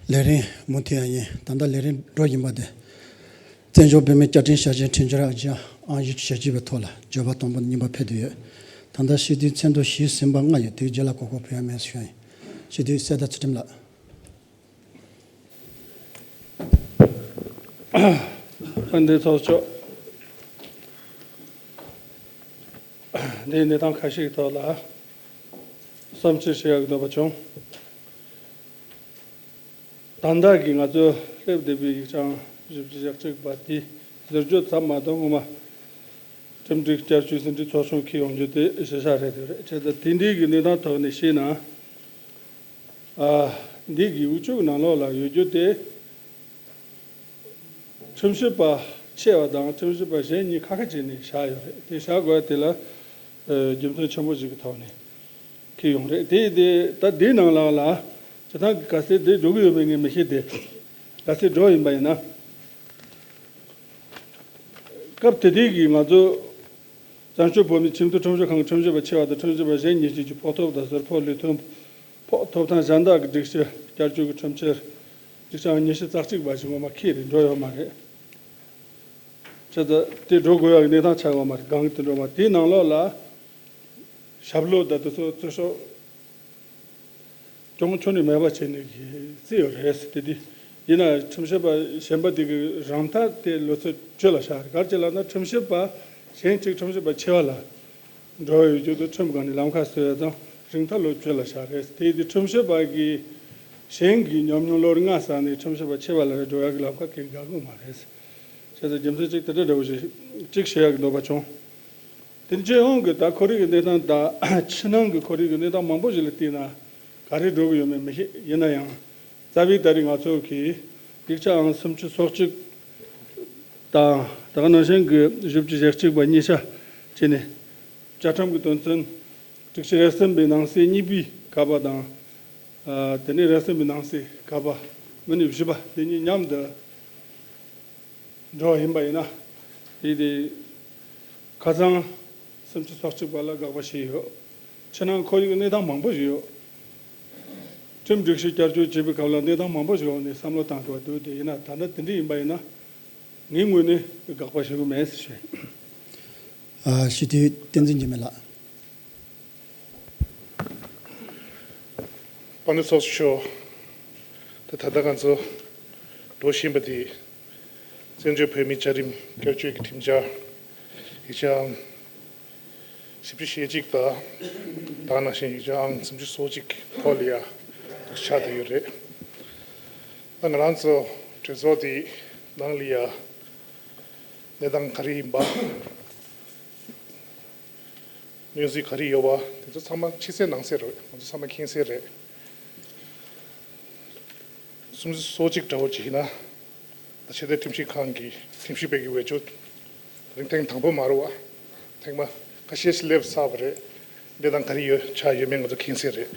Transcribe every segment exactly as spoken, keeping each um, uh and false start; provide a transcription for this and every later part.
ལས་རིམ་མུ་མཐུད་ཡང་ཡིན། ད་ལྟ་ལས་རིམ་འགྲོ་བཞིན་པ་དེ། བཙན་བྱོལ་བོད་མིའི་བཅའ་ཁྲིམས་ཞབས་ཞུའི་ཁྲིམས་འཆར་ཨང་བཞི་བཅུ་ཞེ་གཅིག་པའི་ཐོག་ལ་བརྗོད་པ་དང་པོ་གཉིས་པ་ཕེབས་བསྡད་ཡོད། ད་ལྟ་སྤྱི་འཐུས་ཚད་མཐོ་ཞེ་གསུམ་པ་ལྔ་ཡོད། དེའི་རྗེས་ལ་གོ་སྐབས་ཕུལ་ཡ་མེད་ཞུ་ཡ་ཡིན། སྤྱི་འཐུས་གསེར་རྟ་ཚུལ་ཁྲིམས་ལགས། དཔལ་ལྡན་ཚོགས་གཙོ། འདིའི་གནས་སྟངས་ཁ་ཤས་ཀྱི་ཐོག་ལ་བསམ་ཚུལ་བཤད་ཡག་གི་འདོད་པ་བྱུང་། ད་ལྟ་གི་ང་ཚོ་སླེབས་བསྡད་པའི་ཡིག་ཆ་བཞི་བཅུ་ཞེ་གཅིག་པ་དེ་ཟུར་བརྗོད་ཚབ་མ་གཏོགས་ངོ་མ་ཁྲིམས་སྒྲིག་བསྐྱར་བཅོས་ཟིན་བྲིས་ཚོགས་ཆུང་འཁྱེར་ཡོང་རྒྱུ་དེ་གཞི་བཞག་རེད་དེ་རེད། བྱས་ཙང་དེ་འདྲའི་གི་གནས་སྟངས་ཐོག་ནས་བཤད་ན། ཨ། འདི་གི་དབུ་ཕྱུག་ནང་ལོགས་ལ་ཡོད་རྒྱུ་དེ། ཁྲིམས་ཞིབ་པ་ཆེ་བ་དང་ཁྲིམས་ཞིབ་པ་གཞན་གཉིས་ཁ་ཁ་བྱས་ནས་བཞག་ཡོད་རེད། དེ་བཞག་དགོས་དེ་ལ་ཨ། རྒྱུ་མཚན་ཆེན་པོ་ཞིག་གི་ཐོག་ནས་འཁྱེར་ཡོང་རེད། དེ་དེ་ད་འདིའི་ནང་ལོགས་ལ་སྤྱིར་བཏང་གི་ག་ཚད་དེ་འགྲོ་གི་ཡོད་མེད་ངས་མི་ཤེས་ཏེ། ག་ཚད་འགྲོ་ཡིན་པ་ཡིན་ན། སྐབས་དེ་དུས་ཀྱི་ང་ཚོ་བཙན་བྱོལ་བོད་མིའི་ཁྲིམས་མཐུན་ཁྲིམས་ཞིབ་ཁང་གི་ཁྲིམས་ཞིབ་པ་ཆེ་བ་དང་ཁྲིམས་ཞིབ་པ་གཞན་གཉིས་བཅས་ཀྱི་ཕོགས་ཐོབ་དང་ཟུར་ཕོགས་ལུགས་མཐུན། ཕོགས་ཐོབ་ཐང་གཞན་དག་གི་སྒྲིག་གཞི་བསྐྱར་བཅོས་ཀྱི་ཁྲིམས་འཆར་སྒྲིག་ཆ་ཉི་ཤུ་རྩ་གཅིག་པ་ཞིག་ངོ་མ་འཁྱེར་རེ་འགྲོ་ཡོད་མ་རེད། བྱས་ཙང་དེ་འགྲོ་དགོས་ཡག་གི་གནས་སྟངས་ཆགས་ཡོད་མ་རེད། གང་གི་དེ་འགྲོ་མ་དེའི་ནང་ལོགས་ལ་ཞབས་ལོག་དང་དེ་ཚོ་ཚོད་ཤོག་གྱོང་ཁྱོན་ནས་མེད་པ་བྱས་ནས་ཀྱི་རྩིས་ཡོད་རེད། དེ་དེ་ཡིན་ན་ཁྲིམས་ཞིབ་པ་གཞན་པ་དེ་གི་རང་ཐག་དེ་ལོ་ཚོད་བཅུ་ལ་བཞག་རེད། ག་རེ་བྱས་ལབ་ན་ཁྲིམས་ཞིབ་པ་གཞན་གཅིག་ཁྲིམས་ཞིབ་པ་ཆེ་བ་ལ། འགྲོ་བའི་རྒྱུ་དུ་ཁྲིམས་སྒང་ནས་ལམ་ཁ་བཟོས་ཡོད་ཙང་རིང་ཐག་ལོ་བཅུ་ལ་བཞག་རེད། དེ་ཡིན་དུས་ཁྲིམས་ཞིབ་པ་གི་གཞན་གྱི་ཉམས་མྱོང་ལོ་ལྔ་ཙམ་ནས་ཁྲིམས་ཞིབ་པ་ཆེ་བ་ལ་འགྲོ་ཡག་གི་ལམ་ཁ་གང་དགག་གི་མ་རེད། བྱས་ཙང་རྒྱུ་མཚན་གཅིག་དེ་འདྲ་འདྲ་བོ་ཞིག་གཅིག་བཤད་ཡག་གི་འདོད་པ་བྱུང་། དེ་སྤྱི་ཡོངས་ཀྱི་ད་ཁོར་ཡུག་གི་གནས་སྟངས་དང་ཕྱི་ནང་གི་ཁོར་ཡུག་གི་གནས་སྟངས་མང་པོ་ཞིག་ལ་བལྟས་ན་ག་རེ་འགྲོ་གི་ཡོད་མེད་མི་ཤེས། ཡིན་ན་ཡང་། རྩ་བའི་ད་རེས་ང་ཚོ་གི་ཡིག་ཆ་ཨང་སུམ་ཅུ་སོ་གཅིག་དང་ད་ག་ནང་བཞིན་གྱི་བཞི་བཅུ་ཞེ་གཅིག་པ་གཉིས་ཆ་བྱས་ནས་བཅའ་ཁྲིམས་ཀྱི་དོན་ཚན་དྲུག་ཅུ་རེ་གསུམ་པའི་ནང་གསེས་གཉིས་པའི་ཀ་པ་དང་། ཨ། དེ་ནས་རེ་གསུམ་པའི་ནང་གསེས་ཀ་པ་མི་ནི་བཞི་པ་དེ་གཉིས་མཉམ་དུ་འགྲོ་བ་ཡིན་པ་ཡིན་ན། དེ་དེ་ཁ་སང་སུམ་ཅུ་སོ་གཅིག་པ་ལ་དགག་པ་བྱས་ཡོད། ཕྱི་ནང་ཁོར་ཡུག་གནས་སྟངས་མང་པོ་ཞིག་ཡོད། ཁྲིམས་སྒྲིག་གཞི་བསྐྱར་བཅོས་བྱེད་པའི་སྐབས་ལ་གནས་སྟངས་མང་པོ་ཞིག་འོག་ནས་བསམ་བློ་བཏང་དགོས་འདུག་དེ་ཡིན་ན་ད་ལྟ་དེ་འདྲ་ཡིན་པ་ཡིན་ན་ངའི་ངོས་ནས་དགག་པ་བྱེད་དགོས་མེད་ཟེར་ཞུ། ཨ། སྤྱི་འཐུས་བསྟན་འཛིན་འཇིགས་མེད་ལགས། དཔལ་ལྡན་ཚོགས་གཙོ་མཆོག་ད་ད་ལྟ་ང་ཚོ་འགྲོ་བཞིན་པ་དེ་བཙན་བྱོལ་བོད་མིའི་བཅའ་ཁྲིམས་བསྐྱར་བཅོས་ཀྱི་ཁྲིམས་འཆར་ཡིག་ཆ་ཨང་བཞི་བཅུ་ཞེ་གཅིག་དང་ད་ག་ནང་བཞིན་ཡིག་ཆ་ཨང་སུམ་ཅུ་སོ་གཅིག་ཐོག་ལ་ཡ་ཆགས་བསྡད་ཡོད་རེད། ད་ང་རང་ཚོ་གྲོས་ཚོགས་དེ་ནང་ལ་ཡ་གནས་སྟངས་ག་རེ་ཡིན་པ། གནས་ཚུལ་ག་རེ་ཡོད་པ་དེ་ཚོ་ཚང་མ་ཕྱི་གསལ་ནང་གསལ་རེད། ང་ཚོ་ཚང་མ་མཁྱེན་གསལ་རེད། སུམ་ཅུ་སོ་གཅིག་འདྲ་བོ་ཅིག་ཡིན་ན་ད་ཆེས་མཐོའི་ཁྲིམས་ཞིབ་ཁང་གི་ཁྲིམས་ཞིབ་པའི་གི་འོས་ཆོས་རིང་ཐེངས་དང་པོ་མ་རེད་བ། ཐེངས་མ་ཁ་ཤས་ཤིག་སླེབས་ཚར་བ་རེད། འདི་དང་ག་རེ་ཡོད་ཆགས་ཡོད་མེད་ང་ཚོ་མཁྱེན་གསལ་རེད།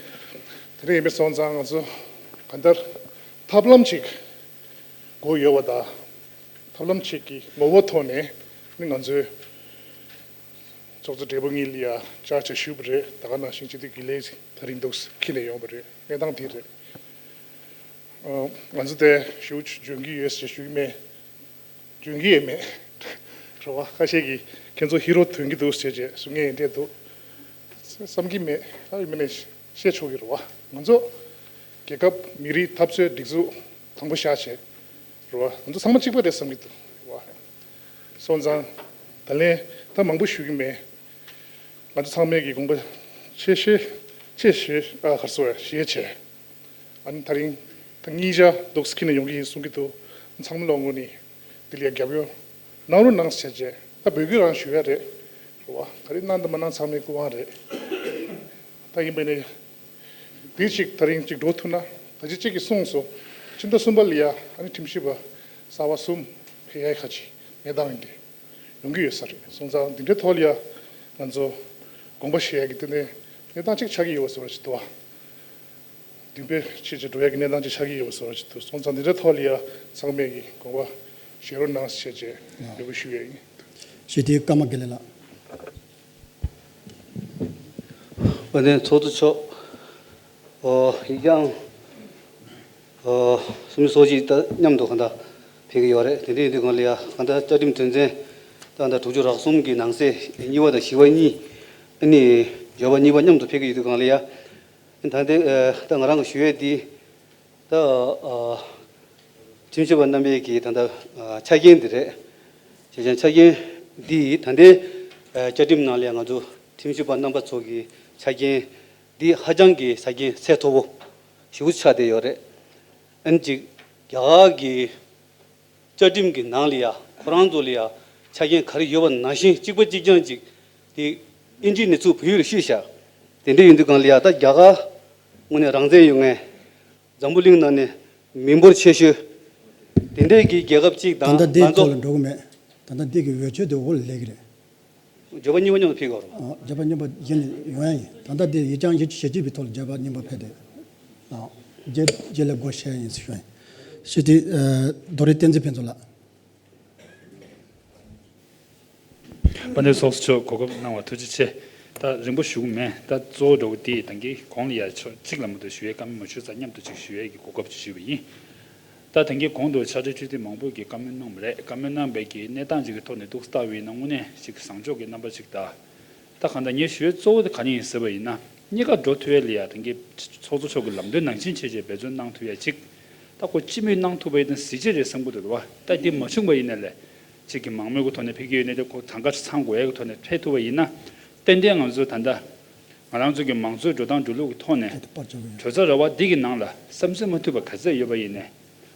དེ་འདྲ་ཡིན་པའི་སོང་ཙང་ང་ཚོ་གང་ལྟར་ཐབས་ལམ་ཅིག་དགོས་ཡོད་པ་དང་། ཐབས་ལམ་ཅིག་གི་ངོ་བོ་ཐོག་ནས་ནི་ང་ཚོས་ཚོགས་གཙོ་སྦྲེལ་པོ་གཉིས་ལ་ཡ་བཅར་བྱ་ཞུས་པ་རེད། ད་ག་ནང་བཞིན་སྤྱི་འཐུས་དགེ་ལེགས་ད་རིང་འདུག་ཁྱེར་ནས་ཡོང་པ་རེད། གནས་སྟངས་འདི་རེད། ཨ། ང་ཚོ་དེ་ཞུ་འཇོན་གྱི་ཡོད་ཟེར་ཞུ་གི་མེད། འཇོན་གྱི་ཡོད་མེད་རེད་བ། ཁ་ཤས་ཀྱིས་ཁྱེད་ཚོ་ཧི་རོ་ཐོན་གྱི་འདུག་ཟེར་བྱས་གསུང་མཁན་ཡིན་འདྲ་འདུག་བསམ་གྱི་མེད། ཨ། ཡིན་མིན་ནས་བཤད་ཆོག་གི་རེད་བ། ང་ཚོ་རྒྱལ་ཁབ་མི་རིགས་འཐབ་རྩོད་སྒྲིག་འཛུགས་དང་པོ་བཞག་བྱས་རེད་བ། ང་ཚོ་ཚང་མ་གཅིག་པ་རེད་བསམ་གྱི་འདུག་རེད་བ། སོང་ཙང་ད་ལན་ད་མང་པོ་ཞུ་གི་མེད། ང་ཚོ་ཚང་མས་ཀྱི་དགོངས་པ་ཆེ་ཤོས་ཆེ་ཤོས་ཨ་གར་སོ་ཡ་ཞེས་བྱས། ཨ་ནི་ད་རིང་ད་གཉིས་ཆ་འདུག་སེ་ཁྱེར་ནས་ཡོང་གི་ཡིན་གསུང་གི་འདུག་ཚང་མ་ལོ་ངོ་ནས་འདི་ལ་ཡ་རྒྱབ་སྐྱོར་གནང་རོགས་གནང་ཟེར་བྱས་ད་འབོད་སྐུལ་རང་ཞུ་ཡ་རེད། རེད་བ། ག་རེ་གནང་དང་མ་གནང་ཚང་མའི་སྐུ་དབང་རེད། ད་ཡིན་པ་ནས་འདི་གཅིག་ད་རིང་གཅིག་འགྲོ་ཐུབ་ན་ད་ཅི་གཅིག་གིས་གསུངས་སོང་། ཕྱི་ཟླ་གསུམ་པ་ལ་ཡ་ཨ་ནི་ཁྲིམས་ཞིབ་པ་གསར་པ་གསུམ་ཕེབས་ཡ་ཁ་ཅིག་གནས་སྟངས་ཡིན་ཏེ། ཡོང་གི་ཡོད་ས་རེད། སོང་ཙང་འདི་འདྲའི་ཐོག་ལ་ཡ་ང་ཚོ་དགོངས་པ་བཞེས་ཡ་གི་དེ་ནས་གནས་སྟངས་གཅིག་ཆགས་ཀྱི་ཡོད་པ་བཟོ་འདྲ་ཅིག་འདུག་བ། བདུན་པའི་ཕྱི་ཕྱིར་འགྲོ་ཡ་གི་གནས་སྟངས་གཅིག་ཆགས་ཀྱི་ཡོད་པ་བཟོ་འདྲ་ཅིག་འདུག་སོང་ཙང་འདི་འདྲའི་ཐོག་ལ་ཡ་ཚང་མས་ཀྱི་དགོངས་པ་བཞེས་རོགས་གནང་ཞེས་བྱས་འབོད་སྐུལ་ཞུ་ཡ་ཡིན། ཞེས་དེའི་ཀརྨ་དགེ་ལེགས་ལགས། དཔལ་ལྡན་ཚོགས་གཙོ་མཆོག་ཨོ། ཡིག་ཆ་ཨང་ ཨོ། སུམ་ཅུ་སོ་གཅིག་ད་མཉམ་དུ་གང་ལྟར་ཕེབས་ཀྱི་ཡོད་རེད། དེ་འདྲ་ཡིན་དུས་གང་ལ་ཡ་གང་ལྟར་བཅའ་ཁྲིམས་དོན་ཚན་ད་གང་ལྟར་དྲུག་ཅུ་རེ་གསུམ་གྱི་ནང་གསེས་གཉིས་པ་དང་བཞི་པ་གཉིས། ཨ་ནི་བརྗོད་པ་གཉིས་པ་མཉམ་དུ་ཕེབས་ཀྱི་ཡོད་དུས་གང་ལ་ཡ། ད་ལྟའི་ད་ང་རང་གི་ཞུ་ཡས་འདི་ད་ཁྲིམས་ཞིབ་པ་རྣམ་པའི་གི་ད་ལྟ་ཆ་རྐྱེན་འདི་རེད། བྱས་ཙང་ཆ་རྐྱེན་འདི་ད་ལྟའི་བཅའ་ཁྲིམས་ནང་ལ་ཡ་ང་ཚོ་ཁྲིམས་ཞིབ་པ་རྣམ་པ་ཚོ་གི་ཆ་རྐྱེན་འདི་ཧ་ཅང་གི་ཆ་རྐྱེན་ཚད་མཐོ་པོ་ཞེ་པོ་ཆགས་བསྡད་ཡོད་རེད། ཨ་ནི་ཅིག་རྒྱ་གར་གྱི་བཅའ་ཁྲིམས་ཀྱི་ནང་ལ་ཡ་ཁོ་རང་ཚོ་ལ་ཡ་ཆ་རྐྱེན་ག་རེ་ཡོད་པ་ནང་བཞིན་གཅིག་པ་གཅིག་རྐྱང་ཅིག་དེ་ཨིན་ཇིའི་གནས་ཚུལ་བོད་ཡིག་ལ་བཤུས་བཞག་དེ་འདྲ་ཡིན་དུས་གང་ལ་ཡ་ད་རྒྱ་གར་དངོས་གནས་རང་བཙན་ཡོད་མཁན། འཛམ་བུ་གླིང་ནང་ནས་མི་འབོར་ཆེ་ཤོས་དེ་འདྲས་ཀྱི་རྒྱལ་ཁབ་ཅིག་དང་ད་ལྟ་འདིའི་ང་ཚོ་ཐོག་ལ་འགྲོ་གི་མེད། ད་ལྟ་འདི་གི་འོས་ཆོས་དེ་འོག་ལ་སླེབས་ཀྱི་རེད། བརྗོད་པ་གཉིས་པ་མཉམ་དུ་ཕེབས་དགོས་རེད། ཨ། བརྗོད་པ་གཉིས་པ་གཞི་ནས་ཡོང་ཡ་ཡིན། ད་ལྟ་འདི་ཡིག་ཆ་ཡིག་ཆ་ཞེ་གཅིག་པའི་ཐོག་ལ་བརྗོད་པ་གཉིས་པ་ཕེབས་ཏེ། ཨ། རྗེས་རྗེས་ལ་སྒོ་ཕྱེ་ཡ་ཡིན་ཟེར་ཞུ་ཡ་ཡིན། ཞུ་དེ། ཨ། རྡོ་རིང་བསྟན་འཛིན་ཕུན་ཚོགས་ལགས། དཔལ་ལྡན་ཚོགས་གཙོ་མཆོག་གོ་སྐབས་གནང་བར་ཐུགས་རྗེ་ཆེ། ད་རིང་པོ་ཞུ་གི་མེད། ད་གཙོ་བོ་འདྲ་བོ་དེ་ད་གིན་གོང་ལ་ཡ་ཕྱོགས་གཅིག་ལ་མ་གཏོགས་ཞུ་ཡའི་བཀའ་མོལ་མ་ཞུས་ཙང་མཉམ་དུ་ཅིག་ཞུ་ཡའི་གི་གོ་སྐབས་ཅིག་ཞུས་པ་ཡིན། ད་ད་གིན་གོང་དུ་ཕྱག་སྦྲེལ་སྤྱི་འཐུས་མང་པོ་གིས་བཀའ་མོལ་གནང་བ་རེད། བཀའ་མོལ་གནང་བའི་གི་གནས་སྟངས་ཅིག་གི་ཐོག་ནས་འདུག་ལྟ་བ་ཡིན་ན་དངོས་གནས་ཅིག་བཟང་ཕྱོགས་ཀྱི་རྣམ་པ་ཅིག་དང་། ད་གང་ལྟར་ངས་ཞུ་ཡའི་གཙོ་བོ་དེ་ག་རེ་ཡིན་ཟེར་བ་ཡིན་ན། གཉིས་ཀ་འགྲོ་ཐུབ་ཡ་ལ་ཡ་ད་གིན་ཚོགས་གཙོ་མཆོག་གི་ལམ་སྟོན་ནང་བཞིན་བྱས་བྱས་འབད་བརྩོན་གནང་ཐུབ་ཡ་གཅིག་ད་ཁོ་སྤྱི་མོས་གནང་ཐུབ་པ་ཡིན་ན་གཟི་བརྗིད་རེད་བསམ་གྱི་འདུག་བ། ད་འདི་མ་བྱུང་བ་ཡིན་ན་ལས་གཅིག་གི་མང་མོས་ཀྱི་ཐོག་ནས་ཕེབས་ཀྱི་ཡོད་ན། དེ་ཁོ་གང་ག་ཚང་དགོས་ཡ་གི་ཐོག་ནས་ཕེབས་ཐུབ་པ་ཡིན་ན། ཏན་ཏན་ང་ཚོ་ད་ལྟ་ང་རང་ཚོ་གི་མང་གཙོའི་འགྲོ་སྟངས་འགྲོ་ལུགས་ཀྱི་ཐོག་ནས་གྲོས་ཚོགས་ར་བ་འདི་གི་ནང་ལ་བསམ་ཚུལ་མ་མཐུན་པ་ག་ཚད་ཡོད་པ་ཡིན་ནའི།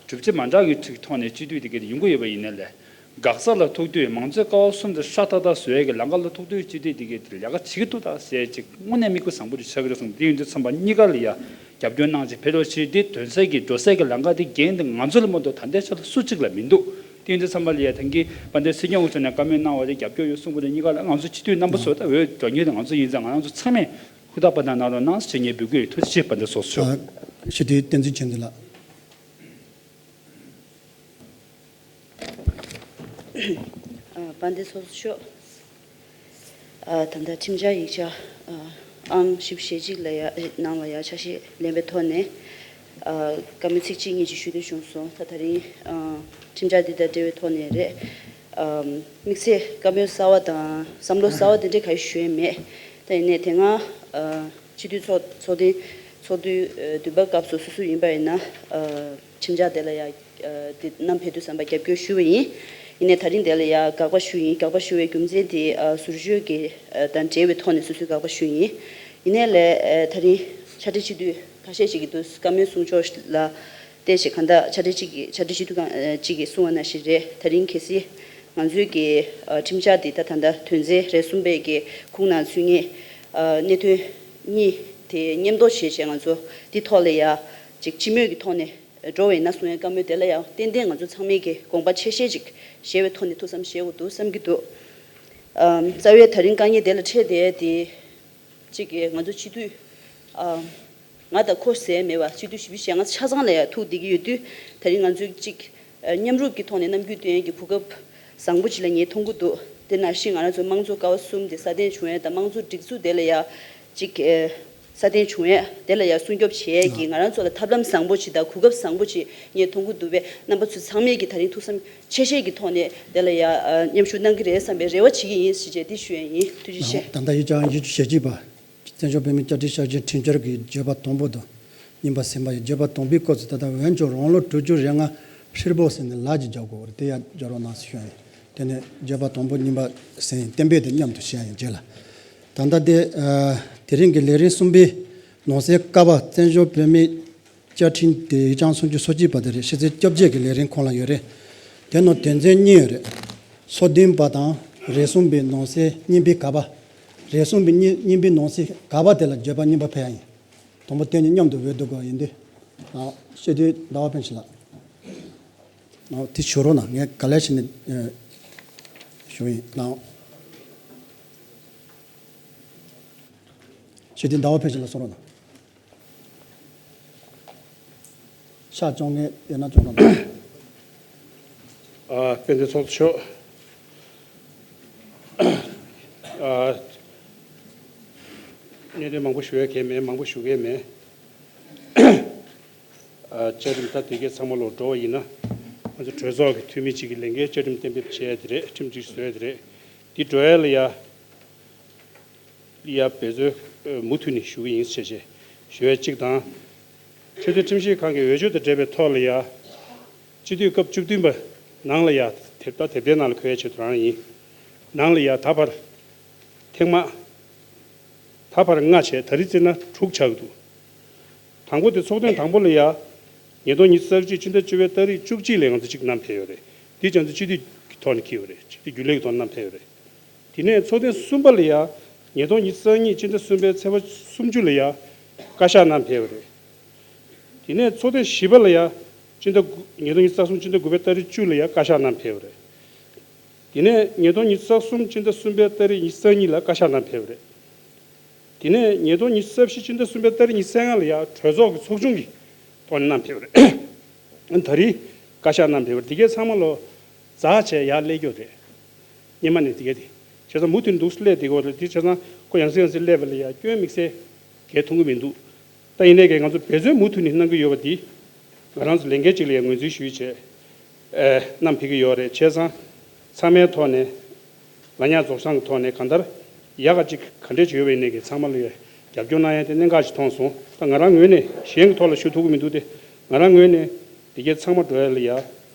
གྲུབ་ཆ་མ་འདྲ་གི་ཁྲིག་ཐོག་ནས་སྤྱི་འཐུས་དེ་ག་དེ་ཡོང་གི་ཡོད་པ་ཡིན་ན་ལས། འགག་རྩ་ལ་ཐུག་དུས་མང་གཙོའི་ཀ་བ་གསུམ་དེ་ཧྲ་ཐག་ཐག་བཟོ་ཡས་ཀྱི་ལམ་ཁ་ལ་ཐུག་དུས་སྤྱི་འཐུས་དེ་ག་དེ་ལས་ཀ་བྱེད་ཀྱི་འདུག་ད་ཟེར་ཅིག་དངོས་གནས་མིག་དཔེ་བཟང་པོ་ཅིག་ཆགས་ཀྱི་རེད་བསམ། དེ་ཡིན་དུས་ཚང་མ་གཉིས་ཀ་ལ་ཡ་རྒྱབ་སྐྱོར་གནང་ཅིག་ཕེབས་རོགས་བྱེད། དེ་དོན་གསར་གྱི་འགྲོ་སའི་གི་ལམ་ཁ་དེ་འགན་དེ་ང་ཚོ་ལ་མ་གཏོགས་ད་ལྟའི་ཆ་ལ་སུ་གཅིག་ལ་མི་འདུག་དེ་ཡིན་དུས་ཚང་མ་ལ་ཡ་ད་གིན་དཔལ་ལྡན་སྲིད་སྐྱོང་མཆོག་ནས་བཀའ་མོལ་གནང་བ་དེ་རྒྱབ་སྐྱོར་ཡོད་གསུངས་པ་དེ་གཉིས་ཀ་ལ་ང་ཚོ་སྤྱི་འཐུས་རྣམ་པ་ཚོ་ད་འོས་སྒྲོན་གཉེར་དེ་ང་ཚོ་ཡིན་ཙང་ང་རང་ཚོ་ཚང་མས་ཧུར་ཐག་པ་དང་གནང་རོགས་གནང་ཞེས་ངས་འབོད་སྐུལ་ཡོད། ཐུགས་རྗེ་ཆེ། དཔལ་ལྡན་ཚོགས་གཙོ་མཆོག་ཨ། སྤྱི་འཐུས་བསྟན་འཛིན་ཆོས་འཛིན་ལགས། ཨ། དཔལ་ལྡན་ཚོགས་གཙོ་མཆོག་ཨ། ད་ལྟ་ཁྲིམས་འཆར་ཡིག་ཆ་ཨ། ཨང་བཞི་བཅུ་ཞེ་གཅིག་ལ་ཡ་ནང་ལ་ཡ་ཆ་ཤས་ལེན་པའི་ཐོག་ནས། ཨ། བཀའ་མོལ་ཚིག་གཅིག་གཉིས་ཅིག་ཞུ་འདོད་བྱུང་སོང་། ད་ད་རིང་ཨ། ཁྲིམས་འཆར་འདི་དང་འབྲེལ་བའི་ཐོག་ནས་རེད། ཨ། དམིགས་བསལ་བཀའ་མོལ་གསར་བ་དང་བསམ་བློ་གསར་བ་དེ་འདྲ་ག་རེ་ཞུ་ཡས་མེད། ད་ཡིན་ནའི་དེ་སྔ་ཨ། སྤྱི་འཐུས་ཚོགས་ཚོགས་ཐེངས་ཚོགས་དུས་ཨ། བདུན་པ་སྐབས་སུ་སུ་སུ་ཡིན་པ་ཡིན་ན་ཨ། ཁྲིམས་འཆར་དེ་ལ་ཡ་ཨ། དེ་བསྣམས་ཕེབས་དུས་ཙམ་པ་རྒྱབ་སྐྱོར་ཞུས་པ་ཡིན། ཡིན་ནའི་ད་རིང་དེ་ལ་ཡ་དགག་པ་ཞུས་ཡིན། དགག་པ་ཞུ་བའི་རྒྱུ་མཚན་དེ་ཨ། ཟུར་བརྗོད་ཀྱི་ཨ། དང་འབྲེལ་བའི་ཐོག་ནས་སོ་སོས་དགག་པ་ཞུས་ཡིན། ཡིན་ནའི་ལས་ཨ། ད་རིང་ཕྱག་སྦྲེལ་སྤྱི་འཐུས་ཁ་ཤས་ཤིག་གིས་འདུག་བཀའ་མོལ་གསུང་ཕྱོགས་ལ་བལྟས་ཤིག་གང་ལྟར་ཕྱག་སྦྲེལ་གཅིག་གིས་ཕྱག་སྦྲེལ་སྤྱི་འཐུས་གང་ཨ། གཅིག་གིས་གསུངས་པ་ནང་བཞིན་རེད། ད་རིང་གལ་སྲིད་ང་ཚོའི་གི་ཨ། ཁྲིམས་འཆར་འདི་ད་ད་ལྟ་དོན་ཚན་རེ་གསུམ་པའི་གི་ཁུངས་ནང་ཚུད་མཁན་ཨ། གནད་དོན་གཉིས་དེ་མཉམ་འདོགས་བྱས་བྱས་ང་ཚོ་འདི་ཐོག་ལ་ཡ་ཅིག་སྤྱི་མོས་ཀྱི་ཐོག་ནས་འགྲོ་བས་ན་གསུང་ཡའི་བཀའ་མོལ་དེ་ལ་ཡང་ཏན་ཏན་ང་ཚོ་ཚང་མས་ཀྱི་དགོངས་པ་ཆེ་བཞེས་ཅིག་བཞེས་པའི་ཐོག་ནས་ཐུགས་བསམ་བཞེས་དགོས་འདུག་བསམ་གྱི་འདུག་ཨམ། རྩ་བའི་ད་རིང་དཀའ་ངལ་དེ་ལ་འཕྲད་བསྡད་དེ་གཅིག་གིས་ང་ཚོ་སྤྱི་འཐུས་ཨམ། ང་དང་ཁོ་ཟེར་མེད་པ་སྤྱི་འཐུས་བཞི་བཅུ་ཞེ་ལྔ་ཆ་ཚང་ལ་ཡང་ཐུག་བསྡད་ཀྱི་ཡོད་དུས། ད་རིང་ང་ཚོས་གཅིག་ཨ། མཉམ་རུབ་ཀྱི་ཐོག་ནས་རྣམ་འགྱུར་སྟོན་ཡས་ཀྱི་གོ་སྐབས་བཟང་པོ་ཅིག་ལ་ངས་མཐོང་གི་འདུག་དེ་ནང་བཞིན་ང་རང་ཚོ་དམངས་གཙོ་ཀ་བ་གསུམ་དེ་སྲ་བརྟན་བྱུང་ཡས་དང་། དམངས་གཙོ་སྒྲིག་འཛུགས་དེ་ལ་ཡ་གཅིག་ཨ། སྲ་བརྟན་བྱུང་ཡས་དེ་ལ་ཡ་སྲུང་སྐྱོབ་བྱེད་ཡས་ཀྱི་ང་རང་ཚོ་ལ་ཐབས་ལམ་བཟང་པོ་ཅིག་དང་གོ་སྐབས་བཟང་པོ་ཅིག་ངས་མཐོང་གི་འདུག་པས། རྣམ་པ་ཚོ་ཚང་མས་ཀྱིས་ད་རིང་ཐུགས་བསམ་ཆེ་བཞེས་ཀྱི་ཐོག་ནས་དེ་ལ་ཡ་ཨ། མཉམ་ཞུགས་གནང་གི་རེད་བསམ་པའི་རེ་བ་བྱེད་ཀྱི་ཡིན་ཞེས་བྱས་འདི་ཞུ་ཡས་ཡིན། ཐུགས་རྗེ་ཆེ། ད་ལྟ་ཡིག་ཆ་ཡིག་ཆ་ཞེ་གཅིག་པ། བཙན་བྱོལ་བོད་མིའི་བཅའ་ཁྲིམས་ཤར་གཞི་ཁྲིམས་འཆར་གྱི་བརྗོད་པ་དང་པོ་དང་གཉིས་པ་གསུམ་པ་ཡི་བརྗོད་པ་དང་པོའི་སྐོར་ཚོ་ད་ལྟ་འོན་ཀྱང་རང་ལོ་དྲུག་ཅུ་རེ་ལྔ་ཧྲིལ་པོ་ཟིན་ནས་ལག་གཅིག་རྒྱག་དགོས་པ་རེད། དེ་ཡང་སྦྱོར་བ་གནང་ཟེར་ཞུ་ཡ་ཡིན། དེ་ནས་བརྗོད་པ་དང་པོ་གཉིས་པ་ཟིན་ཡིན། གཏན་འབེབས་དེ་མཉམ་དུ་བྱེད་ཡ་ཡིན་རྗེས་ལ། ད་ལྟ་དེ་ཨ། དེ་རིང་གི་ལས་རིམ་གསུམ་པའི་ནང་གསེས་ཀ་པ་བཙན་བྱོལ་བོད་མིའི་བཅའ་ཁྲིམས་དེ་ཡིག་ཆ་སུམ་ཅུ་སོ་གཅིག་པ་དེ་རེད། ཕྱི་ཚེས་བཅོ་བརྒྱད་ཀྱི་ལས་རིམ་ཁོངས་ལ་ཡོད་རེད། དེ་ནང་དོན་ཚན་གཉིས་ཡོད་རེད། སོ་བདུན་པ་དང་རེ་གསུམ་པའི་ནང་གསེས་གཉིས་པའི་ཀ་པ། རེ་གསུམ་པའི་གཉིས་གཉིས་པའི་ནང་གསེས་ཀ་པ་དེ་ལ་བརྗོད་པ་གཉིས་པ་ཕེབས་ཡ་ཡིན། དང་པོ་དེ་གཉིས་མཉམ་དུ་འོས་བསྡུ་དགོས་ཡིན་དུས། ཨ། སྤྱི་འཐུས་ཟླ་བ་ཕུན་ཚོགས་ལགས། ཨ། དེ་ཞུ་རོགས་གནང་། ངས་ག་ལེར་བྱས་ནས་ཨ། ཞུ་ཡིན་གནང་། སྤྱི་འཐུས་ཟླ་བ་ཕུན་ཚོགས་ལགས་གསུང་རོགས་གནང་། ཕྱག་བཅོ་ལྔའི་དབྱེ་ན་བཅོ་ལྔ་དང་། ཨ། དཔལ་ལྡན་ཚོགས་གཙོ་མཆོག་ཨ། གནད་དོན་མང་པོ་ཞུ་ཡ་གང་མེད། མང་པོ་ཞུ་གི་མེད། བཅའ་ཁྲིམས་ད་དེ་གའི་ཚང་མ་ལོག་འགྲོ་བ་ཡིན་ན། ང་ཚོ་གྲོས་ཚོགས་ཀྱི་འཐུས་མི་གཅིག་གི་ལས་འགན་བཅའ་ཁྲིམས་གཏན་འབེབས་བྱས་དེ་རེད། ཁྲིམས་སྒྲིག་བཟོས་དེ་རེད། འདི་འགྲོ་ཡ་ལ་ཡ། ཡ་འབད་རྩོལ་མུ་མཐུད་ནས་ཞུ་གི་ཡིན་ཞེས་ཞུ་ཡ་གཅིག་དང་། ཆེས་མཐོའི་ཁྲིམས་ཞིབ་ཁང་གི་འོས་ཆོས་དང་འབྲེལ་བའི་ཐོག་ལ་ཡ། སྤྱི་འཐུས་སྐབས་བཅུ་བདུན་པ་ནང་ལ་ཡ། དེབ་ད་དེབ་དེའི་ནང་ལ་འཁོད་ཡ་ཆེད་དུ་རང་ཡིན། ནང་ལ་ཡ་ད་བར། ཐེངས་མ། ད་བར་ལྔ་བྱས་ད་རེས་བརྩིས་ན་དྲུག་ཆགས་ཀྱི་འདུག་དང་པོ་དེ་ཚོགས་ཐེངས་དང་པོ་ལ་ཡ། ཉིས་སྟོང་ཉི་ཤུ་རྩ་གཅིག་ཕྱི་ཟླ་བཅུ་པའི་ཏ་རིག་བཅུ་གཅིག་ལ་ང་ཚོ་གཅིག་བསྣམས་ཕེབས་ཡོད་རེད། དེ་ང་ཚོ་སྤྱི་འཐུས་ཀྱི་ཐོག་ནས་འཁྱེར་ཡོད་རེད། སྤྱི་འཐུས་རྒྱུན་ལས་ཀྱི་ཐོག་བསྣམས་ཕེབས་ཡོད་རེད། དེ་ནས་ཚོགས་ཐེངས་གསུམ་པ་ལ་ཡ། ཉིས་སྟོང་ཉི་ཤུ་རྩ་གཉིས་ཕྱི་ཟླ་གསུམ་པའི་ཚེས་པ་སུམ་ཅུ་ལ་ཡ། བཀའ་ཤག་བསྣམས་ཕེབས་ཡོད་རེད། དེ་ནས་ཚོགས་ཐེངས་བཞི་པ་ལ་ཡ། ཕྱི་ཟླ་དགུ་ཉིས་སྟོང་ཉི་ཤུ་རྩ་གསུམ་ཕྱི་ཟླ་དགུ་པའི་ཏ་རིག་བཅུ་ལ་ཡ་བཀའ་ཤག་བསྣམས་ཕེབས་ཡོད་རེད། དེ་ནས་ཉིས་སྟོང་ཉི་ཤུ་རྩ་གསུམ་ཕྱི་ཟླ་གསུམ་པའི་ཏ་རིག་ཉི་ཤུ་རྩ་གཉིས་ལ་བཀའ་ཤག་བསྣམས་ཕེབས་རེད། དེ་ནས་ཉིས་སྟོང་ཉི་ཤུ་རྩ་བཞི་ཕྱི་ཟླ་གསུམ་པའི་ཏ་རིག་ཉི་ཤུ་རྩ་ལྔ་ལ་ཡང་གྲོས་ཚོགས་ཀྱི་ཚོགས་ཆུང་གི་ཐོག་ནས་བསྣམས་ཕེབས་རེད། ད་རེས་བཀའ་ཤག་བསྣམས་ཕེབས་རེད། དེ་གའི་ཚང་མ་ལོ་ཛ་བྱས་ཡར་སླེབས་ཀྱི་ཡོད་རེད། སྔོན་མ་ནས་དེ་གའི་དེ། བྱས་ཙང་མུ་མཐུད་འདུག་སླེབས་བསྡད་ཀྱི་ཡོད་རེད། དེ་བྱས་ཙང་ཁོ་ཡང་སེ་ཡང་སེ་སླེབས་པ་ལ་ཡང་སྐྱོན་དམིགས་བསལ་གང་ཡང་མཐོང་གི་མི་འདུག་ད་ཡིན་ནའི་ང་ཚོ་འབད་རྩོལ་མུ་མཐུད་ནས་གནང་གི་ཡོད་པ་འདི། ང་རང་ཚོ་ལས་འགན་གཅིག་ལ་ཡང་ངོས་འཛིན་ཞུས་བྱས། ཨེ། བསྣམས་ཕེབས་ཀྱི་ཡོད་རེད། བྱས་ཙང་། ཚང་མའི་ཐོག་ནས། ལ་ཉག་རྫོགས་སངས་ཀྱི་ཐོག་ནས་གང་ལྟར། ཡག་ག་ཅིག་ག་འདྲས་ཅིག་ཡོད་པ་ཡིན་ནའི་གི་ཚང་མ་ལ་ཡང་རྒྱབ་སྐྱོར་གནང་ཡ་དེ་གནད་འགག་ཅིག་མཐོང་སོང་། ད་ང་རང་ངོས་ནས་གཞན་གྱི་ཐོག་ལ་ཞུ་ཐུབ་ཀྱི་མི་འདུག་སྟེ། ང་རང་ངོས་ནས་དེ་གའི་ཚང་མ་འགྲོ་ཡ་ལ་ཡ།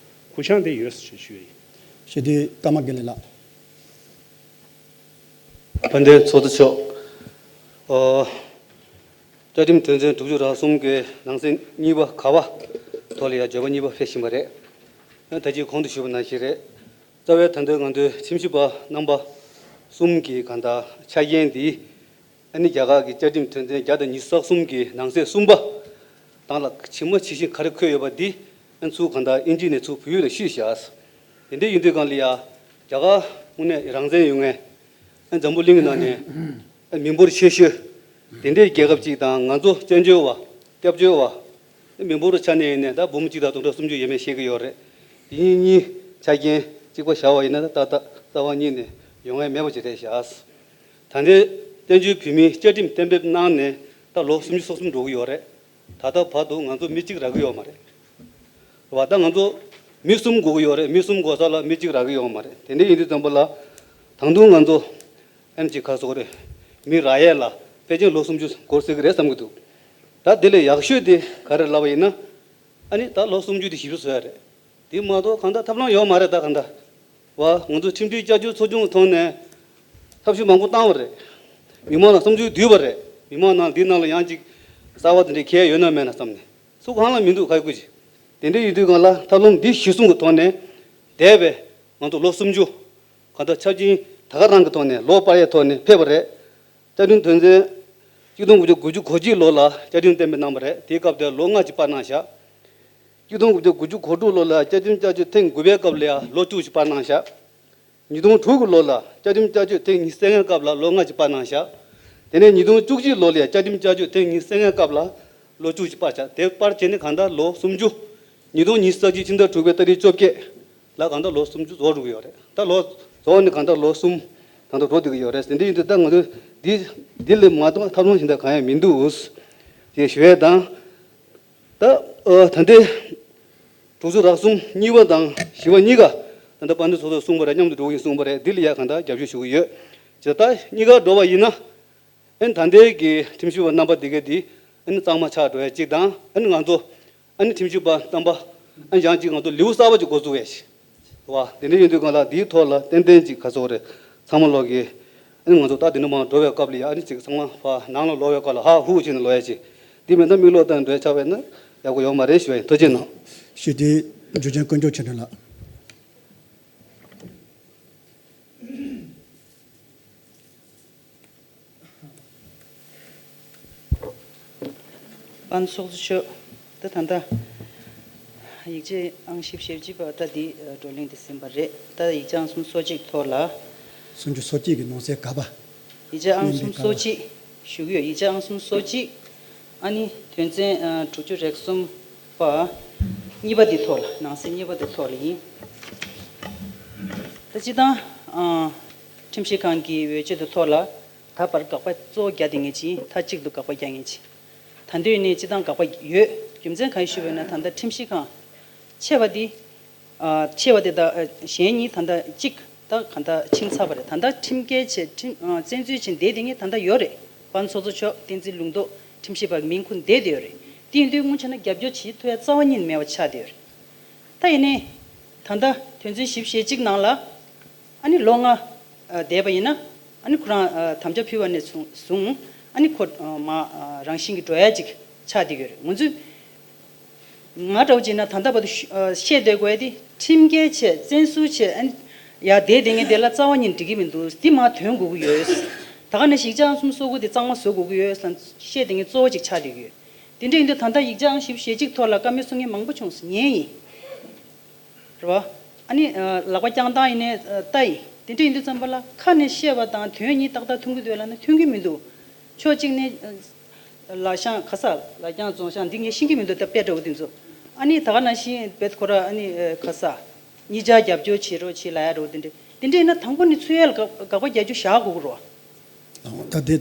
གུ་ཡངས་དེ་ཡོད་ཞེས་ཞུ་ཡ་ཡིན། སྤྱི་འཐུས་ཀརྨ་དགེ་ལེགས་ལགས། དཔལ་ལྡན་ཚོགས་གཙོ་མཆོག་ཨོ། བཅའ་ཁྲིམས་དོན་ཚན་དྲུག་ཅུ་རེ་གསུམ་གྱི་ནང་གསེས་གཉིས་པ་ག་པ་ཐོག་ལ་ཡང་བརྗོད་པ་གཉིས་པ་ཕེབས་བཞིན་པ་རེད། ད་ཅི་གོང་དུ་ཞུས་པ་ནང་བཞིན་རེད། རྩ་བའི་ད་ལྟ་ང་ཚོའི་ཁྲིམས་ཞིབ་པ་རྣམ་པ་གསུམ་གྱི་གང་ལྟར་ཆ་རྐྱེན་འདི། ཨ་ནི་རྒྱ་གར་གྱི་བཅའ་ཁྲིམས་དོན་ཚན་བརྒྱ་དང་ཉི་ཤུ་རྩ་གསུམ་གྱི་ནང་གསེས་གསུམ་པ་དང་ལ་ཇི་མ་ཇི་བཞིན་ག་རེ་འཁོད་ཡོད་པ་འདི། ཨ་ཚུར་གང་ལྟར་ཨིན་ཇི་ནས་ཚུར་བོད་ཡིག་ལ་བཤུས་བཞག་དེ་འདྲ་ཡིན་དུས་གང་ལ་ཡ། རྒྱ་གར་དངོས་གནས་རང་བཙན་ཡོད་མཁན། ཨ་འཛམ་བུ་གླིང་གི་ནང་ནས་ཨ་མི་འབོར་ཆེ་ཤོས་དེ་འདྲའི་རྒྱལ་ཁབ་ཅིག་དང་ང་ཚོ་བཙན་བྱོལ་བ་སྐྱབས་བཅོལ་བ། ཨ་མི་འབོར་ཆ་ནས་ཡིན་ནའི་ད་འབུམ་གཅིག་དང་སྟོང་ཕྲག་སུམ་ཅུ་ཡས་མས་ཤེས་ཀྱི་ཡོད་རེད། དེ་གཉིས་གཉིས་ཆ་རྐྱེན་གཅིག་པ་བཞག་པ་ཡིན་ན་ད་ལྟ་རྩ་བ་ཉིད་ནས་ཡོང་ཡ་མེད་པ་ཅིག་རེད་བཞག་ད་ལྟའི་བཙན་བྱོལ་བོད་མིའི་བཅའ་ཁྲིམས་གཏན་འབེབས་གནང་ནས་ད་ལོ་སུམ་ཅུ་སོ་གསུམ་འགྲོ་གི་ཡོད་རེད། ད་ལྟ་བར་དུ་ང་ཚོ་མི་གཅིག་རག་གི་ཡོད་མ་རེད། རེད་བ། ད་ང་ཚོ་མི་གསུམ་དགོས་ཀྱི་ཡོད་རེད། མི་གསུམ་དགོས་ས་ལ་མི་གཅིག་རག་གི་ཡོད་མ་རེད། དེ་འདྲ་ཡིན་དུས་ཙམ་པ་ལ་ད་དུང་ང་ཚོ་ཨེམ་ཅིག་ག་སོགས་རེད། མི་རག་ཡས་ལ་ཕལ་ཆེར་ལོ་སུམ་ཅུ་འགོར་སྲིད་ཀྱི་རེད་བསམ་གྱི་འདུག་ད་དེ་ལས་ཡག་ཤོས་དེ་ག་རེ་ལབ་པ་ཡིན་ན། ཨ་ནི་ད་ལོ་སུམ་ཅུ་དེ་ཞིབ་ཏུ་བཟོ་ཡ་རེད། དེ་མ་གཏོགས་གང་ལྟར་ཐབས་ལམ་ཡོད་མ་རེད། ད་གང་ལྟར་བ་ང་ཚོ་ཁྲིམས་སྒྲིག་བསྐྱར་བཅོས་ཚོགས་ཆུང་གི་ཐོག་ནས་ཐབས་ཤུགས་མང་པོ་བཏང་བ་རེད། མི་མང་ལ་བསམ་ཚུལ་བསྡུས་པ་རེད། མི་མང་ནང་འདི་ནང་ལ་ཡང་ཅིག་གསར་བ་དེ་འདྲའི་གལ་ཡོད་ན་མེད་ན་བསམ་ནས་སུ་གང་ལ་མི་འདུག་ག་ཡི་སྐུ་མཁྱེན། དེ་འདྲ་ཡིན་དུས་གང་ལ་ཐབས་ལམ་འདི་གཞིར་བཟུང་གི་ཐོག་ནས་འདས་པའི་ང་ཚོ་ལོ་སུམ་ཅུ་གང་ལྟར་ཆབས་ཅིག་ད་ག་རང་གི་ཐོག་ནས་ལོ་སྤར་ཡའི་ཐོག་ནས་ཕེབས་པ་རེད། བཅའ་ཁྲིམས་དོན་ཚན་གཅིག་སྟོང་དགུ་བརྒྱ་དགུ་བཅུ་གོ་གཅིག་ལོ་ལ་བཅའ་ཁྲིམས་གཏན་འབེབས་གནང་བ་རེད། དེའི་སྐབས་དེར་ལོ་ལྔ་ཅིག་སྤར་གནང་བཞག་གཅིག་སྟོང་དགུ་བརྒྱ་དགུ་བཅུ་གོ་དྲུག་ལོ་ལ་བཅའ་ཁྲིམས་བསྐྱར་བཅོས་ཐེངས་དགུ་པའི་སྐབས་ལ་ཡང་ལོ་བཅུ་ཞིག་སྤར་གནང་བཞག་ཉིས་སྟོང་དྲུག་གི་ལོ་ལ་བཅའ་ཁྲིམས་བསྐྱར་བཅོས་ཐེངས་ཉི་ཤུ་རྩ་ལྔའི་སྐབས་ལ་ལོ་ལྔ་ཞིག་སྤར་གནང་བཞག་དེ་ནས་ཉིས་སྟོང་བཅུ་གཅིག་ལོ་ལ་ཡང་བཅའ་ཁྲིམས་བསྐྱར་བཅོས་ཐེངས་ཉི་ཤུ་རྩ་ལྔའི་སྐབས་ལ་ལོ་བཅུ་ཞིག་སྤར་བཞག་དེ་སྤར་བྱས་ནས་གང་ལྟར་ལོ་སུམ་ཅུ། ཉིས་སྟོང་ཉི་ཤུ་རྩ་གཅིག་ཕྱི་ཟླ་དྲུག་པའི་ཏ་རིག་བཅོ་བརྒྱད་ལ་གང་ལྟར་ལོ་སུམ་ཅུ་རྫོགས་འགྲོ་གི་ཡོད་རེད། ད་ལོ་རྫོགས་ནས་གང་ལྟར་ལོ་གསུམ་གང་ལྟར་འགྲོ་བསྡད་ཀྱི་ཡོད་རེད། དེ་འདྲ་ཡིན་དུས་ད་ང་ཚོས་འདི་འདི་ལས་མ་གཏོགས་ཐབས་ལམ་གཞན་དག་གང་ཡང་མི་འདུག་ཅེས་ཞུ་ཡས་དང་། ད་ཨ་ད་ལྟའི་དྲུག་ཅུ་རེ་གསུམ་གཉིས་པ་དང་བཞི་པ་གཉིས་ཀ་ད་ལྟ་དཔལ་ལྡན་ཚོགས་གཙོས་གསུངས་པ་རེད། མཉམ་དུ་འགྲོ་གི་ཡིན་གསུངས་པ་རེད། འདི་ལ་ཡ་གང་ལྟར་རྒྱབ་སྐྱོར་ཞུ་གི་ཡོད། ཇི་ལྟར་གཉིས་ཀ་འགྲོ་བ་ཡིན་ན། ཨ་ནི་ད་ལྟའི་གི་ཁྲིམས་ཞིབ་པ་རྣམ་པ་འདི་ག་འདི་ཨ་ནི་གཙང་མ་ཆགས་འགྲོ་ཡ་གཅིག་དང་། ཨ་ནི་ང་ཚོ་ཨ་ནི་ཁྲིམས་ཞིབ་པ་རྣམ་པ་ཨ་ནི་ཡང་གཅིག་ང་ཚོ་ལེའུ་གསར་པ་ཅིག་འགོ་འཛུགས་ཡ་ཞིག་བ། དེ་འདྲ་ཡིན་དུས་གང་ལ་འདིའི་ཐོག་ལ་ཏན་ཏན་ཅིག་ག་ཚོད་རེད། ཚང་མ་ལོག་གི་ཨ་ནི་ང་ཚོ་ད་དེ་འདྲ་མང་འགྲོ་བའི་སྐབས་ལ་ཡ་ཨ་ནི་ཅིག་ཚང་མ་ཕ་ནང་ལ་ལོག་པའི་སྐབས་ལ་ཧ་ཧུ་བྱས་ནས་ལོག་ཡ་ཅིག་འདི་མེད་ན་མིག་ལོག་ལྟ་འགྲོ་ཡ་ཆགས་པས་ན་ཡག་པོ་ཡོང་མ་རེད་ཞུ་བ་ཡིན། ཐུགས་རྗེ་གནང་། ཞུ་དེ་འཇུ་ཆེན་དཀོན་མཆོག་ཆོས་སྒྲོན་ལགས། པན་ཚོགས་གཙོ་མཆོག་ད་ད་ལྟ་ཡིག་ཆ་ཨང་བཞི་བཅུ་ཞེ་གཅིག་པ་ད་འདི་བགྲོ་གླེང་འདི་ཟིན་པ་རེད། ད་ཡིག་ཆ་ཨང་སུམ་ཅུ་སོ་གཅིག་ཐོག་ལ། སུམ་ཅུ་སོ་གཅིག་གི་ནང་གསེས་ག་པ། ཡིག་ཆ་ཨང་སུམ་ཅུ་སོ་གཅིག་ཞུ་གི་ཡོད། ཡིག་ཆ་ཨང་སུམ་ཅུ་སོ་གཅིག་ཨ་ནི་དོན་ཚན་དྲུག་ཅུ་རེ་གསུམ་པ་གཉིས་པ་འདི་ཐོག་ལ། ནང་གསེས་གཉིས་པ་འདི་ཐོག་ལ་ཡིན། ད་སྤྱི་བཏང་ཁྲིམས་ཞིབ་ཁང་གི་འོས་ཆོས་འདི་ཐོག་ལ། ད་བར་དགག་པ་གཙོ་བོ་རྒྱག་བསྡད་མཁན་ཅིག་མཐའ་གཅིག་ཏུ་དགག་པ་རྒྱག་མཁན་ཅིག་ད་འདོད་ནས་སྤྱི་བཏང་དགག་པ་ཡོད། རྒྱུ་མཚན་གང་ཡིན་ཞུས་པ་ཡིན་ན། ད་ལྟ་ཁྲིམས་ཞིབ་ཁང་ཆེ་བ་འདི། ཨ། ཆེ་བ་དེ་དང་། ཨ། གཞན་གཉིས་ད་ལྟ་གཅིག་ད་གང་ལྟར་ཕྱིན་ཚར་བ་རེད། ད་ལྟ་ཁྲིམས་འགལ་བྱས། ཁྲིམས། ཨ། བཙན་འཛུལ་བྱས་བསྡད་དེ་ངས་ད་ལྟ་ཡོད་རེད། དཔལ་མཚོ་མཚོ་མཆོག་བསྟན་འཛིན་ལུང་རྟོགས་ཁྲིམས་ཞིབ་པ་གི་མིང་ཁུར་བསྡད་དེ་ཡོད་རེད། དེ་ཡིན་དུས་སྔོན་ཆད་ན་རྒྱབ་སྐྱོར་བྱེད་ཐུབ་ཡ་རྩ་བ་ཉིད་མེད་པ་ཆགས་བསྡད་ཡོད་རེད། ད་ཡིན་ནའི་ད་ལྟ་དོན་ཚན་བཞི་བཅུ་ཞེ་གཅིག་ནང་ལ། ཨ་ནི་ལོ་ལྔ། ཨ། བསྡད་པ་ཡིན་ན། ཨ་ནི་ཁོ་རང་། ཨ། དམ་བཅའ་ཕུལ་བ་ནས་བཟུང་བཟུང་། ཨ་ནི་ཁོ། ཨ། མ། ཨ། རང་བཞིན་གྱིས་འགྲོ་ཡ་ཅིག་ཆགས་བསྡད་ཀྱི་ཡོད་རེད། ང་ཚོས། ང་འདྲ་བོ་བྱས་ན་ད་ལྟ་བར་དུ་ཞུ། ཨ། བཤད་བསྡད་དགོས་ཡ་དེ། ཁྲིམས་འགལ་བྱས། བཙན་འཛུལ་བྱས། ཨ་ནི་ཡར་བསྡད་བསྡད་མཁན་དེ་ལ་རྩ་བ་ཉིད་འགྲིག་གི་མི་འདུག། འདི་མར་ཐོན་དགོས་ཀྱི་ཡོད། ད་ག་ནང་བཞིན་ཡིག་ཆ་ཨང་གསུམ་སོ་དགུ་དེ་གཙང་མ་བཟོ་དགོས་ཀྱི་ཡོད་ཟེར་བཤད་བསྡད་མཁན་གཙོ་བོ་ཅིག་ཆགས་བསྡད་ཀྱི་ཡོད། དེ་འདྲ་ཡིན་དུས་ད་ལྟ་ཡིག་ཆ་ཨང་བཞི་བཅུ་ཞེ་གཅིག་ཐོག་ལ་བཀའ་མོལ་གསུང་མཁན་མང་པོ་བྱུང་སོང་། ཉན་ཡིན། རེད་བ། ཨ་ནི། ཨ། ལག་པ་བརྐྱངས་སྟངས་ཡིན་ནའི། ཨ། ལྟ་ཡིན། དེ་འདྲ་ཡིན་དུས་ཙམ་པ་ལ་ཁ་ནས་བཤད་པ་དང་དོན་གཉིས་ཏག་ཏག་མཐུན་གྱི་འདུག་ལབ་ན་མཐུན་གྱི་མི་འདུག། ཕྱོགས་གཅིག་ནས། ཨ། ལ་ཤང་ག་ས། ལ་རྒྱང་རྫོང་ཤང་འདི་ངས་ཤེས་ཀྱི་མི་འདུག། ད་དཔེ་འདྲ་བོ་དེ་ཚོ། ཨ་ནི་ད་ག་ནང་བཞིན་བེད་ཁོ་ར། ཨ་ནི། ཨ། ག་ས། གཉིས་ཆར་རྒྱབ་སྐྱོར་བྱེད་རོགས་བྱེད་ལབ་ཡ་འདྲ་བོ་དེ་འདྲ། དེ་འདྲ་ཡིན་ན་དང་པོ་ནས་ཚུར་ཡར་ལ་དགག་དགག་པ་རྒྱག་རྒྱུ་བཞག་དགོས་ཀྱི་རེད་བ། ད་དེ་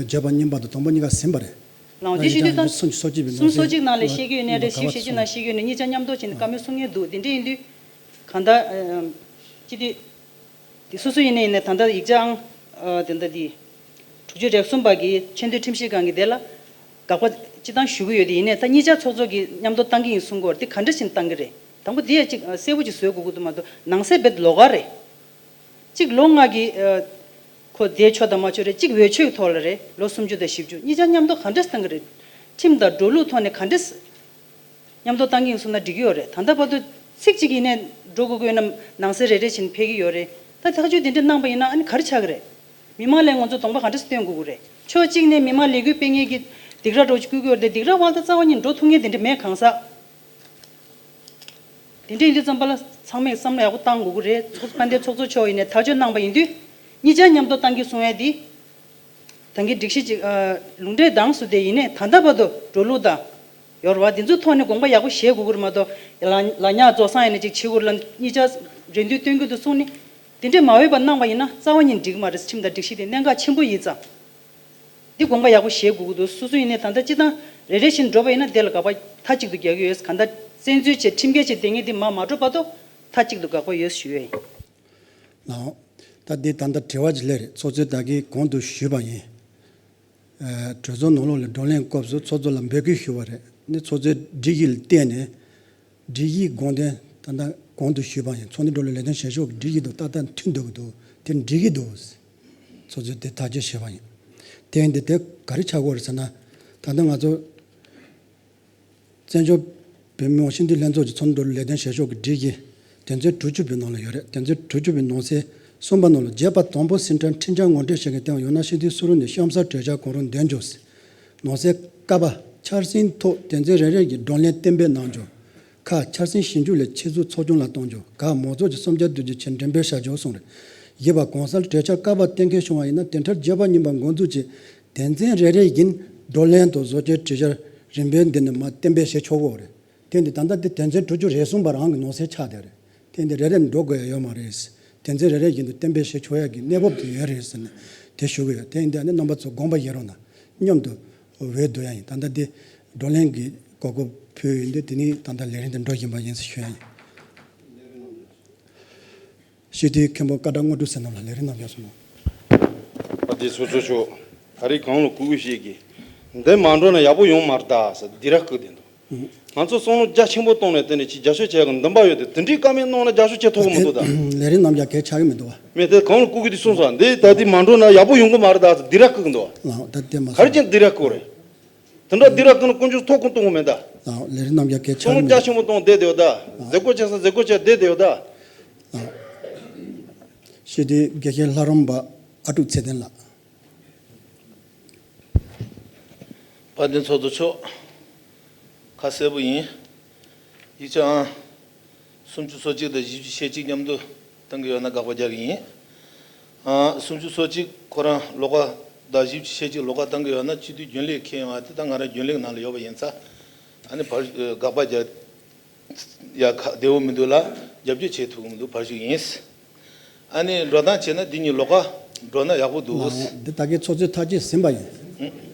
བརྗོད་པ་གཉིས་པ་དང་དང་པོ་གཉིས་ཀ་ཟིན་པ་རེད། ལའང་དེ་ཞུ་དུས་ད། སུམ་ཅུ་སོ་གཅིག་པའི། སུམ་ཅུ་སོ་གཅིག་ནང་ལ་བཤད་ཀྱི་ཡོད་ནའི་རེད། བཞི་བཅུ་ཞེ་གཅིག་ནང་བཤད་ཀྱི་ཡོད་ནའི། གཉིས་ཆ་མཉམ་འདོགས་བྱས་ནས་བཀའ་མོལ་གསུང་མཁན་འདུག། དེ་འདྲ་ཡིན་དུས་གང་ལྟར། ཨ། སྤྱི་འཐུས་དེ་སོ་སོ་ཡིན་ནའི་ཡིན་ནའི་ད་ལྟ་ཡིག་ཆ་ཨང་། ཨ། དེ་འདྲ་དེ་དྲུག་ཅུ་རེ་གསུམ་པ་གི་ཆེས་མཐོའི་ཁྲིམས་ཞིབ་ཁང་གི་དེ་ལ་དགག་པ་སྤྱི་བཏང་ཞུ་གི་ཡོད། དེ་ཡིན་ནའི་ད་གཉིས་ཆ་ཚོགས་གཙོ་གིས་མཉམ་དུ་བཏང་གི་ཡིན་གསུང་གི་ཡོད་རེད། དེ་ག་འདྲ་བྱས་ནས་བཏང་གི་རེད། དང་པོ་དེ་ཡ་གཅིག་གསལ་པོ་ཅིག་བཟོ་དགོས་ཀྱི་འདུག་མ་གཏོགས། ནང་གསེས་རྦད་ལོགས་ཀ་རེད། གཅིག་ལོ་ལྔ་གི། ཨ། ཁོ་བསྡད་ཆོག་དང་མ་ཆོག་རེད། གཅིག་འོས་ཆོས་ཐོག་ལ་རེད། ལོ་སུམ་ཅུ་དང་བཞི་བཅུ། གཉིས་ཆ་མཉམ་དུ་ག་འདྲས་བཏང་གི་རེད། ཁྲིམས་དང་འགྲོ་ལུགས་ཐོག་ནས་ག་འདྲས་མཉམ་དུ་བཏང་གི་ཡིན་གསུངས་ན་འགྲིག་གི་ཡོད་རེད། ད་ལྟ་བར་དུ་ཚིག་གཅིག་ཡིན་ནའི་འགྲོ་དགོས་ཀྱི་ཡོད་ན། ནང་གསེས་རེ་རེ་བཞིན་ཕེབས་ཀྱི་ཡོད་རེད། ད་ཐག་གཅོད་དེ་འདྲ་གནང་པ་ཡིན་ན་ཨ་ནི་ག་རེ་ཆགས་ཀྱི་རེད། མི་མང་ལ་ང་ཚོ་གདོང་པ་ག་འདྲས་སྟོན་དགོས་ཀྱི་རེད། ཕྱོགས་གཅིག་ནས་མི་མང་ལས་འགུལ་སྤེལ་མཁན་གྱིས་སྡིགས་ར་འདྲ་བོ་ཅིག་བསྐུལ་གྱི་ཡོད་རེད་དེ། སྡིགས་ར་བར་དུ་རྩ་བ་ཉིད་འགྲོ་ཐུབ་མཁན་དེ་འདྲ་མེད། གང་ཟག་དེ་འདྲ་ཡིན་དུས་ཙམ་པ་ལ་ཚང་མས་བསམ་བློ་ཡག་པོ་བཏང་དགོས་ཀྱི་རེད། ཚོགས། དཔལ་ལྡན་ཚོགས་གཙོ་མཆོག་ཡིན་ནའི་ཐག་གཅོད་གནང་པ་ཡིན་དུས། གཉིས་ཆ་མཉམ་དུ་བཏང་གི་གསུང་ཡ་དེ། ད་གིན་སྒྲིག་གཞི་ཅིག། ཨ། ལུང་འདྲེན་དང་སུ་དེ་ཡིན་ནའི་ད་ལྟ་བར་དུ་འགྲོ་ལུགས་དང་ཡོད་རེད་བ། འདི་ཚོའི་ཐོག་ནས་དགོངས་པ་ཡག་པོ་བཞེས་དགོས་ཀྱི་རེད་མ་གཏོགས། ལ་ལ་ཉག་རྫོགས་སངས་ཡིན་ནའི་ཅིག་བྱེད་དགོས་རེད་ལབ། གཉིས་ཆ་རེ་འདུན་སྟོན་གྱི་འདུག་གསུངས་ནས། དེ་འདྲས་མ་འོས་པ་གནང་པ་ཡིན་ན་རྩ་བ་ཉིད་འགྲིག་གི་མ་རེད། ཁྲིམས་དང་སྒྲིག་གཞི་དེ་གནད་འགག་ཆེན་པོ་ཡིན་ཙང་། འདི་དགོངས་པ་ཡག་པོ་བཞེས་དགོས་ཀྱི་འདུག། སོ་སོ་ཡིན་ནའི་ད་ལྟ་སྤྱི་བཏང་རེ་རེ་བཞིན་འགྲོ་བ་ཡིན་ན་དེ་ལ་དགག་པ་མཐའ་གཅིག་ཏུ་རྒྱག་གི་ཡོད། གང་ལྟར་བཙན་འཛུལ་བྱས་ཁྲིམས་འགལ་བྱས་བསྡད་མཁན་འདི་མར་མ་འགྲོ་བར་དུ་མཐའ་གཅིག་ཏུ་དགག་པ་ཡོད་ཞུ་ཡས་ཡིན། ལགས། ད་འདི་ད་ལྟ་དྲི་བ་ཅིག་སླེབས་རེད། ཚོགས་གཙོས་ད་གིན་གོང་དུ་ཞུས་པ་ཡིན། ཨ། གྲོས་ཚོགས་ནང་ལོགས་ལ་བགྲོ་གླེང་སྐབས་སུ་ཚོགས་གཙོ་ལ་འབོད་སྐུལ་ཞུས་པ་རེད། ནི་ཚོགས་གཙོས་སྒྲིག་གཞི་ལ་བརྟེན་ནས། སྒྲིག་གཞིའི་དགོངས་དོན་ད་ལྟ་གོང་དུ་ཞུས་པ་ཡིན། ཚོགས་འདུ་འགྲོ་ལུགས་ལས་དོན་བྱེད་ཕྱོགས་ཀྱི་སྒྲིག་གཞི་དང་ཏག་ཏག་མཐུན་འགྲོ་གི་འདུག། དེ་འགྲིག་གི་འདུག། ཚོགས་གཙོས་དེ་ཐག་གཅོད་བྱས་པ་ཡིན། དེ་ཡིན་དུས་དེ་ག་རེ་ཆགས་ཀྱི་ཡོད་རེད་ཟེར་ན། ད་ལྟ་ང་ཚོ་བཙན་བྱོལ་བོད་མི་མང་སྤྱི་འཐུས་ལྷན་ཚོགས་ཀྱི་ཚོགས་འདུ་ལས་དོན་བྱེད་ཕྱོགས་ཀྱི་སྒྲིག་གཞི་དོན་ཚན་དྲུག་ཅུ་པའི་ནང་ལ་ཡོད་རེད། དོན་ཚན་དྲུག་ཅུ་པའི་ནང་གསེས་གསུམ་པ་ནང་ལ། བརྗོད་པ་དང་པོ་སིན་ཊར་འཕྲིན་བཅར་ངོ་སྤྲོད་བྱེད་མཁན་སྟེང་ཡང་ན་སྤྱི་འཐུས་སུ་རུང་ནས་གཤམ་གསལ་གྲོས་འཆར་གང་རུང་འདོན་རྒྱུ། ནང་གསེས་ཀ་པ། འཆར་ཟིན་ཐོག་དོན་ཚན་རེ་རེ་བཞིན་བགྲོ་གླེང་གཏན་འབེབས་གནང་རྒྱུ། ཁ། འཆར་ཟིན་ཞིབ་འཇུག་ལས་ཆེད་འཛུགས་ཚོགས་ཆུང་ལ་གཏོང་རྒྱུ། ག། མང་ཚོགས་ཀྱི་བསམ་འཆར་བསྡུ་རྒྱུའི་ཆེད་འགྲེམས་སྤེལ་བྱ་རྒྱུ་གསུངས་རེད། བཞི་པ། གོང་གསལ་གྲོས་འཆར་ཀ་པ་གཏན་འཁེལ་བྱུང་བ་ཡིན་ན་དེ་མཐར་བརྗོད་པ་གཉིས་པ་འགོ་འཛུགས་ཀྱིས་དོན་ཚན་རེ་རེ་བཞིན་བགྲོ་གླེང་དང་བཟོ་བཅོས་གྲོས་འཆར་རིམ་པས་འདི་ནས་མར་གཏན་འབེབས་བྱེད་ཆོག་གི་རེད། དེ་འདི་ད་ལྟ་འདི་དོན་ཚན་དྲུག་ཅུ་རེ་གསུམ་པ་རང་གི་ནང་གསེས་ཆགས་བསྡད་རེད། དེ་འདི་རེ་རེ་འགྲོ་དགོས་ཡ་ཡོད་མ་རེད། དོན་ཚན་རེ་རེ་བཞིན་དུ་གཏན་འབེབས་བྱེད་ཆོག་ཡ་གི་གནས་བབ་དེ་ཡོད་རེད་ཟེར་ནས་དེ་ཞུ་གི་ཡོད། དེ་འདི་ཨ་ནི་རྣམ་པ་ཚོ་དགོངས་པ་བཞེས་རོགས་གནང་། མཉམ་དུ་འོས་བསྡུ་ཡ་ཡིན། ད་ལྟ་འདི་བགྲོ་གླེང་གི་གོ་སྐབས་ཕུལ་ཡིན་དུས་དེ་ནི་ད་ལྟ་ལས་རིམ་དེ་འགྲོ་བཞིན་པ་ཡིན་ཟེར་ཞུ་ཡ་ཡིན། སྤྱི་འཐུས་མཁན་པོ་ཀ་ཌ་དངོས་གྲུབ་བསོད་ནམས་ལགས། ལས་རིམ་རྣམ་གཞག་གསུངས་གནང་། ཨ། དེ་ཚོ་ཚོ་ཆོག། ད་རེས་གང་ལ་གུས་གུས་ཤིག་གིས། འདི་མ་འགྲོ་ན་ཡག་པོ་ཡོང་མ་རེད་ད་ཟེར་སྡིགས་ར་བསྐུལ་བསྡད་འདུག། ང་ཚོ་བསམ་བློ་རྒྱ་ཆེན་པོ་བཏང་ནས་དེ་ནས་ཅིག་རྒྱབ་སྐྱོར་བྱེད་ཡག་གི་འདུན་པ་ཡོད་དེ། དེ་འདྲའི་བཀའ་མོལ་གནང་ན་རྒྱབ་སྐྱོར་བྱེད་ཐུབ་ཀྱི་མི་འདུག་ད། ལས་རིམ་རྣམ་གཞག་གལ་ཆགས་ཀྱི་མི་འདུག་བ། མེད་དེ་གང་ལ་གུས་གུས་དེ་གསུངས་སོང་། འདི་ད་འདི་མ་འགྲོ་ན་ཡག་པོ་ཡོང་གི་མ་རེད་ད་ཟེར་སྡིགས་ར་བསྐུལ་གྱི་འདུག་བ། ལགས། ད་དེ་མ་ག་རེ་བྱས་ནས་སྡིགས་ར་བསྐུལ་རེད། དེ་འདྲ་སྡིགས་ར་བསྐུལ་ན་དཀོན་མཆོག་ཐུགས་ཁུར་གཏོང་གི་མེད་ད། ལགས། ལས་རིམ་རྣམ་གཞག་གལ་ཆགས་ཀྱི་མི་འདུག། བསམ་བློ་རྒྱ་ཆེན་པོ་བཏང་བསྡད་བསྡད་ཡོད་ད། ལགས། ཟས་གོས་ཆགས་ས་ཟས་གོས་ཆགས་བསྡད་བསྡད་ཡོད་ད། ལགས། སྤྱི་འཐུས་དགེ་བཤེས་ལྷ་རམས་པ་ཨ་ཀྲུག་ཚེ་བརྟན་ལགས། དཔལ་ལྡན་ཚོགས་གཙོ་མཆོག། ཁ་གསལ་པོ་ཡིན། ཡིག་ཆ་ཨང་སུམ་ཅུ་སོ་གཅིག་དང་བཞི་བཅུ་ཞེ་གཅིག་མཉམ་དུ་བཏང་གི་ཡོད་ན་དགག་པ་རྒྱག་གི་ཡིན། ཨང་སུམ་ཅུ་སོ་གཅིག་ཁོ་རང་ལོགས་ཀ་དང་བཞི་བཅུ་ཞེ་གཅིག་ལོགས་ཀ་བཏང་གི་ཡོད་ན་སྤྱི་འཐུས་རྒྱུན་ལས་འཁྱེར་ཡོང་བ་དེ་ད་ང་རང་རྒྱུན་ལས་ནང་ལ་ཡོད་པ་ཡིན་ཙང་། ཨ་ནི་བར་དགག་པ་རྒྱག་ཡ་ཁ་བདེ་བོ་མི་འདུག་ལ། རྒྱབ་སྐྱོར་བྱེད་ཐུབ་ཀྱི་མི་འདུག། ཕར་ཞུགས་ཡིན། ཨ་ནི་འགྲོ་སྟངས་བྱས་ན་འདི་གཉིས་ལོགས་ཀ་འགྲོ་ན་ཡག་པོ་འདུག། ལགས། འདི་ད་གིན་ཚོགས་གཙོས་ཐག་གཅོད་ཟིན་པ་ཡིན།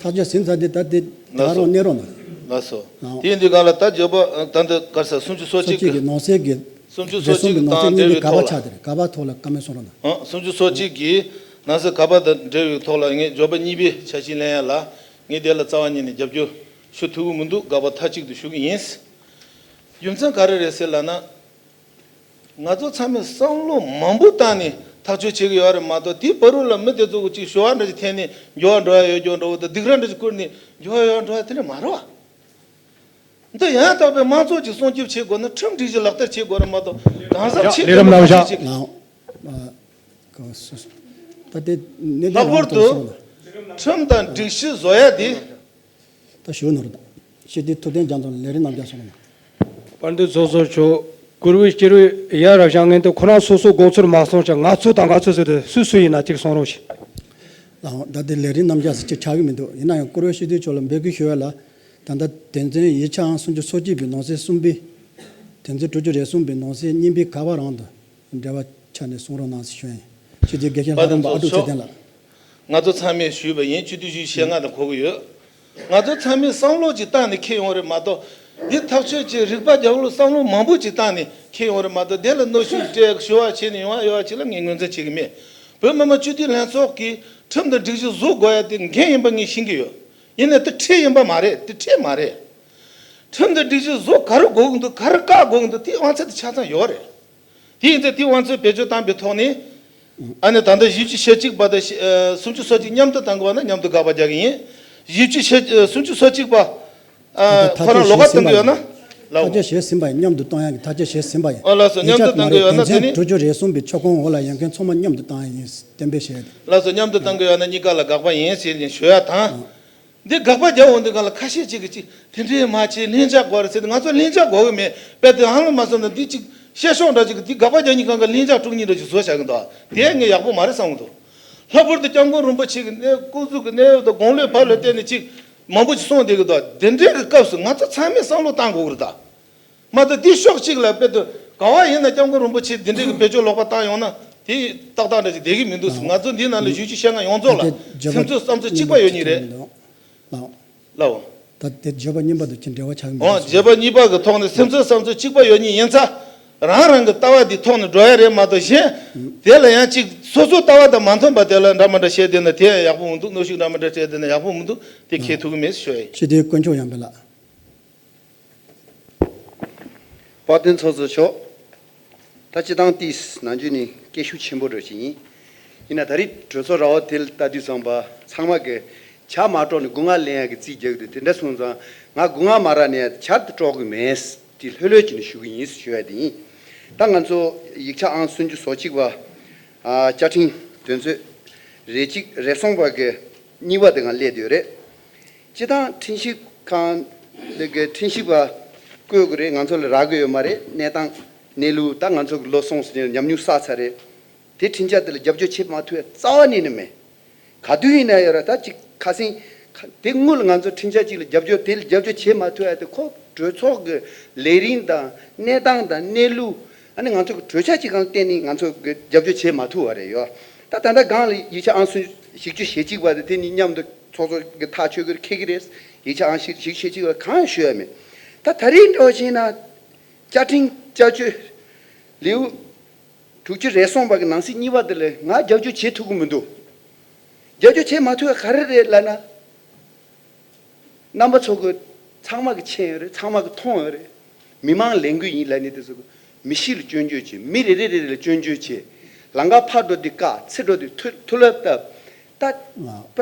ཐག་གཅོད་ཟིན་ཚར་དུས་ད་འདི་ད་རང་གནས་རོགས་གནང་། ལགས་སོ། ལགས། དེ་ཡིན་དུས་གང་ལ་ད་བརྗོད་པ་ད་འདི་ག་རེ་ཟེར། སུམ་ཅུ་སོ་གཅིག་གི་ནང་གསེས་ཀྱི། སུམ་ཅུ་སོ་གཅིག་དང་འབྲེལ་བའི་ཐོག་ལ། ག་པ་ཆགས་དེ་རེད། ག་པ་ཐོག་ལ་བཀའ་མོལ་གསུང་རོགས་གནང་། ཨང་། སུམ་ཅུ་སོ་གཅིག་གི་ནང་གསེས་ག་པ་དང་འབྲེལ་བའི་ཐོག་ལ་ངས་བརྗོད་པ་གཉིས་པའི་ཆ་ཤས་ལེན་ཡ་ལ། ངས་དེ་ལ་རྩ་བ་ཉིད་ནས་རྒྱབ་སྐྱོར་ཞུ་ཐུབ་ཀྱི་མི་འདུག། དགག་པ་མཐའ་གཅིག་ཏུ་ཞུ་གི་ཡིན། རྒྱུ་མཚན་ག་རེ་རེད་ཟེར་ལབ་ན། ང་ཚོ་ཚང་མས་བསམ་བློ་མང་པོ་བཏང་ནས་ཐག་གཅོད་བྱེད་ཀྱི་ཡོད་རེད་མ་གཏོགས། དེའི་བར་དུ་ལ་མི་དེ་ཚོ་གི་ཅིག་ཞུ་བ་འདྲ་ཅིག་འཐེན་ནས་འགྱུར་བ་འགྲོ་ཡ་ཡོད་འགྱུར་འགྲོ་གི་འདུག། སྡིགས་ར་འདྲ་ཅིག་བསྐུར་ནས་འགྱུར་བ་ཡོད་འགྲོ་ཡ་དེ་འདྲ་མ་རེད་བ། འདི་ཡང་དག་པའི་དམངས་གཙོ་ཅིག་སྲུང་སྐྱོབ་བྱེད་དགོས་ན་ཁྲིམས་སྒྲིག་གཞི་ལག་བསྟར་བྱེད་དགོས་རེད་མ་གཏོགས། གང་ཟག་ཡ། ཆེད་ལས་དུ་རིམ་ལམ་མ་བཞག་ཤེས་ཅིག། ལའོ། ཨ། ཨ། ད་དེ་གནད་དོན་ལྷག་པར་དུ་རང་དུ་སོང་ན། ཁྲིམས་དང་སྒྲིག་གཞི་བཟོ་ཡ་དེ། ད་ཞུ་ནོར་དང་། སྤྱི་འཐུས་ཐུབ་བསྟན་རྒྱ་མཚོ་ལ་ལས་རིམ་རྣམ་རྒྱལ་སོང་ན། དཔལ་ལྡན་ཚོགས་གཙོ་མཆོག། བཀུར་འོས་སྤྱི་འཐུས་ཡ་རབ་བྱ་ངན་དེ་ཁོ་རང་སོ་སོ་དགོངས་ཚུལ་མ་གསུངས་ཀྱང་། ང་ཚོ་དང་ང་ཚོ་ཟེར་དུས་སུ་སུ་ཡིན་ན་གཅིག་གསུང་རོགས་ཞུ། ལའོ། ད་དེ་ལས་རིམ་རྣམ་རྒྱལ་ཟེར་གཅིག་ཆགས་ཀྱི་མི་འདུག། ཡིན་ན་ཡང་བཀུར་འོས་སྤྱི་འཐུས་མཆོག་ལ་འབོད་སྐུལ་ཞུ་ཡ་ལ། ད་ལྟ་དོན་ཚན་ཡིག་ཆ་ཨང་སུམ་ཅུ་སོ་གཅིག་པའི་ནང་གསེས་གསུམ་པའི། དོན་ཚན་དྲུག་ཅུ་རེ་གསུམ་པའི་ནང་གསེས་གཉིས་པའི་ག་པ་རང་དང་འབྲེལ་བ་ཆགས་ནས་གསུང་རོགས་གནང་ཟེར་ཞུ་ཡ་ཡིན། སྤྱི་འཐུས་དགེ་བཤེས་ལྷ་རམས་པ་ཨ་ཀྲུག་ཚེ་བརྟན་ལགས། ང་ཚོ་ཚང་མས་ཞུས་པ་ཡིན། སྤྱི་འཐུས་ཞུས་བཤད་ལྔ་དང་གོ་གི་ཡོད། ང་ཚོ་ཚང་མས་བསམ་བློ་ཅིག་བཏང་ནས་འཁྱེར་ཡོང་རེད་མ་གཏོགས། འདི་ཐག་གཅོད་ཀྱི་རིག་པ་རྒྱབ་ལོགས་བསམ་བློ་མང་པོ་ཅིག་བཏང་ནས་འཁྱེར་ཡོང་རེད་མ་གཏོགས། དེ་ལ་གནོན་ཤུགས་སྤྲད་ཞུ་བ་བྱས་ནས་ཡོང་བ་ཡོད་པ་ཅིག་ལ་ངས་ངོས་འཛིན་བྱེད་ཀྱི་མེད། བོད་མི་མང་སྤྱི་འཐུས་ལྷན་ཚོགས་ཀྱིས་ཁྲིམས་དང་སྒྲིག་གཞི་བཟོ་དགོས་ཡ་དེ་འགན་ཡིན་པ་ངས་ཤེས་ཀྱི་ཡོད། ཡིན་ནའི་དེ་ཁྲིམས་ཡིན་པ་མ་རེད། དེ་ཁྲིམས་མ་རེད། ཁྲིམས་དང་སྒྲིག་གཞི་བཟོ་ག་རེ་དགོས་ཀྱི་འདུག། ག་རེ་བཀག་དགོས་ཀྱི་འདུག། དེའི་དབང་ཚད་དེ་ཆ་ཚང་ཡོད་རེད། དེ་ཡིན་ཙང་དེའི་དབང་ཚད་བེད་སྤྱོད་བཏང་པའི་ཐོག་ནས། ཨ་ནི་ད་ལྟ་བཞི་བཅུ་ཞེ་གཅིག་པ་དང་། ཨ། སུམ་ཅུ་སོ་གཅིག་མཉམ་དུ་བཏང་དགོས་པ་ན་མཉམ་དུ་དགག་པ་རྒྱག་གི་ཡིན། བཞི་བཅུ་ཞེ། ཨ། སུམ་ཅུ་སོ་གཅིག་པ། ཨ། ད་ལྟ་ཁོ་རང་ལོགས་ཀ་བཏང་གི་ཡོད་ན། ལགས། ཐག་གཅོད་བྱས་ཟིན་པ་ཡིན། མཉམ་དུ་གཏོང་ཡག་གི་ཐག་གཅོད་བྱས་ཟིན་པ་ཡིན། ཨ། ལགས་སོ། མཉམ་དུ་བཏང་གི་ཡོད་ན། དེ་ནི་དྲུག་ཅུ་རེ་གསུམ་པའི་ཆོག་ཁོངས་འོག་ལ་ཡོད་མཁན་ཚང་མ་མཉམ་དུ་བཏང་ཡག་ཡིན། གཏན་འབེབས་བྱས་ཏེ། ལགས་སོ། མཉམ་དུ་བཏང་གི་ཡོད་ན་གཉིས་ཀ་ལ་དགག་པ་ཡིན་ཟེར་ནས་ཞུ་ཡ་དང་། འདི་དགག་པ་རྒྱག་འོང་དུས་སྒང་ལ་ཁ་ཤས་ཅིག་གིས་ཅིག་དེ་འདྲས་མ་བྱེད། ལྷིང་འཇགས་དགོས་རེད་ཟེར་ཏེ། ང་ཚོ་ལྷིང་འཇགས་དགོས་ཀྱི་མེད། དཔེ་དེ་ཧང་ལོ་མ་སོང་ན་འདི་ཅིག་བཤད་ཤོག་འདྲ་ཅིག་གིས་འདི་དགག་པ་རྒྱག་མཁན་སྒང་ག་ལྷིང་འཇགས་དཀྲུག་མཁན་འདྲ་ཅིག་བཟོ་བྱ་གི་འདུག། དེ་ངས་ཡག་པོ་མ་རེད་བསམ་གི་འདུག། ལྷག་པར་དུ་སྐྱབས་མགོན་རིན་པོ་ཆེ་གི་གནས། སྐུ་གཟུགས་ཀྱི་གནས་བབ་དང་དགུང་ལོའི་བར་ལ་བལྟས་ནས་ཅིག་མང་པོ་ཅིག་གསུངས་བསྡད་ཀྱི་འདུག། དེ་འདྲའི་གི་སྐབས་སུ་ང་ཚོ་ཚང་མས་བསམ་བློ་བཏང་དགོས་ཀྱི་རེད་ད། མ་གཏོགས་འདི་ཕྱོགས་གཅིག་ལ་དཔེ་དུ་ག་བ་ཡིན་ན་སྐྱབས་མགོན་རིན་པོ་ཆེ་འདི་འདྲའི་གི་བེད་སྤྱོད་ལོག་པ་བཏང་ཡོང་ན་དེ་ཏག་ཏག་འདྲ་ཅིག་བསྡད་ཀྱི་མི་འདུག་ཟེར། ང་ཚོ་འདི་ནང་ལ་བཞི་བཅུ་ཞེ་ལྔ་ཡོངས་རྫོགས་ལ་སེམས་ཚོར་བསམ་ཚུལ་གཅིག་པ་ཡོད་ནི་རེད། ལའོ། ད་དེ་བརྗོད་པ་གཉིས་པ་དང་ཅི་འབྲེལ་བ་ཆགས་མེད། འོ། བརྗོད་པ་གཉིས་པ་གི་ཐོག་ནས་སེམས་ཚོར་བསམ་ཚུལ་གཅིག་པ་ཡོད་ནི་ཡིན་ཙང་། རང་རང་གི་ལྟ་བ་འདི་ཐོག་ནས་འགྲོ་ཡ་རེད་མ་གཏོགས། གཞན་དེ་ལ་ཡང་ཅིག་སོ་སོའི་ལྟ་བ་དང་མ་མཐུན་པ་དེ་ལ་འདྲ་མ་འདྲ་བཤད་བསྡད་ན་དེ་ཡང་ཡག་པོ་མི་འདུག། གནོན་ཤུགས་འདྲ་མ་འདྲ་སྤྲད་བསྡད་ན་ཡག་པོ་མི་འདུག། དེ་འཁྱེར་ཐུབ་ཀྱི་མེད་ཟེར་ཞུ་ཡ་ཡིན། སྤྱི་འཐུས་དཀོན་མཆོག་ཡང་འཕེལ་ལགས། དཔལ་ལྡན་ཚོགས་གཙོ་མཆོག། ད་སྤྱིར་བཏང་དེ་ནམ་རྒྱུན་ནས་སྐད་ཤུགས་ཆེན་པོ་འདྲ་ཞིག་ཡིན། ཡིན་ན་ད་རེས་གྲོས་ཚོགས་ར་བ་དེ་ལ་ལྟ་དུས་ཙམ་པ་ཚང་མ་གིས་ཇ་མ་དཀྲོགས་ནས་སྒོ་ང་ལེན་ཡག་གི་རྩིས་རྒྱག་གི་འདུག། དེ་འདྲ་སོང་ཙང་ང་སྒོ་ང་མ་རག་ནས་ཇ་དེ་དཀྲོག་གི་མེད། དེ་ལྷོད་ལྷོད་བྱས་ནས་ཞུ་གི་ཡིན་ཞུ་ཡ་དེ་ཡིན། ད་ང་ཚོ་ཡིག་ཆ་ཨང་སུམ་ཅུ་སོ་གཅིག་པ། ཨ། བཅའ་ཁྲིམས་དོན་ཚན་རེ་གཅིག་རེ་གསུམ་པ་གི་གཉིས་པ་དེ་སྒང་སླེབས་བསྡད་ཡོད་རེད། སྤྱིར་བཏང་ཁྲིམས་ཞིབ་ཁང་ལ་གི་ཁྲིམས་ཞིབ་པ་བསྐོ་དགོས་རེད། ང་ཚོ་ལ་རག་གི་ཡོད་མ་རེད། གནས་སྟངས་གནས་ལུགས་ད་ང་ཚོ་གི་ལོ་གསུམ་ཙམ་ཉམས་མྱོང་བསགས་ཚར་རེད། དེ་ཁྲིམས་འཆར་དེ་ལ་རྒྱབ་སྐྱོར་བྱེད་མ་ཐུབ་ཡ་རྩ་བ་ནས་ནི་མེད། ག་དུས་ཡིན་ན་ཡང་ར་ད་ཅིག་ཁ་སེང་ཁ་དེ་སྔོན་ལ་ང་ཚོ་ཁྲིམས་འཆར་ཅིག་ལ་རྒྱབ་སྐྱོར། དེ་ལ་རྒྱབ་སྐྱོར་བྱེད་མ་ཐུབ་ཡ་དེ་ཁོ་གྲོས་ཚོགས་ཀྱི་ལས་རིམ་དང་གནས་སྟངས་དང་གནས་ལུགས། ཨ་ནི་ང་ཚོ་གི་གྲོས་འཆར་ཅིག་སྒང་བརྟེན་ནས་ང་ཚོ་གི་རྒྱབ་སྐྱོར་བྱེད་མ་ཐུབ་པ་རེད་ཡོད། ད་ད་ལྟ་སྒང་ལ་ཡིག་ཆ་ཨང་སུམ་བཞི་བཅུ་ཞེ་གཅིག་པ་དེ་དེ་གཉིས་མཉམ་དུ་ཚོགས་གཙོ་གི་ཐག་ཆོད་གི་འཁེལ་གི་རེད། ཡིག་ཆ་ཨང་བཞི་བཅུ་ཞེ་གཅིག་པ་གང་ཞུ་ཡ་མེད། ད་ད་རེས་འདྲ་བ་བྱས་ན་བཅའ་ཁྲིམས་བསྐྱར་བཅོས་ལེའུ་དྲུག་ཅུ་རེ་གསུམ་པ་གི་ནང་གསེས་གཉིས་པ་དེ་ལ་ང་རྒྱབ་སྐྱོར་བྱེད་ཐུབ་ཀྱི་མི་འདུག། རྒྱབ་སྐྱོར་བྱེད་མ་ཐུབ་པ་ག་རེ་རེད་ལབ་ན། རྣམ་པ་ཚོ་གི་ཚང་མ་གི་མཁྱེན་ཡོད་རེད། ཚང་མ་གི་མཐོང་ཡོད་རེད། མི་མང་ལས་འགུལ་ཡིན་ལབ་ནས་དེ་ཚོ་གི་མི་གཤིས་ལ་སྐྱོན་བརྗོད་བྱེད། མི་རེ་རེ་རེ་རེ་ལ་སྐྱོན་བརྗོད་བྱེད། ལམ་ཁ་ཕར་འགྲོ་དུས་བཀག། ཚུར་འགྲོ་དུས་ཐུ་ཐུ་ལབ་བཏབ། ད་པ་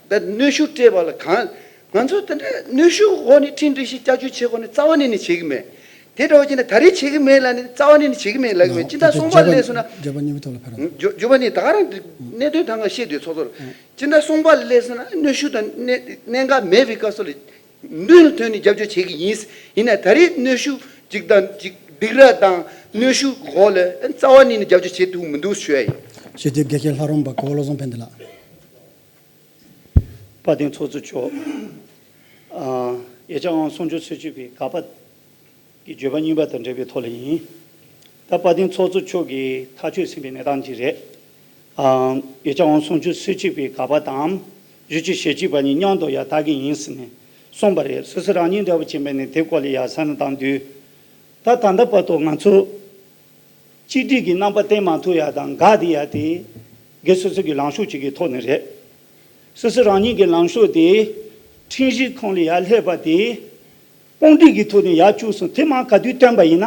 ད་གནོན་ཤུགས་སྤྲད་པ་ལ་གང་། ང་ཚོ་དེ་འདྲ་གནོན་ཤུགས་འོག་ནས་ཁྲིམས་སྒྲིག་གཞི་བསྐྱར་བཅོས་བྱེད་དགོས་ནི་རྩ་བ་ནས་ནི་བྱེད་གི་མེད། དེ་འདྲ་བ་བྱས་ན་ད་རེས་བྱེད་གི་མེད་ལབ་ནི་རྩ་བ་ནས་ནི་བྱེད་གི་མེད་ལབ་གི་མེད། སྤྱི་ཟླ་གསུམ་པ་སླེབས་སོང་ན། བརྗོད་པ་གཉིས་པའི་ཐོག་ལ་ཕེབས་རོགས། བརྗོད་བརྗོད་པ་ནི་ད་ག་རང་གནད་དོན་ད་ང་བཤད་དུས་ཚོགས་གཙོ་ལ། སྤྱི་ཟླ་གསུམ་པ་སླེབས་སོང་ན་གནོན་ཤུགས་དང་གནད་གནད་འགག་མེད་པའི་སྐབས་སུ་ལ། མདུན་ལ་ཐོན་ནས་རྒྱབ་སྐྱོར་བྱེད་ཀྱི་ཡིན། ཡིན་ན་ད་རེས་གནོན་ཤུགས་གཅིག་དང་གཅིག་སྡིགས་ར་དང་གནོན་ཤུགས་འོག་ལ་རྩ་བ་ནས་ནི་རྒྱབ་སྐྱོར་བྱེད་ཐུབ་མི་འདུག་ཞུ་ཡ་ཡིན། སྤྱི་འཐུས་དགེ་བཤེས་ལྷ་རམས་པ་གོ་བོ་བློ་བཟང་ཕན་བདེ་ལགས། དཔལ་ལྡན་ཚོགས་གཙོ་མཆོག། ཨ། ཡིག་ཆ་ཨང་སུམ་ཅུ་སོ་གཅིག་པའི་ག་པ་གི་བརྗོད་པ་གཉིས་པ་དང་འབྲེལ་བའི་ཐོག་ལ་ཡིན། ད་དཔལ་ལྡན་ཚོགས་གཙོ་མཆོག་གིས་ཐག་གཅོད་ཟིན་པའི་གནས་སྟངས་ཅིག་རེད། ཨ། ཡིག་ཆ་ཨང་སུམ་ཅུ་སོ་གཅིག་པའི་ག་པ་དང་བཞི་བཅུ་ཞེ་གཅིག་པ་གཉིས་མཉམ་དུ་ཡར་བཏགས་ཀྱི་ཡིན་ཟེར་ནས་ གསུངས་པ་རེད། སོ་སོ་རང་ཉིད་འདྲ་བོ་བྱས་པས་ནི་དེ་སྐོར་ལ་ཡ་བསམ་བློ་བཏང་དུས། ད་ད་ལྟ་བར་དུ་ང་ཚོ་གཅིག་སྒྲིལ་གྱི་རྣམ་པ་བསྟན་མ་ཐུབ་ཡ་དང་འགག་བསྡད་ཡ་དེ། སྒེར་སོ་སོ་གི་ལངས་ཕྱོགས་གཅིག་གི་ཐོག་ནས་རེད། སོ་སོ་རང་ཉིད་ཀྱི་ལངས་ཕྱོགས་དེ་ཁྲིམས་ཞིབ་ཁང་ལ་ཡར་སླེབས་པ་དེ་དཔུང་སྒྲིག་གི་ཐོག་ནས་ཡར་བཅུག་སོང་། དེ་མར་ག་དུས་བཏོན་པ་ཡིན་ན་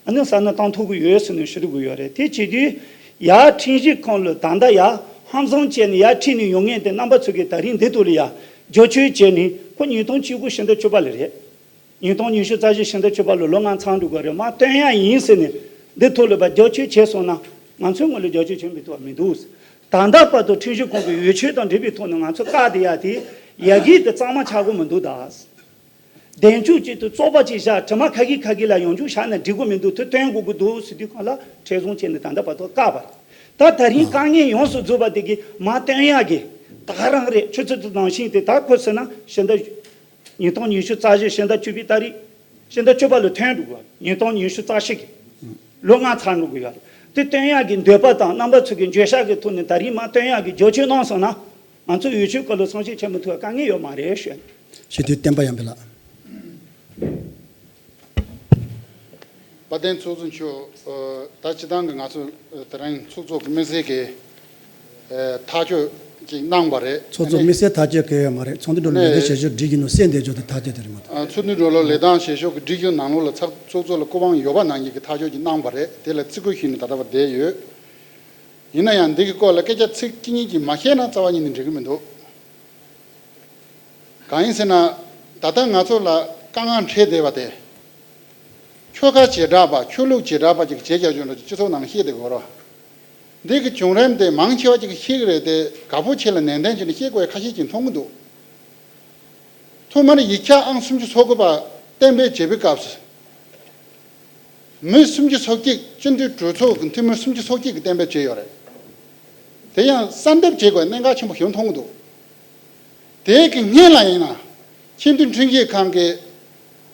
ཨ་ནི་བསམ་བློ་བཏང་ཐུབ་ཀྱི་ཡོད་ཟེར་ནས་ཞུ་གི་ཡོད་རེད། དེ་བྱེད་དུས་ཡར་ཁྲིམས་ཞིབ་ཁང་ལ་ད་ལྟ་ཡར་ཧམ་བཟུང་བྱས་ནས་ཡར་ཁྲིད་ནས་ཡོང་མཁན་དེ་རྣམ་པ་ཚོ་གིས་ད་རིང་འདི་ཐོག་ལ་ཡར་བསྒྱུར་བཅོས་བྱས་ནས་ཁོ་ཉིས་སྟོང་བཅུ་དགུ་ཕྱི་ཟླ་བཅུ་པ་ལ་རེད། ཉིས་སྟོང་ཉི་ཤུ་རྩ་བཞི་ཕྱི་ཟླ་བཅུ་པ་ལ་ལོ་ལྔ་ཚང་འགྲོ་དགོས་རེད། མར་བཏོན་ཡ་ཡིན་ཟེར་ནས་འདི་ཐོག་ལ་ཕར་བསྒྱུར་བཅོས་བྱས་སོང་ན་ང་ཚོའི་ངོས་ལ་བསྒྱུར་བཅོས་བྱེད་མི་ཐུབ་པ་མི་འདུག། ད་ལྟ་བར་དུ་ཁྲིམས་ཞིབ་ཁང་གི་འོས་ཆོས་དང་འབྲེལ་བའི་ཐོག་ནས་ང་ཚོ་བཀག་བསྡད་ཡ་དེ་ཡ་གི་དེ་གཙང་མ་ཆགས་ཀྱི་མི་འདུག་ད། གདན་ཕྱོགས་གཅིག་ཏུ་བཙོག་པ་གཅིག་བཞག་དྲི་མ་ཁ་གི་ཁ་གི་ལ་ཡང་བསྐྱར་བཞག་ན་འགྲིག་གི་མི་འདུག། དེ་བཏོན་དགོས་ཀྱི་འདུག་ཟེར་དུས་སྒང་ལ་མཁྲེགས་བཟུང་བྱས་ནས་ད་ལྟ་བར་དུ་བཀག་པ་རེད། ད་ད་རིང་དཀའ་ངལ་ཡོངས་སུ་རྫོགས་པ་དེ་གི་མར་བཏོན་ཡག་གི་ད་ག་རང་རེད། ཆུ་ཚོད་དེ་ནང་བཞིན་དེ་ད་ཁོ་ཟེར་ན་ཕྱི་ཟླ་ཉིས་སྟོང་ཉི་ཤུ་རྩ་བཞི་ཕྱི་ཟླ་བཅུ་པའི་ཏ་རིག་ཕྱི་ཟླ་བཅུ་པ་ལ་ཐོན་འགྲོ་གི་ཡོད། ཉིས་སྟོང་ཉི་ཤུ་རྩ་བཞི་གི་ལོ་ལྔ་ཚར་འགྲོ་གི་ཡོད་རེད། དེ་བཏོན་ཡག་གི་འདོད་པ་དང་རྣམ་པ་ཚོ་གི་འགྱོད་བཤགས་ཀྱི་ཐོག་ནས་ད་རིང་མར་བཏོན་ཡག་གི་བསྒྱུར་བཅོས་གནང་སོང་ན་ང་ཚོ་འོས་ཆོས་སྐོར་ལ་གསལ་བཤད་བྱེད་མི་ཐུབ་པའི་དཀའ་ངལ་ཡོད་མ་རེད་ཞུ། སྤྱི་འཐུས་བསྟན་པ་ཡར་འཕེལ་ལགས། དཔལ་ལྡན་ཚོགས་གཙོ་མཆོག་ཨ། ད་སྤྱིར་བཏང་གི་ང་ཚོ་དེ་རིང་ཚོགས་གཙོ་གི་དམིགས་བསལ་གྱི་ཨ། ཐག་གཅོད་ཅིག་གནང་བ་རེད། ཚོགས་གཙོ་དམིགས་བསལ་ཐག་གཅོད་གལ་ཡོད་མ་རེད། ཚོགས་འདུ་འགྲོ་ལས་དེ་ནས་བྱེད་ཕྱོགས་སྒྲིག་གི་ནོ་གསན་བསྡད་ཆོག་དེ་ཐག་གཅོད་དེ་རེད་མ་གཏོགས། ཨ། ཚོགས་འདུ་འགྲོ་ལ་ལས་སྟངས་བྱེད་ཕྱོགས་ཀྱི་སྒྲིག་གཞི་ནང་ལོགས་ལ་ཚགས་ཚོགས་གཙོ་ལ་སྐུ་དབང་ཡོད་པ་ནང་བཞིན་གྱི་ཐག་གཅོད་ཅིག་གནང་བ་རེད། དེ་ལ་བརྩི་བཀུར་ཞུས་ནས་ད་ལྟ་བར་བསྡད་ཡོད། ཡིན་ན་ཡང་འདི་གི་སྐོར་ལ་སྐད་ཆ་ཚིག་གཅིག་གཉིས་ཀྱིས་མ་བཤད་ན་རྩ་བ་ཉིད་ནས་འགྲིག་གི་མི་འདུག། གང་ཡིན་ཟེར་ན། ད་ལྟ་ང་ཚོ་ལ་དཀའ་ངལ་འཕྲད་བསྡད་པ་དེ། ཆོལ་ཁ་བྱེ་བྲག་པ་ཆོས་ལུགས་བྱེ་བྲག་པ་ཅིག་བྱས་རྒྱག་རྒྱུ་འདྲ་ཅིག་སྤྱི་ཚོགས་ནང་བཤད་བསྡད་དགོས་རེད། འདི་གི་བྱུང་རིམ་དེ་མང་ཆེ་བ་ཅིག་གིས་ཤེས་ཀྱི་རེད་དེ། དགའ་པོ་བྱས་ལ་ནན་ཏན་བྱས་ནས་ཤེས་དགོས་ཡ་ཁ་ཤས་ཅིག་མཐོང་གི་འདུག། ཐོག་མར་ཡིག་ཆ་ཨང་སུམ་ཅུ་སོ་དགུ་པ་གཏན་འབེབས་བྱེད་པའི་སྐབས་སུ། མི་སུམ་ཅུ་སོ་གཅིག་སྤྱི་འཐུས་གྲོས་ཚོགས་ཀྱི་འཐུས་མི་སུམ་ཅུ་སོ་གཅིག་གིས་གཏན་འབེབས་བྱས་ཡོད་རེད། དེ་ཡང་གསར་འདེབས་བྱེད་དགོས་གནད་འགག་ཆེན་པོ་ཞིག་མཐོང་གི་འདུག། དེའི་གི་སྔོན་ལ་ཡིན་ན། ཆེས་མཐོའི་ཁྲིམས་ཞིབ་ཁང་གིས་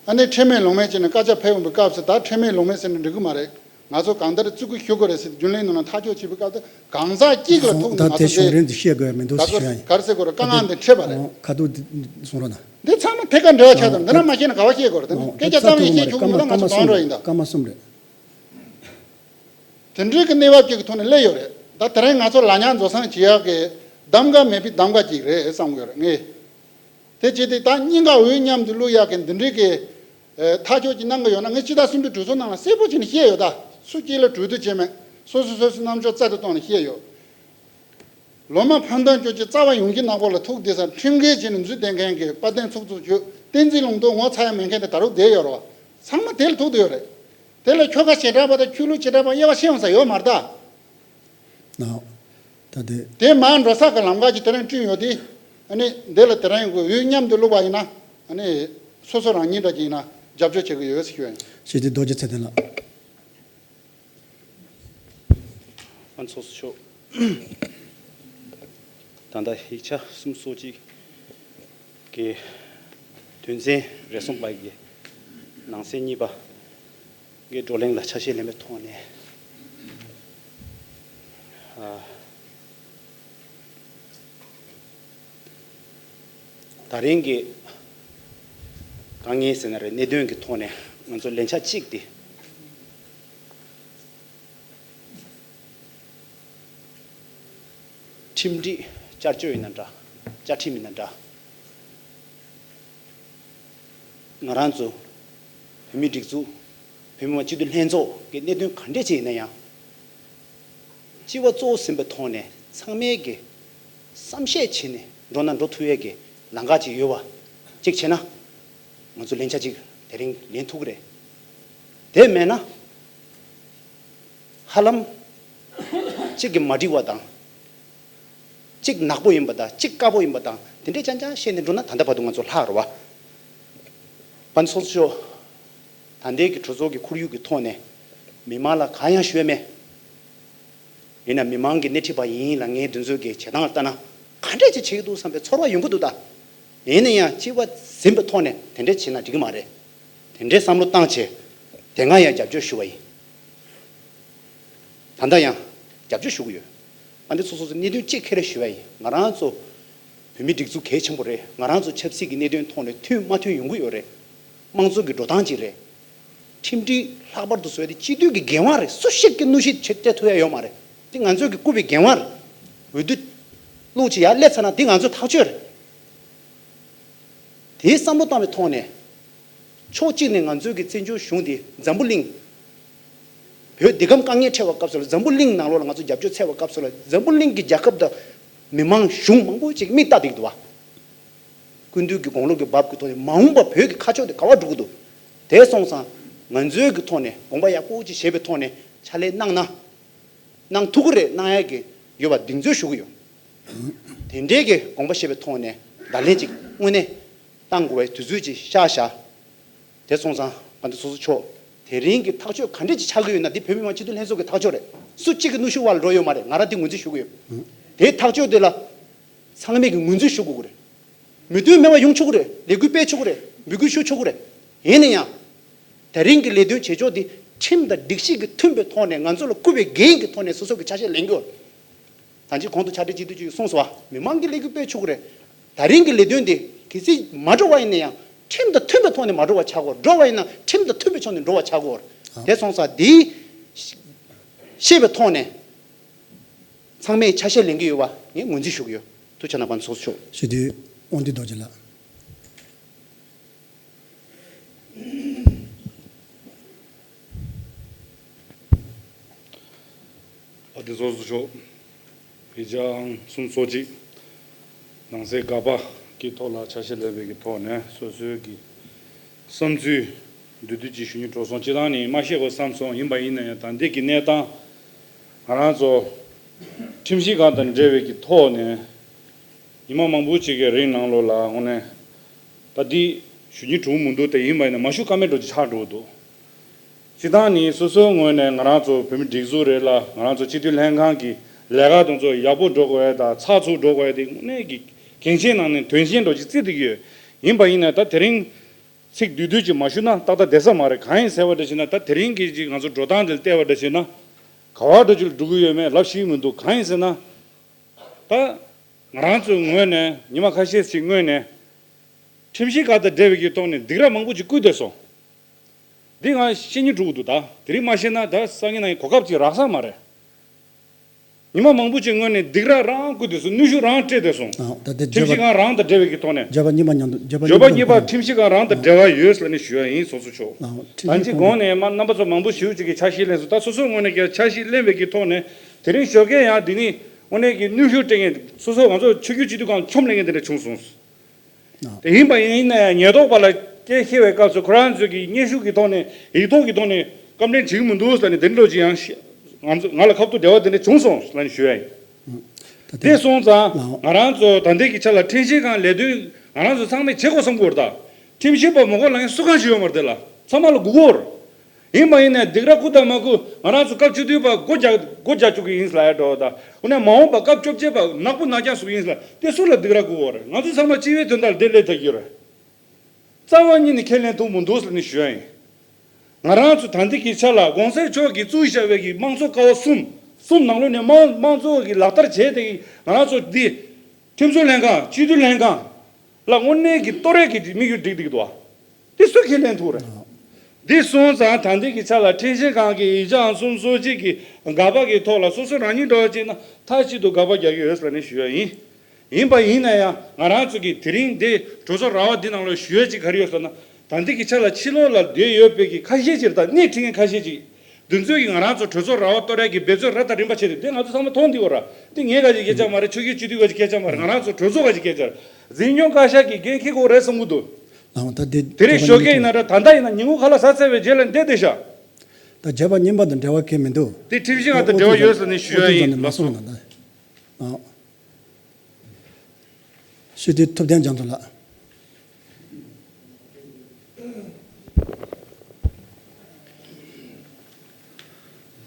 ཨ་ནི་ཁྲེལ་མེད་ལུང་མེད་བྱས་ནས་བཀའ་རྒྱ་ཕེབས་ཡོང་པའི་སྐབས་སུ། ད་ཁྲེལ་མེད་ལུང་མེད་ཟེར་ནས་འགྲིག་གི་མ་རེད། ང་ཚོ་གང་ལྟར་བརྩི་བཀུར་ཞུ་དགོས་རེད་ཟེར་རྒྱུན་ལས་ནང་ལ་ཐག་གཅོད་བྱེད་པའི་སྐབས་དུ་གང་ཟག་གཅིག་ལ་ཐུག་ནས་ད་ང་དེ་ཚོ་བྱུང་རིམ་དེ་ཤེས་དགོས་མི་འདུག་ཟེར་ཞུ་ཡ་ཡིན། ག་རེ་ཟེར་དགོས་རེད། དཀའ་ངལ་འདི་འཕྲད་པ་རེད། ཁ་ཐུག་འདི་གསུང་རོགས་གནང་། འདི་ཚང་མ་ཐད་ཀར་འབྲེལ་བ་ཆགས་དང་། འདི་ན་མ་ཤེས་ན་ག་བ་ཤེས་དགོས་རེད། དེ་ནི་སྐད་ཆ་ཙམ་ཞིག་བཤད་ཆོག་གི་མི་འདུག། ང་ཚོ་གང་འགྲོ་ཡིན་ད། སྐར་མ་གསུམ་རེད། དེ་འདྲའི་གི་གནས་བབ་ཅིག་གི་ཐོག་ནས་སླེབས་ཡོད་རེད། ད་དེ་རིང་ང་ཚོ་ལ་ཉག་འཛོ་སང་བྱེད་ཡག་གི་གདམ་ག་མེད་པའི་གདམ་ག་ཅིག་རེད་བསམ་གི་ཡོད་རེད་ངས། དེ་བྱས་ཏེ་ད་གཉིས་ཀ་འོས་མཉམ་དུ་བླུག་ཡག་གི་འདི་འདྲའི་གི་ཨེ། ཐག་གཅོད་ཅིག་གནང་གི་ཡོད་ན། ངས་སྤྱི་ཟླ་གསུམ་པའི་གྲོས་ཚོགས་ནང་ལ་གསལ་པོ་བྱས་ནས་བཤད་ཡོད་ད། སུ་གཅིག་ལ་གྲོས་བསྡུར་བྱས་མེད། སོ་སོ་སོ་སོའི་རྣམ་དཔྱོད་རྩལ་དུ་བཏོན་ནས་བཤད་ཡོད། ལོ་མ་ཕན་ཐོགས་སྐྱོ་ཅིག་རྩ་བ་ཡོང་གི་ནག་པོ་ལ་ཐུག་བསྡད་ས་ཁྲིམས་འགལ་བྱས་ནས་འཛུལ་བསྡད་མཁན་གྱི་དཔལ་ལྡན་ཚོགས་གཙོ་མཆོག་བསྟན་འཛིན་ལུང་རྟོགས་ངོ་ཚ་ཡ་མེད་མཁན་དེ་ད་རུང་བསྡད་ཡོད་རེད་བ། ཚང་མ་དེ་ལ་ཐུག་བསྡད་ཡོད་རེད། དེ་ལ་ཆོལ་ཁ་བྱེ་བྲག་པ་དང་ཆོས་ལུགས་བྱེ་བྲག་པ་དབྱེ་བ་ཕྱེ་ཡོང་ས་ཡོད་མ་རེད་ད། ནའོ། ད་དེ། དེ་མར་འགྲོ་ས་གི་ལམ་ཁ་ཅིག་དེ་རིང་བསྐྲུན་ཡོད་དེ། ཨ་ནི་འདི་ལ་དེ་རིང་གི་འོས་མཉམ་དུ་བླུགས་པ་ཡིན་ན། ཨ་ནི་སོ་སོ་རང་ཉིད་འདྲ་ཅིག་ཡིན་ན་རྒྱབ་སྐྱོར་བྱེད་ཀྱི་ཡོད་ཟེར་ཞུ་ཡ་ཡིན། ཞེས་ཏེ་རྡོ་རྗེ་ཚེ་བརྟན་ལགས། ཨ། ཚོགས་གཙོ་མཆོག། ད་ལྟ་ཡིག་ཆ་གསུམ་སོ་གཅིག་གི་དོན་ཚན་རེ་ཟུང་པ་གི་ནང་གསེས་གཉིས་པ་གི་བགྲོ་གླེང་ལ་ཆ་ཤས་ལེན་པའི་ཐོག་ནས། ཨ། ད་རིང་གི་དཀའ་ངལ་ཟེར་ན་རེད། གནད་དོན་གྱི་ཐོག་ནས་ང་ཚོ་ལན་ཆགས་གཅིག་དེ། ཁྲིམས་སྒྲིག་བསྐྱར་བཅོས་ཡིན་ན་འདྲ། བཅའ་ཁྲིམས་ཡིན་ན་འདྲ། ང་རང་ཚོ་བོད་མིའི་སྒྲིག་འཛུགས། བོད་མི་མང་སྤྱི་འཐུས་ལྷན་ཚོགས་ཀྱི་གནད་དོན་ག་འདྲས་ཅིག་ཡིན་ན་ཡང་། སྤྱི་བ་གཙོ་བོ་ཟིན་པའི་ཐོག་ནས་ཚང་མས་ཀྱི་བསམ་ཤེས་བྱས་ནས་འགྲོ་ན་འགྲོ་ཐུབ་ཡས་ཀྱི་ལམ་ཁ་ཅིག་ཡོད་པ་ཅིག་བྱས་ན། ང་ཚོ་ལན་ཆ་ཅིག་དེ་རིང་ལེན་ཐུབ་ཀྱི་རེད། དེ་མེད་ན། ཧ་ལམ། གཅིག་གིས་མ་འགྲིག་པ་དང་། གཅིག་ནག་པོ་ཡིན་པ་དང་གཅིག་དཀར་པོ་ཡིན་པ་དང་དེ་འདྲས་རྐྱང་རྐྱང་བཤད་ནས་འགྲོ་ན་ད་ལྟ་བར་དུ་ང་ཚོ་ལྷག་རེད་བ། དཔལ་ཚོགས་གཙོ་མཆོག། ད་ལྟའི་གི་གྲོས་ཚོགས་ཀྱི་ཁོར་ཡུག་གི་ཐོག་ནས་མི་མང་ལ་གང་ཡང་ཞུས་མེད། ཡིན་ན་མི་མང་གི་སྣེ་ཁྲིད་པ་ཡིན་ལབ་མཁན་དེ་ཚོའི་གི་བྱེད་སྟངས་ལ་ལྟ་ན་ག་འདྲས་ཅིག་བྱེད་ཀྱི་འདུག་བསམ་པའི་ཚོར་བ་ཡོང་གི་འདུག་ད། ཡིན་ན་ཡང་སྤྱི་བ་ཟིན་པའི་ཐོག་ནས་དེ་འདྲས་བྱས་ན་འགྲིག་གི་མ་རེད། དེ་འདྲའི་བསམ་བློ་བཏང་བྱས། དེ་སྔ་ཡང་རྒྱབ་སྐྱོར་ཞུ་བ་ཡིན། ད་ལྟ་ཡང་རྒྱབ་སྐྱོར་ཞུ་གི་ཡོད། ཨ། འདི་སོ་སོ་སོའི་གནད་དོན་གཅིག་ཁ་རེ་ཞུ་བ་ཡིན། ང་རང་ཚོ་ བོད་མི་སྒྲིག་འཛུགས་གལ་ཆེན་པོ་རེད། ང་རང་ཚོ་ཆབ་སྲིད་ཀྱི་གནད་དོན་ཐོག་ནས་མཐུན་མ་མཐུན་ཡོང་གི་ཡོད་རེད། དམངས་གཙོ་གི་འགྲོ་སྟངས་ཅིག་རེད། ཁྲིམས་སྒྲིག་ལྷག་པར་དུ་བཟོས་ཏེ་སྤྱི་འཐུས་ཀྱི་འགན་དབང་རེད། སུ་ཞིག་གིས་གནོན་ཤུགས་བྱེད་སྤྲད་ཐུབ་ཡ་ཡོད་མ་རེད། འདི་ང་ཚོས་ཀྱི་བསྐུར་བའི་འགན་དབང་རེད། འོས་བསྡུ་བླུགས་ཅིག་ཡར་སླེབས་ཚར་ན་འདི་ང་ཚོའི་ཐག་གཅོད་རེད། དེའི་བསམ་བློ་བཏང་བའི་ཐོག་ནས། ཕྱོགས་གཅིག་ནས་ང་ཚོའི་གི་བཙན་བྱོལ་གཞུང་འདི་འཛམ་བུ་གླིང་། བོད་འདི་གམ་དཀའ་ངལ་འཕྲད་པའི་སྐབས་སུ་ལ་འཛམ་བུ་གླིང་ནང་ལོགས་ལ་ང་ཚོ་རྒྱབ་སྐྱོར་འཚོལ་བའི་སྐབས་སུ་ལ་འཛམ་བུ་གླིང་གི་རྒྱལ་ཁབ་དང་མི་མང་གཞུང་མང་པོ་ཅིག་མིག་ལྟ་བསྡད་ཀྱི་འདུག་བ། སྐུ་མདུན་གྱི་དགུང་ལོ་གི་བབ་ཀྱི་ཐོག་ནས་མ་འོངས་པ་བོད་ཀྱི་ཁ་ཕྱོགས་དེ་ག་བ་འགྲོ་གི་འདུག་དེ་སོང་ཙང་ང་ཚོའི་གི་ཐོག་ནས་དགོངས་པ་ཡག་པོ་ཅིག་བཞེས་པའི་ཐོག་ནས་ཕྱག་ལས་གནང་ན། གནང་ཐུབ་ཀྱི་རེད། གནང་ཡ་གི་ཡོད་པ་གདེང་ཚོད་ཞུ་གི་ཡོད། དེ་འདྲའི་གི་དགོངས་པ་བཞེས་པའི་ཐོག་ནས་བརྡ་ལན་ཅིག་དངོས་གནས་བཏང་དགོས་པའི་དུས་ཚོད་ཅིག་ཤར་བཞག་དེ་སོང་ཙང་ང་ཚོ་སོ་སོ་ཕྱོགས་དེ་རིང་གི་ཐག་གཅོད་ག་འདྲས་ཅིག་ཆགས་ཀྱི་ཡོད་ན་འདི་བོད་མི་མང་སྤྱི་འཐུས་ལྷན་ཚོགས་ཀྱི་ཐག་གཅོད་རེད། སུ་གཅིག་གི་གནོན་ཤུགས་འོག་ལ་འགྲོ་ཡོད་མ་རེད། ང་རང་འདི་ངོས་འཛིན་ཞུ་གི་ཡོད། དེའི་ཐག་གཅོད་དེ་ལ་ཚང་མས་ཀྱི་ངོས་འཛིན་ཞུ་དགོས་ཀྱི་རེད། མོས་མཐུན་མེད་པ་ཡོང་ཆོག་གི་རེད། ལས་འགུལ་སྤེལ་ཆོག་གི་རེད། འབོད་སྐུལ་ཞུ་ཆོག་གི་རེད། ཡིན་ན་ཡང་། དེ་རིང་གི་ལས་དོན་བྱེད་ཕྱོགས་འདི་ཁྲིམས་དང་སྒྲིག་གཞི་གི་མཐུན་པའི་ཐོག་ནས་ང་ཚོ་ལ་བསྐུར་བའི་འགན་གྱི་ཐོག་ནས་སོ་སོ་གི་ཆ་ཤས་ལེན་དགོས། ད་ཅི་གོང་དུ་ཕྱག་སྦྲེལ་སྤྱི་འཐུས་ཀྱིས་གསུངས་སོང་བ། མི་མང་གི་ལས་འགུལ་སྤེལ་ཆོག་གི་རེད། དེ་རིང་གི་ལས་དོན་འདི་གལ་སྲིད་མ་འགྲོ་བ་ཡིན་ན་ཡང་ཁྲིམས་དང་མཐུན་པའི་ཐོག་ནས་མ་འགྲོ་བ་ཆགས་དགོས། འགྲོ་བ་ཡིན་ན་ཁྲིམས་དང་མཐུན་པའི་ཕྱོགས་ནས་འགྲོ་བ་ཆགས་དགོས། དེ་སོང་ཙང་འདི་ཤེས་པའི་ཐོག་ནས་ཚང་མས་ཆ་ཤས་ལེན་གྱི་ཡོད་པ་ངས་ངོས་འཛིན་ཞུ་གི་ཡོད། ཐུགས་རྗེ་གནང་བ་ཚོགས་ཆོག་སྤྱི་འཐུས་དབང་འདུས་རྡོ་རྗེ་ལགས། ཨ་དེ་ཚོ་བཟོ་ཆོག་དཔེ་ཆའང་གསུམ་སོ་གཅིག་ནང་གསེས་དགག་པ་གི་ཐོག་ལ་ཆ་ཤས་ལེན་པའི་གི་ཐོག་ནས་སོ་སོའི་གི་བསམ་ཚུལ་བསྡུས་བསྡུས་ཅིག་ཞུ་སྙིང་བྲོ་སོང་། སྤྱི་བཏང་ནི་མ་བཤད་དགོས་བསམ་སོང་། ཡིན་པ་ཡིན་ན་ཡང་ད་ལྟའི་གི་གནས་སྟངས་ང་རང་ཚོ་ཁྲིམས་གཞི་སྒང་དང་འབྲེལ་བའི་གི་ཐོག་ནས་ཉི་མ་མང་པོ་ཅིག་གི་རིང་ནང་ལོགས་ལ་དངོས་གནས་ད་འདི་ཞུ་སྙིང་བྲོ་མི་འདུག་དེ་ཡིན་པ་ཡིན་ན་མ་ཞུ་ཀ་མེད་འགྲོ་ཅིག་ཆགས་འགྲོ་གི་འདུག་སྤྱི་བཏང་ནི་སོ་སོའི་ངོས་ནས་ང་རང་ཚོ་བོད་མི་སྒྲིག་འཛུགས་རེད་ལ་ང་རང་ཚོ་སྤྱི་འཐུས་ལྷན་ཁང་གི་ལས་ཀ་དེ་ཚོ་ཡག་པོ་འགྲོ་དགོས་ཡ་དང་ཚགས་ཚུད་འགྲོ་དགོས་ཡ་དེ་དངོས་གནས་ཀྱི་གལ་ཆེན་ནང་ནས་དོན་ཆེན་འགྲོ་ཅིག་བརྩི་བསྡད་ཀྱི་ཡོད། ཡིན་པ་ཡིན་ན་ད་དེ་རིང་ཚིག་བསྡུས་བསྡུས་ཅིག་མ་ཞུ་ན་ཏག་ཏག་བསྡད་ས་མ་རེད། གང་ཡིན་ཟེར་བ་འདྲ་བྱས་ན་ད་དེ་རིང་གི་ཅིག་ང་ཚོ་འགྲོ་སྟངས་དེ་ལ་བལྟས་པ་འདྲ་བྱས་ན་ག་བ་འགྲོ་ཅིག་ལ་འགྲོ་གི་ཡོད་མེད་ལབ་ཤེས་མི་འདུག་གང་ཡིན་ཟེར་ན་ད་ང་རང་ཚོའི་ངོས་ནས་ཉི་མ་ཁ་ཤས་ཤིག་སྔོན་ནས་ཁྲིམས་གཞི་སྒང་དང་འབྲེལ་བའི་གི་ཐོག་ནས་སྡིགས་ར་མང་པོ་ཅིག་བསྐུལ་བསྡད་སོང་། འདི་ང་བཤད་སྙིང་བྲོ་གི་འདུག་ད་དེ་རིང་མ་བཤད་ན་ད་སང་ཉིན་གནངས་ཉིན་གོ་སྐབས་ཅིག་རག་ས་མ་རེད། ཉི་མ་མང་པོ་ཅིག་སྔོན་ནས་སྡིགས་ར་རང་བསྐུལ་བསྡད་སོང་། གནོན་ཤུགས་རང་སྤྲད་བསྡད་སོང་། ཨ་ད་དེ་ཁྲིམས་གཞི་སྒང་རང་དང་འབྲེལ་བའི་གི་ཐོག་ནས་བརྗོད་པ་གཉིས་པ་མཉམ་དུ་བརྗོད་པ་གཉིས་པ་ཁྲིམས་གཞི་སྒང་རང་དང་འབྲེལ་བ་ཡོད་ཟེར་ནས་ཞུ་ཡ་ཡིན། སོ་སོ་ཕྱོགས་ཨ་ད་ཁྲིམས་གཞི་གཅིག་གོང་ནས་མ་རྣམ་པ་ཚོ་མང་པོ་ཞེ་པོ་ཅིག་གིས་ཆ་ཤས་ལེན་སོང་། ད་སོ་སོའི་ངོས་ནས་ཀྱང་ཆ་ཤས་ལེན་པའི་གི་ཐོག་ནས་དེ་རིང་ཞོགས་ཀས་ཡང་འདི་ནི་དངོས་གནས་ཀྱི་གནོན་ཤུགས་སྤྲད་མཁན་སོ་སོ་ང་ཚོ་ཆོས་བརྒྱུད་སྤྱི་འཐུས་ཁང་མཆོང་ལེན་མཁན་དེ་འདྲ་བྱུང་སོང་། དེ་ཡིན་པ་ཡིན་ན་ཡང་ཉེན་རྟོག་པ་ལ་སྐད་ཆ་བཤད་པའི་སྐབས་སུ་ཁོ་རང་ཚོས་ཀྱི་སྙན་ཞུ་གི་ཐོག་ནས་ཡིག་ཐོག་གི་ཐོག་ནས་བཀའ་མོལ་བྱེད་ཀྱི་མི་འདུག་ཟེར་ནས་དེ་འདྲ་ཅིག་ཡང་ང་ཚོ་ང་ལ་ཁ་ཐུག་འབྲེལ་བ་དེ་འདྲ་བྱུང་སོང་ཟེར་ནས་ཞུ་ཡ་ཡིན། དེ་སོང་ཙང་ང་རང་ཚོ་ད་ལྟའི་གི་ཆ་ལ་ཁྲིམས་ཞིབ་ཁང་ལས་དོན་ང་རང་ཚོ་ཚང་མས་བྱེད་དགོས་བསམ་གྱི་ཡོད་རེད། ད་ཁྲིམས་ཞིབ་པ་མ་དགོས་ལབ་མཁན་སུ་གང་ཞིག་ཡོད་མ་རེད། དེ་ལ་ཚང་མ་ལ་དགོས་ཀྱི་ཡོད་རེད། ཡིན་པ་ཡིན་ནའི་སྡིགས་ར་བསྐུལ་དང་མ་བསྐུལ་ང་རང་ཚོ་སྐབས་བཅུ་བདུན་པ་སྒོ་རྒྱག་སྒོ་རྒྱག་བཅུག་གི་ཡིན་ལབ་ཡ་འགྲོ་ད། འོ་ན་མ་འོངས་པ་སྐབས་བཅོ་བརྒྱད་པ་ནག་པོ་ནག་རྐྱང་བཟོ་གི་ཡིན་ལབ་དེ་སུ་ལ་སྡིགས་ར་བསྐུལ་བ་རེད། ང་ཚོ་ཚང་མ་སྤྱི་པའི་དོན་དག་ལ་བདེ་ལེགས་ཐག་གི་རེད། རྩ་བ་ཉིད་ནས་ཁས་ལེན་ཐུབ་མི་འདུག་ཟེར་ནས་ཞུ་ཡ་ཡིན། ང་རང་ཚོ་ད་ལྟའི་གི་ཆ་ལ་གོང་ས་མཆོག་གིས་བཙུགས་བཞག་པའི་གི་དམངས་གཙོ་ཀ་བ་གསུམ་གསུམ་ནང་ལོགས་ནས་དམངས་དམངས་གཙོ་གི་ལག་བསྟར་བྱས་ཏེ་ང་རང་ཚོ་འདི་ཁྲིམས་བཟོ་ལྷན་ཁང་སྤྱི་འཐུས་ལྷན་ཁང་། ལ་དངོས་གནས་ཀྱི་གཏོར་རེས་ཀྱི་དམིགས་ཡུལ་བསྒྲིགས་བསྡད་ཀྱི་འདུག་བ། དེ་སུས་ཁས་ལེན་ཐུབ་རེད། འདི་སོང་ཙང་ད་ལྟའི་གི་ཆ་ལ་ཁྲིམས་ཞིབ་ཁང་གི་ཡིག་ཆ་གསུམ་སོ་གཅིག་གི་དགག་པ་གི་ཐོག་ལ་སོ་སོ་རང་ཉིད་འགྲོ་བ་ཅིག་ན་མཐའ་གཅིག་ཏུ་དགག་པ་རྒྱག་གི་ཡོད་ཟེར་ནས་ཞུ་ཡ་ཡིན། ཡིན་པ་ཡིན་ན་ཡང་ང་རང་ཚོ་གི་དེ་རིང་འདི་གྲོས་ཚོགས་ར་བ་འདི་ནང་ལ་ཞུ་ཡ་ཅིག་ག་རེ་ཡོད་ཟེར་ན། ད་ལྟའི་གི་ཆ་ལ་ཕྱི་ལོགས་ལ་བསྡད་ཡོད་པའི་གི་ཁ་ཤས་ཅིག་རེད། ད་སྣེ་ཁྲིད་མཁན་ཁ་ཤས་ཅིག་དེ་ཚོས་ཀྱིས་ང་རང་ཚོ་གྲོས་ཚོགས་ར་བ་གཏོར་ཡག་གི་འབད་བརྩོན་རབ་དང་རིམ་པ་བྱས་ཏེ་དེ་ང་ཚོ་ཚང་མ་མཐོང་བསྡད་ཡོད་ར། དེ་ངའི་སྐད་ཆ་སྐད་ཆ་མ་རེད། ཆོས་བརྒྱུད་སྤྱི་འཐུས་སྐད་ཆ་སྐད་ཆ་མ་རེད། ང་རང་ཚོ་གྲོས་ཚོགས་སྐད་ཆ་སྐད་ཆ་རེད། འཛིན་སྐྱོང་བཀའ་ཤག་གིས་འགན་འཁྱེར་དགོས་རེད་བསམ་གྱི་འདུག་ལགས་འོང་། ད་དེ་དེ་རིང་ཞོགས་ཀས་ཡིན་ན་ར་ད་ལྟ་ཡིན་ན་ཉིན་གུང་ཁ་ལག་ཟ་ཚར་བའི་རྗེས་ལ་འདི་བསྡད་ཤག་ད་བརྗོད་པ་གཉིས་པ་དང་འབྲེལ་བ་གང་ཡང་མི་འདུག་དེ་ཁྲིམས་ཞིབ་ཁང་དང་འབྲེལ་བ་ཡོད་ཟེར་ནས་ཞུ་ཡ་ཡིན། ལགས་སོ། ལགས་འོང་། སྤྱི་འཐུས་ཐུབ་བསྟན་རྒྱ་མཚོ་ལགས།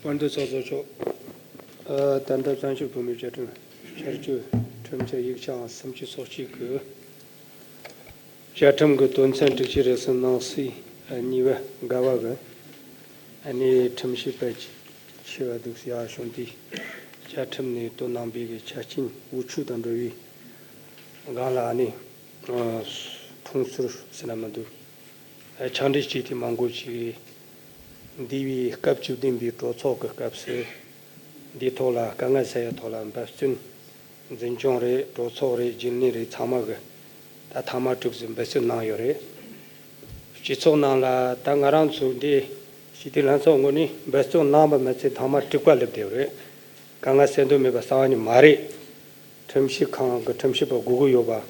དཔལ་ལྡན་ཚོགས་གཙོ་མཆོག་ཨ། ད་ལྟ་བཙན་བྱོལ་བོད་མིའི་བཅའ་ཁྲིམས་ཆེད་སྤྱོད་ཁྲིམས་འཆར་ཡིག་ཆ་སུམ་ཅུ་སོ་གཅིག་གི་བཅའ་ཁྲིམས་ཀྱི་དོན་ཚན་དྲུག་ཅུ་རེ་གསུམ་ནང་གསེས་གཉིས་པ་འགལ་བ་གི་ཨ་ནི་ཁྲིམས་ཞིབ་པ་ཆེ་བ་འདུག་ཡ་བྱུང་དུས་བཅའ་ཁྲིམས་ནས་བཏོན་གནང་པའི་གི་ཆ་རྐྱེན་འོས་ཆོས་དང་འབྲེལ་བའི་ སྒང་ལ་ནི་ཁྲུང་ཟུར་ཟེར་ན་མི་འདུག་ཕྱག་འབྲེལ་བྱས་ཏེ་མང་པོ་ཅིག་འདས་པའི་སྐབས་བཅུ་བདུན་པའི་གྲོས་ཚོགས་ཀྱི་སྐབས་སུ་འདིའི་ཐོག་ལ་དཀའ་ངལ་སེལ་ཡའི་ཐོག་ལ་འབད་བརྩོན། འཛིན་སྐྱོང་རེད། གྲོས་ཚོགས་རེད། རྒྱུན་ལས་རེད། ཚང་མ་གི་ད་མཐའ་མ་གྲུབ་ཟིན་འབད་བརྩོན་གནང་ཡོད་རེད། སྤྱི་ཚོགས་ནང་ལ་ད་ང་རང་ཚོ་འདི་སྤྱི་འཐུས་ལྷན་ཚོགས་ངོས་ནས་འབད་བརྩོན་གནང་བ་མ་ཚད་མཐའ་མ་དཀྲུག་པ་སླེབས་བསྡད་ཡོད་རེད། དཀའ་ངལ་སེལ་འདོད་མེད་པ་རྩ་བ་ནས་མ་རེད། ཁྲིམས་ཞིབ་ཁང་གི་ཁྲིམས་ཞིབ་པ་དགོས་ཀྱི་ཡོད་པ།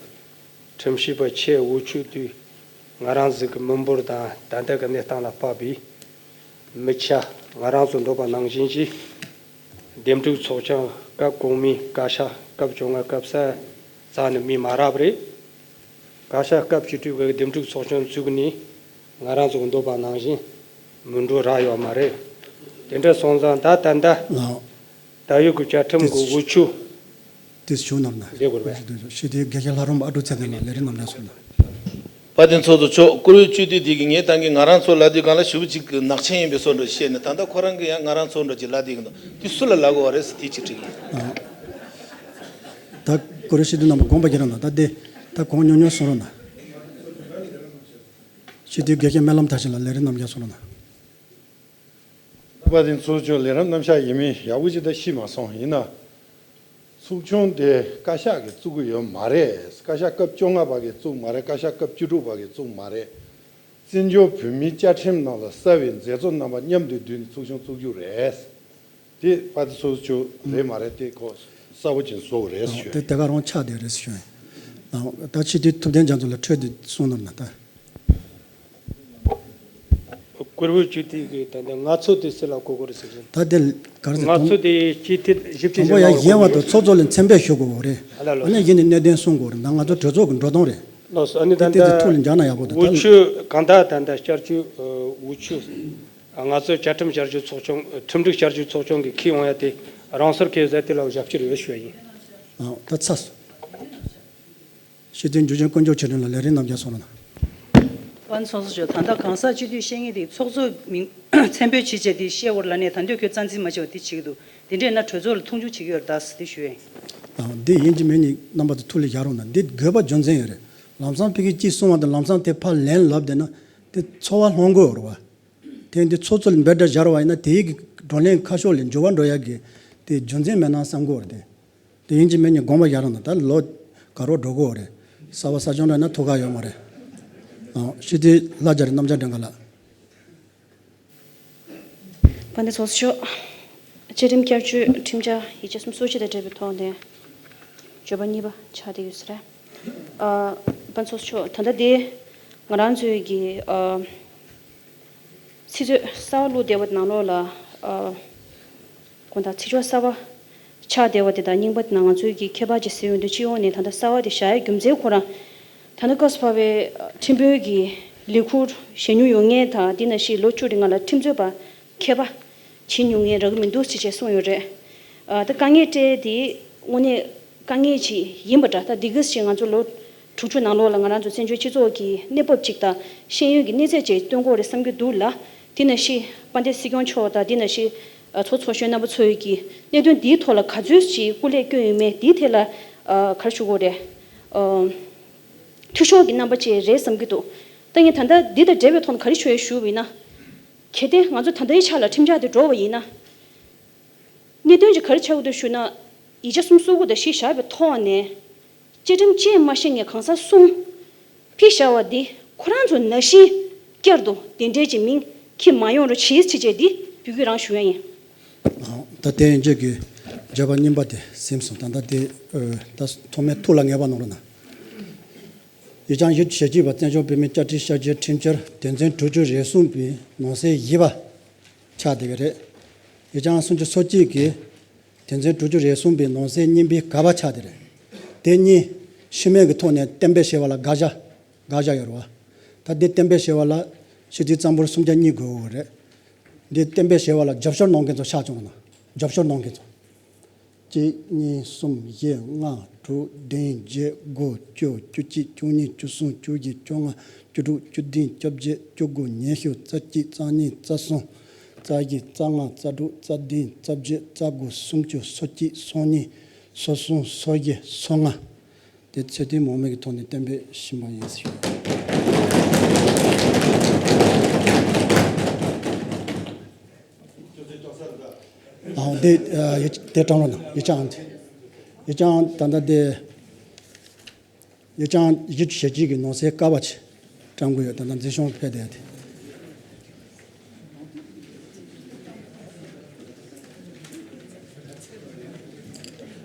ཁྲིམས་ཞིབ་པ་ཆེས་འོས་ཆོས་དུས་ང་རང་ཚོ་གི་མི་འབོར་དང་ད་ལྟ་གི་གནས་སྟངས་ལ་དཔག་པའི་མི་ཆ་ང་རང་ཚོ་འདོད་པ་ནང་བཞིན་གྱི་འདེམས་སྒྲུག་ཚོགས་ཆུང་སྐབས་གོང་མའི་བཀའ་ཤག་སྐབས་བཅོ་ལྔ་སྐབས་གསར་རྩ་ནས་མི་མ་རག་པ་རེད། བཀའ་ཤག་སྐབས་བཅུ་དྲུག་པའི་འདེམས་སྒྲུག་ཚོགས་ཆུང་བཙུགས་ནས་ང་རང་ཚོ་གི་འདོད་པ་ནང་བཞིན་མི་འགྲོ་རག་ཡོད་མ་རེད། དེ་འདྲ་སོང་ཙང་ད་ད་ལྟ་ལགས། ད་ཡོད་དགུ་བཅའ་ཁྲིམས་ཀྱི་འོས་ཆོས་དེ་ཞུ་ནམ་ན་ལས་དགོས་པས། ཞི་བདེའི་དགེ་རྒན་ལྷ་རམས་པ་ཨ་ཀྲུག་ཚེ་བརྟན་ལགས་ལས་རིམ་ནམ་ཡང་སོང་ན། དཔལ་ལྡན་ཚོགས་གཙོ་མཆོག་བཀུར་འོས་སྤྱི་འཐུས་དེ་གིས་ངས་ད་གིན་ང་རང་ཚོ་ལབ་དུས་སྒང་ལ་ཞེ་པོ་ཅིག་ནག་ཆེན་ཡིན་པའི་བཟོ་འདྲ་བཤད་ནས། ད་ལྟ་ཁོ་རང་གིས་ཡང་ང་རང་ཚོ་འདྲ་ཅིག་ལབ་བསྡད་ཀྱི་འདུག་དེ་སུ་ལ་ལབ་དགོས་པ་རེད་ཟེར་དེ་ཅིག་དྲིས་ཡིན། ད་བཀུར་འོས་སྤྱི་འཐུས་རྣམ་པ་དགོངས་པ་རྒྱག་རོགས་གནང་། ད་དེ་ད་གོང་ཉུང་ཉུང་གསུང་རོགས་གནང་། སྤྱི་འཐུས་དགེ་བཤེས་སྨོན་ལམ་མཐར་ཕྱིན་ལགས་ལས་རིམ་ནམ་ཡང་སོང་རོགས་གནང་། དཔལ་ལྡན་ཚོགས་གཙོ་མཆོག་ལས་རིམ་རྣམ་གཞག་ཡིན་མིན་ཡག་པོ་ཅིག་ད་ཤེས་མ་སོང་། ཡིན་ན། ཚོགས་ཆུང་དེ་བཀའ་ཤག་གིས་བཙུགས་ཀྱི་ཡོད་མ་རེད། བཀའ་ཤག་སྐབས་བཅོ་ལྔ་པ་གིས་བཙུགས་མ་རེད། བཀའ་ཤག་སྐབས་བཅུ་དྲུག་པ་གིས་བཙུགས་མ་རེད། བཙན་བྱོལ་བོད་མིའི་བཅའ་ཁྲིམས་ནང་ལ་གསལ་བའི་མཛད་གཙོ་རྣམ་པ་མཉམ་དུ་བསྡུས་ནས་ཚོགས་ཆུང་བཙུགས་རྒྱུ་རེད། དེ་དཔལ་ལྡན་ཚོགས་གཙོ་མཆོག་རེད་མ་རེད་དེ་ཁོ་གསལ་པོ་ཅིག་བཟོ་དགོས་རེད་ཟེར་ཞུ་ཡ་ཡིན། དེ་དེ་ག་རང་ཆགས་བསྡད་རེད་ཟེར་ཞུ་ཡ་ཡིན། ད་སྤྱི་འཐུས་ཐུབ་བསྟན་རྒྱ་མཚོ་ལགས་འཕྲོས་དེ་གསུང་གནང་ན་ད། བཀུར་འོས་སྤྱི་འཐུས་ཀྱིས་ད་ལྟ་ང་ཚོ་དེ་སུ་ལ་གོ་དགོས་རེད་ཟེར་གྱི། ད་དེ་ག་རེ་ཟེར། ང་ཚོ་དེ་སྤྱི་འཐུས་ཞིབ་དཔྱད་དང་པོ་ཡང་གཞན་པ་དང་ཚོགས་གཙོ་ལ་མཚན་དཔེ་ཞུ་དགོས་རེད། ཨ་ལ་ལ། ཨ་ནི་གཞི་ནས་གནད་དོན་གསུང་དགོས་རེད། ད་ང་ཚོ་གྲོས་ཚོགས་ཀྱི་འགྲོ་སྟངས་རེད། ལགས་སོ། ཨ་ནི་ད་དེ་དེ་ལྟ་ཐུགས་ལ་འཇགས་ན་ཡག་པོ་འདུག་འོས་ད་ཆོས་གང་ལྟར་ད་ལྟ་བསྐྱར་བཅོས་འོས་ཆོས་ང་ཚོ་བཅའ་ཁྲིམས་བསྐྱར་བཅོས་ཚོགས་ཆུང་ཁྲིམས་སྒྲིག་བསྐྱར་བཅོས་ཚོགས་ཆུང་གིས་འཁྱེར་ཡོང་ཡ་དེ་རང་སོར་འཁྱེར་ཟེར་དེ་ལ་ཞབས་ཕྱི་རེ་ཞུ་ཡ་ཡིན། ཨ་ད་ཚར་སོང་། སྤྱི་འཐུས་འཇུ་ཆེན་དཀོན་མཆོག་ཆོས་སྒྲོན་ལགས་ལས་རིམ་རྣམ་རྒྱལ་སོང་ལ། དཔལ་ཚོགས་གཙོ་མཆོག་ད་ལྟ་གང་ཟག་སྤྱི་འཐུས་བཤད་མཁན་དེ་ཚོགས་གཙོ་མིང་མཚན་འབོད་བྱེད་བྱས་དེ་བཤད་དགོས་ལབ་ནས་ད་འདོད་ཁོས་རྩ་འཛིན་མ་བྱས་པ་དེ་བྱེད་ཀྱི་འདུག་དེ་འདྲས་ན་གྲོས་ཚོགས་ལ་མཐོང་ཆུང་བྱེད་ཀྱི་ཡོད་རེད་ད་ཟེར་དེ་ཞུ་ཡིན། ཨ་འདི་ཡིན་གཅིག་མིན་གཉིས་རྣམ་པ་ཚོ་ཐུགས་ལ་བཞག་རོགས་གནང་། འདི་དགོས་པ་རྒྱུ་མཚན་ཡོད་རེད། ལམ་སང་ཕ་གི་གཅིག་གསུང་བ་དང་ལམ་སང་དེ་ཕར་ལན་ལབ་བསྡད་ན་དེ་ཚོར་བ་སློང་དགོས་རེད་བ། དེ་འདི་ཚོགས་གཙོ་ལ་འབོད་སྒྲ་སྦྱར་བ་ཡིན་ན་དེའི་གི་བགྲོ་གླེང་ཁ་ཕྱོགས་ལ་འགྱུར་བ་འགྲོ་ཡ་གི་དེ་རྒྱུ་མཚན་མེད་ན་བསམ་གི་ཡོད་རེད་དེ། དེ་ཡིན་གཅིག་མིན་གཉིས་དགོངས་པ་བཞག་རོགས་གནང་། ད་ལོ་དགའ་རོགས་འགྲོ་གི་ཡོད་རེད། གསར་པ་གསར་བྱུང་འདྲ་ན་ཐུགས་ཁག་ཡོད་མ་རེད། ཨང་། སྤྱི་འཐུས་ལྷ་རྒྱ་རི་རྣམ་རྒྱལ་སྒྲོལ་དཀར་ལགས། དཔལ་ལྡན་ཚོགས་གཙོ་མཆོག་བཅའ་ཁྲིམས་བསྐྱར་བཅོས་ཁྲིམས་འཆར་ཡིག་ཆ་གསུམ་སོ་བཞི་དང་འབྲེལ་བའི་ཐོག་ནས་བརྗོད་པ་གཉིས་པ་ཆགས་བསྡད་ཡོད་ས་རེད། ཨ། དཔལ་ལྡན་ཚོགས་གཙོ་མཆོག་ད་ལྟ་དེ་ང་རང་ཚོའི་གི་ཨ། ཚིག་མཛོད་གསར་པ་བླུགས་བསྡད་པ་ནང་ལོགས་ལ། ཨ། དགོངས་དག་ཚིག་སྦྱོར་གསར་པ་ཆགས་བསྡད་པ་དེ་དང་རྙིང་པ་དེ་ནང་ང་ཚོའི་གི་ཁྱད་པར་ཅིག་གཟིགས་ཡོང་དུས་སྤྱི་ཡོངས་ནས་ད་ལྟ་གསར་པ་དེ་བཞག་ཡའི་རྒྱུ་མཚན་ཁོ་རང་། ད་ལྟ་སྐབས་སུ་བབས་པའི་ཁྲིམས་དཔོན་གྱི་ལས་ཁུར་བཞེས་མྱོང་ཡོད་མཁན་དང་དེ་ནང་བཞིན་ལོ་བཅུ་རིང་ལ་ཁྲིམས་རྩོད་པ་མཁས་པ་བྱེད་མྱོང་མཁན་རག་གི་མི་འདུག་ཅེས་བཅས་གསུངས་ཡོད་རེད། ཨ། ད་དཀའ་ངལ་འཕྲད་དེ་དངོས་གནས་དཀའ་ངལ་ཅིག་ཡིན་པ་འདྲ། ད་འདི་ག་ཅིག་ང་ཚོ་ལོ་དྲུག་ཅུ་ནང་ལོགས་ལ་ང་རང་ཚོ་བཙན་བྱོལ་སྤྱི་ཚོགས་ཀྱི་གནས་བབ་ཅིག་དང་ཤེས་ཡོན་གྱི་གནས་ཚད་ཅིག་སྟོན་དགོས་རེད་བསམ་གྱི་འདུག་ལ། དེ་ནང་བཞིན་དཔལ་ལྡན་སྲིད་སྐྱོང་མཆོག་དང་དེ་ནང་བཞིན་ཨ། ཚོགས་ཚོགས་གཞོན་རྣམ་པ་ཚོ་ཡི་གི་གནད་དོན་འདིའི་ཐོག་ལ་ག་ཚོད་ཅིག་སྐུ་ལས་བསྐྱོན་ཡོད་མེད་འདིའི་ཐད་ལ། ཨ། ག་རེ་ཞུ་དགོས་རེད། ཨ། འཐུས་ཤོར་གྱི་རྣམ་པ་ཅིག་རེད་བསམ་གྱི་འདུག་ད་ངས་ད་ལྟ་འདི་དང་འབྲེལ་བའི་ཐོག་ནས་ག་རེ་ཞུ་ཡ་ཞུ་བ་ཡིན་ན། གལ་ཏེ་ང་ཚོ་ད་ལྟའི་ཆ་ལ་ཁྲིམས་འཆར་དེ་འགྲོ་བ་ཡིན་ན། གནད་དོན་གྱི་ག་རེ་ཆགས་ཀྱི་འདུག་ཞུ་ན། ཡིག་ཆ་གསུམ་སོ་དགུ་དང་བཞི་བཞག་པའི་ཐོག་ནས། བཅའ་ཁྲིམས་བཅས་མ་ཤེས་མཁན་གང་ཟག་གསུམ་ཕུད་བཞག་པ་འདི་ཁོ་རང་ཚོ་ནང་བཞིན་བསྐྱར་དུ་དེ་འདྲའི་ཅིག་མིང་འཁྱེར་མ་ཡོང་རོགས་བྱེད་ཅེས་བྱས་འདི་འབོད་སྐུལ་རང་ཞུ་ཡ་ཡིན། ད་ལྟའི་འཇོག་གི་བརྗོད་པ་རྙིང་པ་དེ་ཟིན་སོང་། ད་ལྟ་དེ་ད་ཐོག་མའི་ཐུགས་ལ་ངེས་པ་གནང་རོགས་གནང་། ཡིག་ཆ་ཞིབ་ཞིབ་ཅིག་པ་བཙན་བྱོལ་བོད་མིའི་བཅའ་ཁྲིམས་ཤར་རྒྱས་ཁྲིམས་འཆར་དོན་ཚན་དྲུག་ཅུ་རེ་གསུམ་པའི་ནང་གསེས་བཞི་པ་ཆགས་བསྡད་ཀྱི་རེད། ཡིག་ཆ་སུམ་ཅུ་སོ་གཅིག་གི་དོན་ཚན་དྲུག་ཅུ་རེ་གསུམ་པའི་ནང་གསེས་གཉིས་པའི་ག་པ་ཆགས་བསྡད་རེད། དེ་གཉིས་ཤུལ་མེད་ཀྱི་ཐོག་ནས་གཏན་འབེབས་བྱས་པ་ལ་དགག་བྱ་དགག་བྱ་ཡོད་རེད་བ། ད་འདི་གཏན་འབེབས་བྱས་པ་ལ་སྤྱི་འཐུས་གཙང་པོར་སུམ་བརྒྱ་གཉིས་དགོས་ཀྱི་རེད། འདི་གཏན་འབེབས་བྱས་པ་ལ་རྒྱབ་སྐྱོར་གནང་མཁན་ཚོ་ཤག་བཅོ་ལྔ་གནང་། རྒྱབ་སྐྱོར་གནང་མཁན་ཚོ། གཅིག་གཉིས་གསུམ་བཞི་ལྔ་དྲུག་བདུན་བརྒྱད་དགུ་བཅུ་བཅུ་གཅིག་བཅུ་གཉིས་བཅུ་གསུམ་བཅུ་བཞི་བཅོ་ལྔ་བཅུ་དྲུག་བཅུ་བདུན་བཅོ་བརྒྱད་བཅུ་དགུ་ཉི་ཤུ་རྩ་གཅིག་རྩ་གཉིས་རྩ་གསུམ་རྩ་བཞི་རྩ་ལྔ་རྩ་དྲུག་རྩ་བདུན་རྩ་བརྒྱད་རྩ་དགུ་སུམ་ཅུ་སོ་གཅིག་སོ་གཉིས་སོ་གསུམ་སོ་བཞི་སོ་ལྔ། དེ་ཚད་ལྡན་མང་མོས་ཀྱི་ཐོག་ནས་གཏན་འབེབས་ཕྱིན་པ་ཡིན་ཟེར་ཞུ། ཨ་དེ་ཡིག་དེ་བཀྲམ་རོགས་གནང་། ཡིག་ཆའང་དེ་ཡིག་ཆའང་ད་ལྟ་དེ། ཡིག་ཆའང་ཡིག་ཞལ་གཅིག་གི་ནང་གསེས་ཀ་བ་ཅིག་བཀྲམ་གི་ཡོད། ད་ལྟ་མཛེས་ཤོང་ཕེབས་བསྡད་དེ།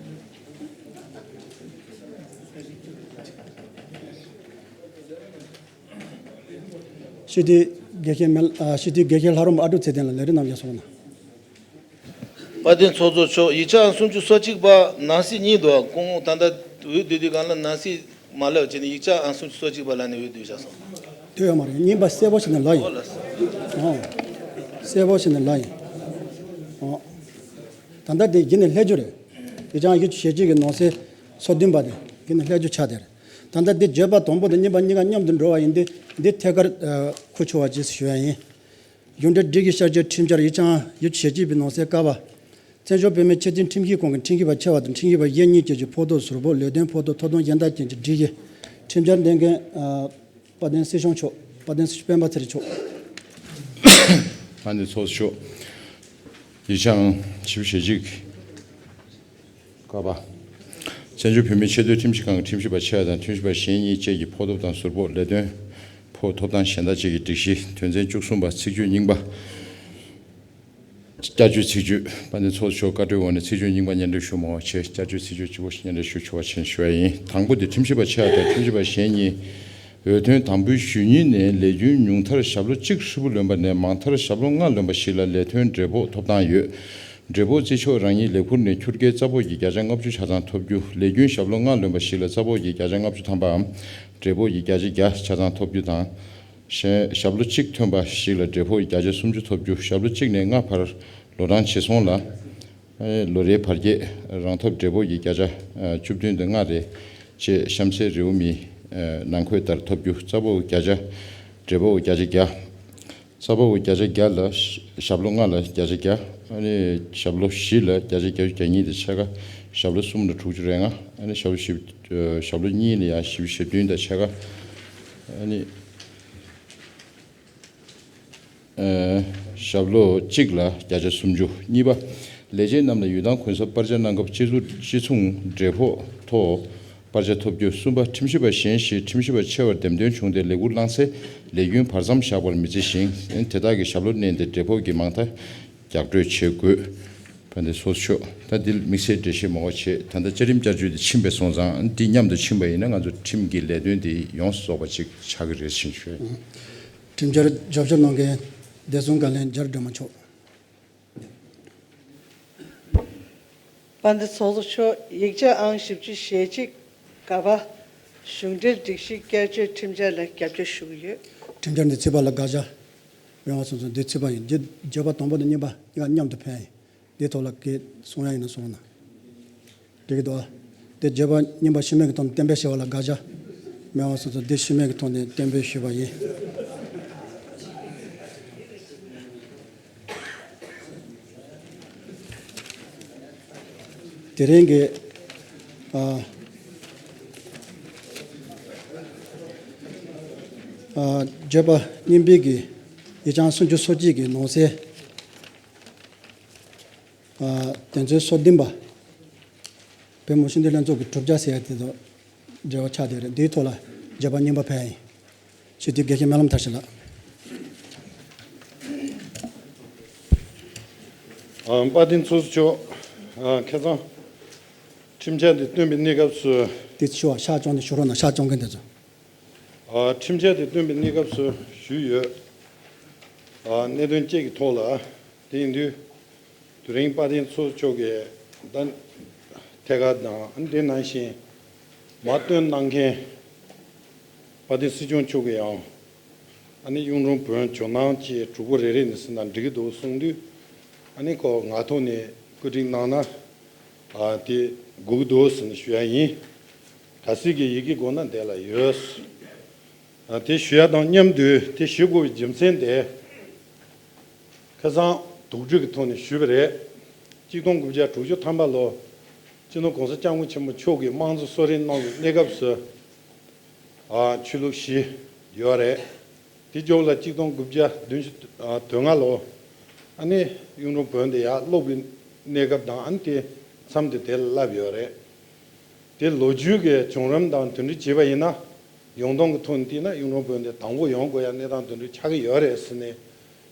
སྤྱི་འཐུས་དགེ་བཤེས་མེ་ཨ་སྤྱི་འཐུས་དགེ་བཤེས་ལྷ་རམས་ཨ་ཀྲུག་ཚེ་བརྟན་ལགས་ལས་རིམ་རྣམས་ཀྱང་གསུངས་གནང་། དཔལ་ལྡན་ཚོགས་གཙོ་མཆོག་ཡིག་ཆ་ཨང་སུམ་ཅུ་སོ་གཅིག་པ་ནང་གསེས་གཉིས་འདུག་སྐུ་ངོ་ད་ལྟ་འོས་བསྡུ་དུས་སྒང་ལ་ནང་གསེས་མ་ལབ་བྱས་ནས་ཡིག་ཆ་ཨང་སུམ་ཅུ་སོ་གཅིག་པ་ལབ་ནས་འོས་བསྡུ་བཞག་སོང་། དེ་ཡོད་མ་རེད། རྙིང་པ་གསལ་པོ་བྱས་ནས་ལབ་ཡིན། ཨོ་གསལ་པོ་བྱས་ནས་ལབ་ཡིན། ཨོ་ད་ལྟ་དེ་གཞི་ནས་ལྷད་རྒྱུ་རེད། ཡིག་ཆ་ཨང་ཡིག་ཞལ་གཅིག་གི་ནང་གསེས་སོ་བདུན་པ་དེ་གཞི་ནས་ལྷད་རྒྱུ་ཆགས་བསྡད་རེད། ད་ལྟ་འདི་བརྗོད་པ་དང་པོ་དང་གཉིས་པ་གཉིས་ཀ་མཉམ་དུ་འགྲོ་བ་ཡིན་དུས་འདི་ཐད་ཀར་ཁུར་ཆོག་པ་ཅིག་ཞུ་ཡ་ཡིན། གཞུང་འབྲེལ་སྒྲིག་གཞི་བསྐྱར་བཅོས་ཁྲིམས་འཆར་ཡིག་ཆ་ཡིག་ཞལ་གཅིག་པའི་ནང་གསེས་ཀ་བ། བཙན་བྱོལ་བོད་མིའི་ཆེས་མཐོའི་ཁྲིམས་ཞིབ་ཁང་གི་ཁྲིམས་ཞིབ་པ་ཆེ་བ་དང་ཁྲིམས་ཞིབ་པ་གཞན་གཉིས་བཅས་ཀྱི་ཕོགས་ཐོབ་ཟུར་ཕོགས་ལས་དོན་ཕོགས་ཐོབ་ཐོབ་ཐང་གཞན་དག་ཅན་གྱི་སྒྲིག་གཞི་ཁྲིམས་འཆར་འདེམས་མཁན་དཔལ་ལྡན་སྲིད་སྐྱོང་མཆོག་དཔལ་ལྡན་སྲིད་སྐྱོང་སྤེན་པ་ཚེ་རིང་མཆོག་དཔལ་ལྡན་ཚོགས་གཙོ་མཆོག་ཡིག་ཆ་ཨང་བཞི་བཅུ་ཞེ་གཅིག་ཀ་པ། བཙན་བྱོལ་བོད་མིའི་ཆེས་མཐོའི་ཁྲིམས་ཞིབ་ཁང་གི་ཁྲིམས་ཞིབ་པ་ཆེ་བ་དང་ཁྲིམས་ཞིབ་པ་གཞན་གཉིས་བཅས་ཀྱི་ཕོགས་ཐོབ་དང་ཟུར་ཕོགས་ལས་དོན་ཕོགས་ཐོབ་ཐང་གཞན་དག་བཅས་ཀྱི་སྒྲིག་གཞི་དོན་ཚན་བཅུ་གསུམ་པ་ཚིག་བརྗོད་རྙིང་པ། བསྐྱར་བཅོས་ཚིག་བརྗོད་དཔལ་ལྡན་ཚོགས་གཙོ་མཆོག་བཀའ་འཁྲོལ་འོག་ནས་ཚིག་བརྗོད་རྙིང་པ་སྙན་སྒྲོན་ཞུ་མ་དགོས་པ་བྱས། བསྐྱར་བཅོས་ཚིག་བརྗོད་གཅིག་པོ་ཞིག་སྙན་སྒྲོན་ཞུ་ཆོག་པ་བྱས་ཞུ་བ་ཡིན། དང་པོ་དེ་ཁྲིམས་ཞིབ་པ་ཆེ་བ་དང་ཁྲིམས་ཞིབ་པ་གཞན་གཉིས་འོས་ཐོན་དམ་འབུལ་ཞུ་ཉིན་ནས་ལས་རྒྱུན་ཉུང་མཐར་ཞབས་ལོ་གཅིག་ཧྲིལ་པོ་ལོན་པ་ནས་མང་མཐར་ཞབས་ལོ་ལྔ་ལོན་པ་ཞིག་ལ་ལས་དོན་འབྲས་ཕོགས་ཐོབ་ཐང་ཡོད། འབྲས་ཕོགས་རྩིས་ཆོག་རང་ཉིད་ལས་ཁུར་ནས་ཁྱུར་སྐྱེལ་རྩ་ཕོགས་ཀྱི་བརྒྱ་ཆ་ལྔ་བཅུ་ཆ་ཚང་ཐོབ་རྒྱུ། ལས་རྒྱུན་ཞབས་ལོ་ལྔ་ལོན་པ་ཞིག་ལ་རྩ་ཕོགས་ཀྱི་བརྒྱ་ཆ་ལྔ་བཅུ་ཐམ་པའམ་འབྲས་ཕོགས་ཀྱི་བརྒྱ་ཆ་བརྒྱ་ཆ་ཚང་ཐོབ་རྒྱུ་དང་། གཞན་ཞབས་ལོ་གཅིག་ཐོན་པ་ཞིག་ལ་འབྲས་ཕོགས་ཀྱི་བརྒྱ་ཆ་སུམ་ཅུ་ཐོབ་རྒྱུ། ཞབས་ལོ་གཅིག་ནས་ལྔ་བར་ལོ་གྲངས་ཇི་སོང་ལ། ཨེ་ལོ་རེའི་བར་ཁྱད་རང་ཐོབ་འབྲས་ཕོགས་ཀྱི་བརྒྱ་ཆ་ཨ་བཅུ་བདུན་དང་ལྔ་རེ་བཅས་གཤམ་གསལ་རེའུ་མིག་ཨ་ནང་འཁོད་ལྟར་ཐོབ་རྒྱུ། རྩ་ཕོགས་བརྒྱ་ཆ་འབྲས་ཕོགས་བརྒྱ་ཆ་བརྒྱ། རྩ་ཕོགས་བརྒྱ་ཆ་བརྒྱ་ལ་ཞབས་ལོ་ལྔ་ལ་བརྒྱ་ཆ་བརྒྱ། ཨ་ནི་ཞབས་ལོ་བཞི་ལ་བརྒྱ་ཆ་བརྒྱ་ཆ་གྱ་གཉིས་དང་ཕྱེད་ཀ། ཞབས་ལོ་གསུམ་ལ་དྲུག་ཅུ་རེ་ལྔ། ཨ་ནི་ཞབས་ལོ་བཞི་ཨ་ཞབས་ལོ་གཉིས་ལ་ཡང་བཞི་བཅུ་ཞེ་བདུན་དང་ཕྱེད་ཀ། ཨ་ནི། ཨ་ཞབས་ལོ་གཅིག་ལ་བརྒྱ་ཆ་སུམ་ཅུ། གཉིས་པ། ལས་བྱེད་རྣམས་ལ་ཡུལ་ཐང་གུན་གསབ་སྤར་ཆ་གནང་སྐབས་སྤྱི་ཚོགས་སྤྱི་མཚུངས་འབྲས་ཕོགས་ཐོག་སྤར་ཆ་ཐོབ་རྒྱུ། གསུམ་པ། ཁྲིམས་ཞིབ་པ་གཞན་ཞིག་ཁྲིམས་ཞིབ་པ་ཆེ་བར་འདེམས་ཐོན་བྱུང་སྟེ་ལས་ཁུར་བླངས་ཚེ་ལས་རྒྱུན་བར་མཚམས་བཞག་པར་མི་བརྩི་ཞིང་། དེ་དག་གི་ཞབས་ལོ་བསྣན་ཏེ་འབྲས་ཕོགས་ཀྱི་མང་མཐའ་རྒྱག་སྤྲོད་བྱེད་དགོས། དཔལ་ལྡན་ཚོགས་གཙོ་མཆོག་ད་འདི་དམིགས་བསལ་འགྲེལ་བཤད་མང་པོ་བྱས། ད་ལྟ་བཅའ་ཁྲིམས་བསྐྱར་བཅོས་དེ་ཕྱིན་པས་སོང་ཙང་འདི་མཉམ་དུ་ཕྱིན་པ་ཡིན་ན་ང་ཚོ་ཁྲིམས་ཀྱི་ལས་དོན་དེ་ཡོངས་སུ་རྫོགས་པ་ཅིག་ཆགས་ཀྱི་རེད་ཅེས་ཞུ། ཁྲིམས་འཆར་རྒྱབ་སྐྱོར་གནང་མཁན་བདེ་སྲུང་བཀའ་བློན་རྒྱ་རི་སྒྲོལ་མ་མཆོག་དཔལ་ལྡན་ཚོགས་གཙོ་མཆོག་ཡིག་ཆ་ཨང་བཞི་བཅུ་ཞེ་གཅིག་ག་པ། གཞུང་འབྲེལ་སྒྲིག་གཞི་བསྐྱར་བཅོས་ཁྲིམས་འཆར་ལ་རྒྱབ་སྐྱོར་ཞུ་གི་ཡོད། ཁྲིམས་འཆར་འདི་ཚུད་པ་ལ་དགག་བྱ་མེད་པ་སོང་ཙང་འདི་ཚུད་པ་ཡིན། འདི་བརྗོད་པ་དང་པོ་དང་གཉིས་པ་གཉིས་ཀ་མཉམ་དུ་ཕན་ཡིན། འདིའི་ཐོག་ལ་གལ་གསུང་ཡ་ཡིན་ན་གསུང་ན། འགྲིག་གི་འདུག་ཨ། དེ་བརྗོད་པ་གཉིས་པ་ཕྱི་མིག་གི་ཐོག་ནས་གཏན་འབེབས་བྱས་པ་ལ་དགག་བྱ་མེད་པ་སོང་ཙང་དེ་ཕྱི་མིག་གི་ཐོག་ནས་གཏན་འབེབས་ཞུས་པ་ཡིན། དེ་རིང་གི་ཨ་ཨ་བརྗོད་པ་གཉིས་པའི་གི་ཡིག་ཆ་ཨང་སུམ་ཅུ་སོ་གཅིག་གི་ནང་གསེས། ཨ་དོན་ཚན་སོ་བདུན་པ། བོད་མི་སྤྱི་འཐུས་ལྷན་ཚོགས་ཀྱི་གྲུབ་ཆ་ཟེར་ཡ་དེ་དང་འབྲེལ་བ་ཆགས་བསྡད་རེད། འདིའི་ཐོག་ལ་བརྗོད་པ་གཉིས་པ་ཕེབས་ཡིན། སྤྱི་འཐུས་དགེ་བཤེས་སྨོན་ལམ་མཐར་ཕྱིན་ལགས། ཨ་དཔལ་ལྡན་ཚོགས་གཙོ་མཆོག་ཨ་ཁ་སང་ཁྲིམས་འཆར་འདི་བཏོན་པའི་གནས་སྐབས་སུ། དེ་ཕྱི་བ་ཤག་བཅོམ་ནས་ཞུ་རོགས་གནང་། ཤག་བཅོམ་མཁན་དེ་ཚོ། ཨ་ཁྲིམས་འཆར་དེ་བཏོན་པའི་གནས་སྐབས་སུ་ཞུས་ཡོད། ཨ་གནད་དོན་བཅས་ཀྱི་ཐོག་ལ། དེ་ཡིན་དུས་དེ་རིང་དཔལ་ལྡན་ཚོགས་གཙོ་མཆོག་གིས་ད་ཐད་ཀར་དང་དེ་ནང་བཞིན་མར་བཏོན་གནང་མཁན་དཔལ་ལྡན་སྲིད་སྐྱོང་མཆོག་གིས་ཡང་ཨ་ནི་གཡུང་དྲུང་བོན་ཇོ་ནང་བཅས་གྲོགས་པོ་རེ་རེ་ནས་ཟིན་ན་འགྲིག་གི་འདུག་གསུངས་དུས། ཨ་ནི་ཁོ་ང་ཐོག་ནས་བཀོད་སྒྲིག་གནང་ན་ཨ་དེ་དགོས་ཀྱི་འདུག་ཟེར་ནས་ཞུ་ཡ་ཡིན། གལ་སྲིད་ཀྱི་ཡི་གེ་དགོས་ན་འདི་ལ་ཡོད། ཨ་དེ་ཞུ་ཡ་དང་མཉམ་དུ་དེ་ཞུ་དགོས་པའི་རྒྱུ་མཚན་དེ་ཁ་སང་དོགས་གཅོད་ཀྱི་ཐོག་ནས་ཞུས་པ་རེད། གཅིག་སྟོང་དགུ་བརྒྱ་དྲུག་ཅུ་ཐམ་པ་ལོ་ སྤྱི་ནོར་༸གོང་ས་༸སྐྱབས་མགོན་ཆེན་པོ་མཆོག་གིས་དམངས་གཙོ་གསོལ་རས་གནང་བའི་གནས་སྐབས་སུ། ཨ། ཆོས་ལུགས་བཞི་ཡོད་རེད། དེ་རྗེས་ལ་གཅིག་སྟོང་དགུ་བརྒྱ་བདུན་ཅུ་དོན་ལྔ་ལོ། ཨ་ནི་གཡུང་དྲུང་བོན་དེ་ཡར་སློབ་ཀྱི་གནས་སྐབས་དང་། ཨ་ནི་དེ་མཚམས་དེ་དེ་ལ་བསླབས་ཡོད་རེད། དེ་ལོ་རྒྱུས་ཀྱི་བྱུང་རིམ་དང་དེ་འདྲ་བྱས་པ་ཡིན་ན། ཡོང་སྟངས་ཀྱི་ཐོག་ནས་བལྟས་ན་གཡུང་དྲུང་བོན་དེ་དང་པོ་ཡོང་དགོས་ཡ་གནས་སྟངས་དེ་འདྲ་ཆགས་ཀྱི་ཡོད་རེད་ཟེར་ནས་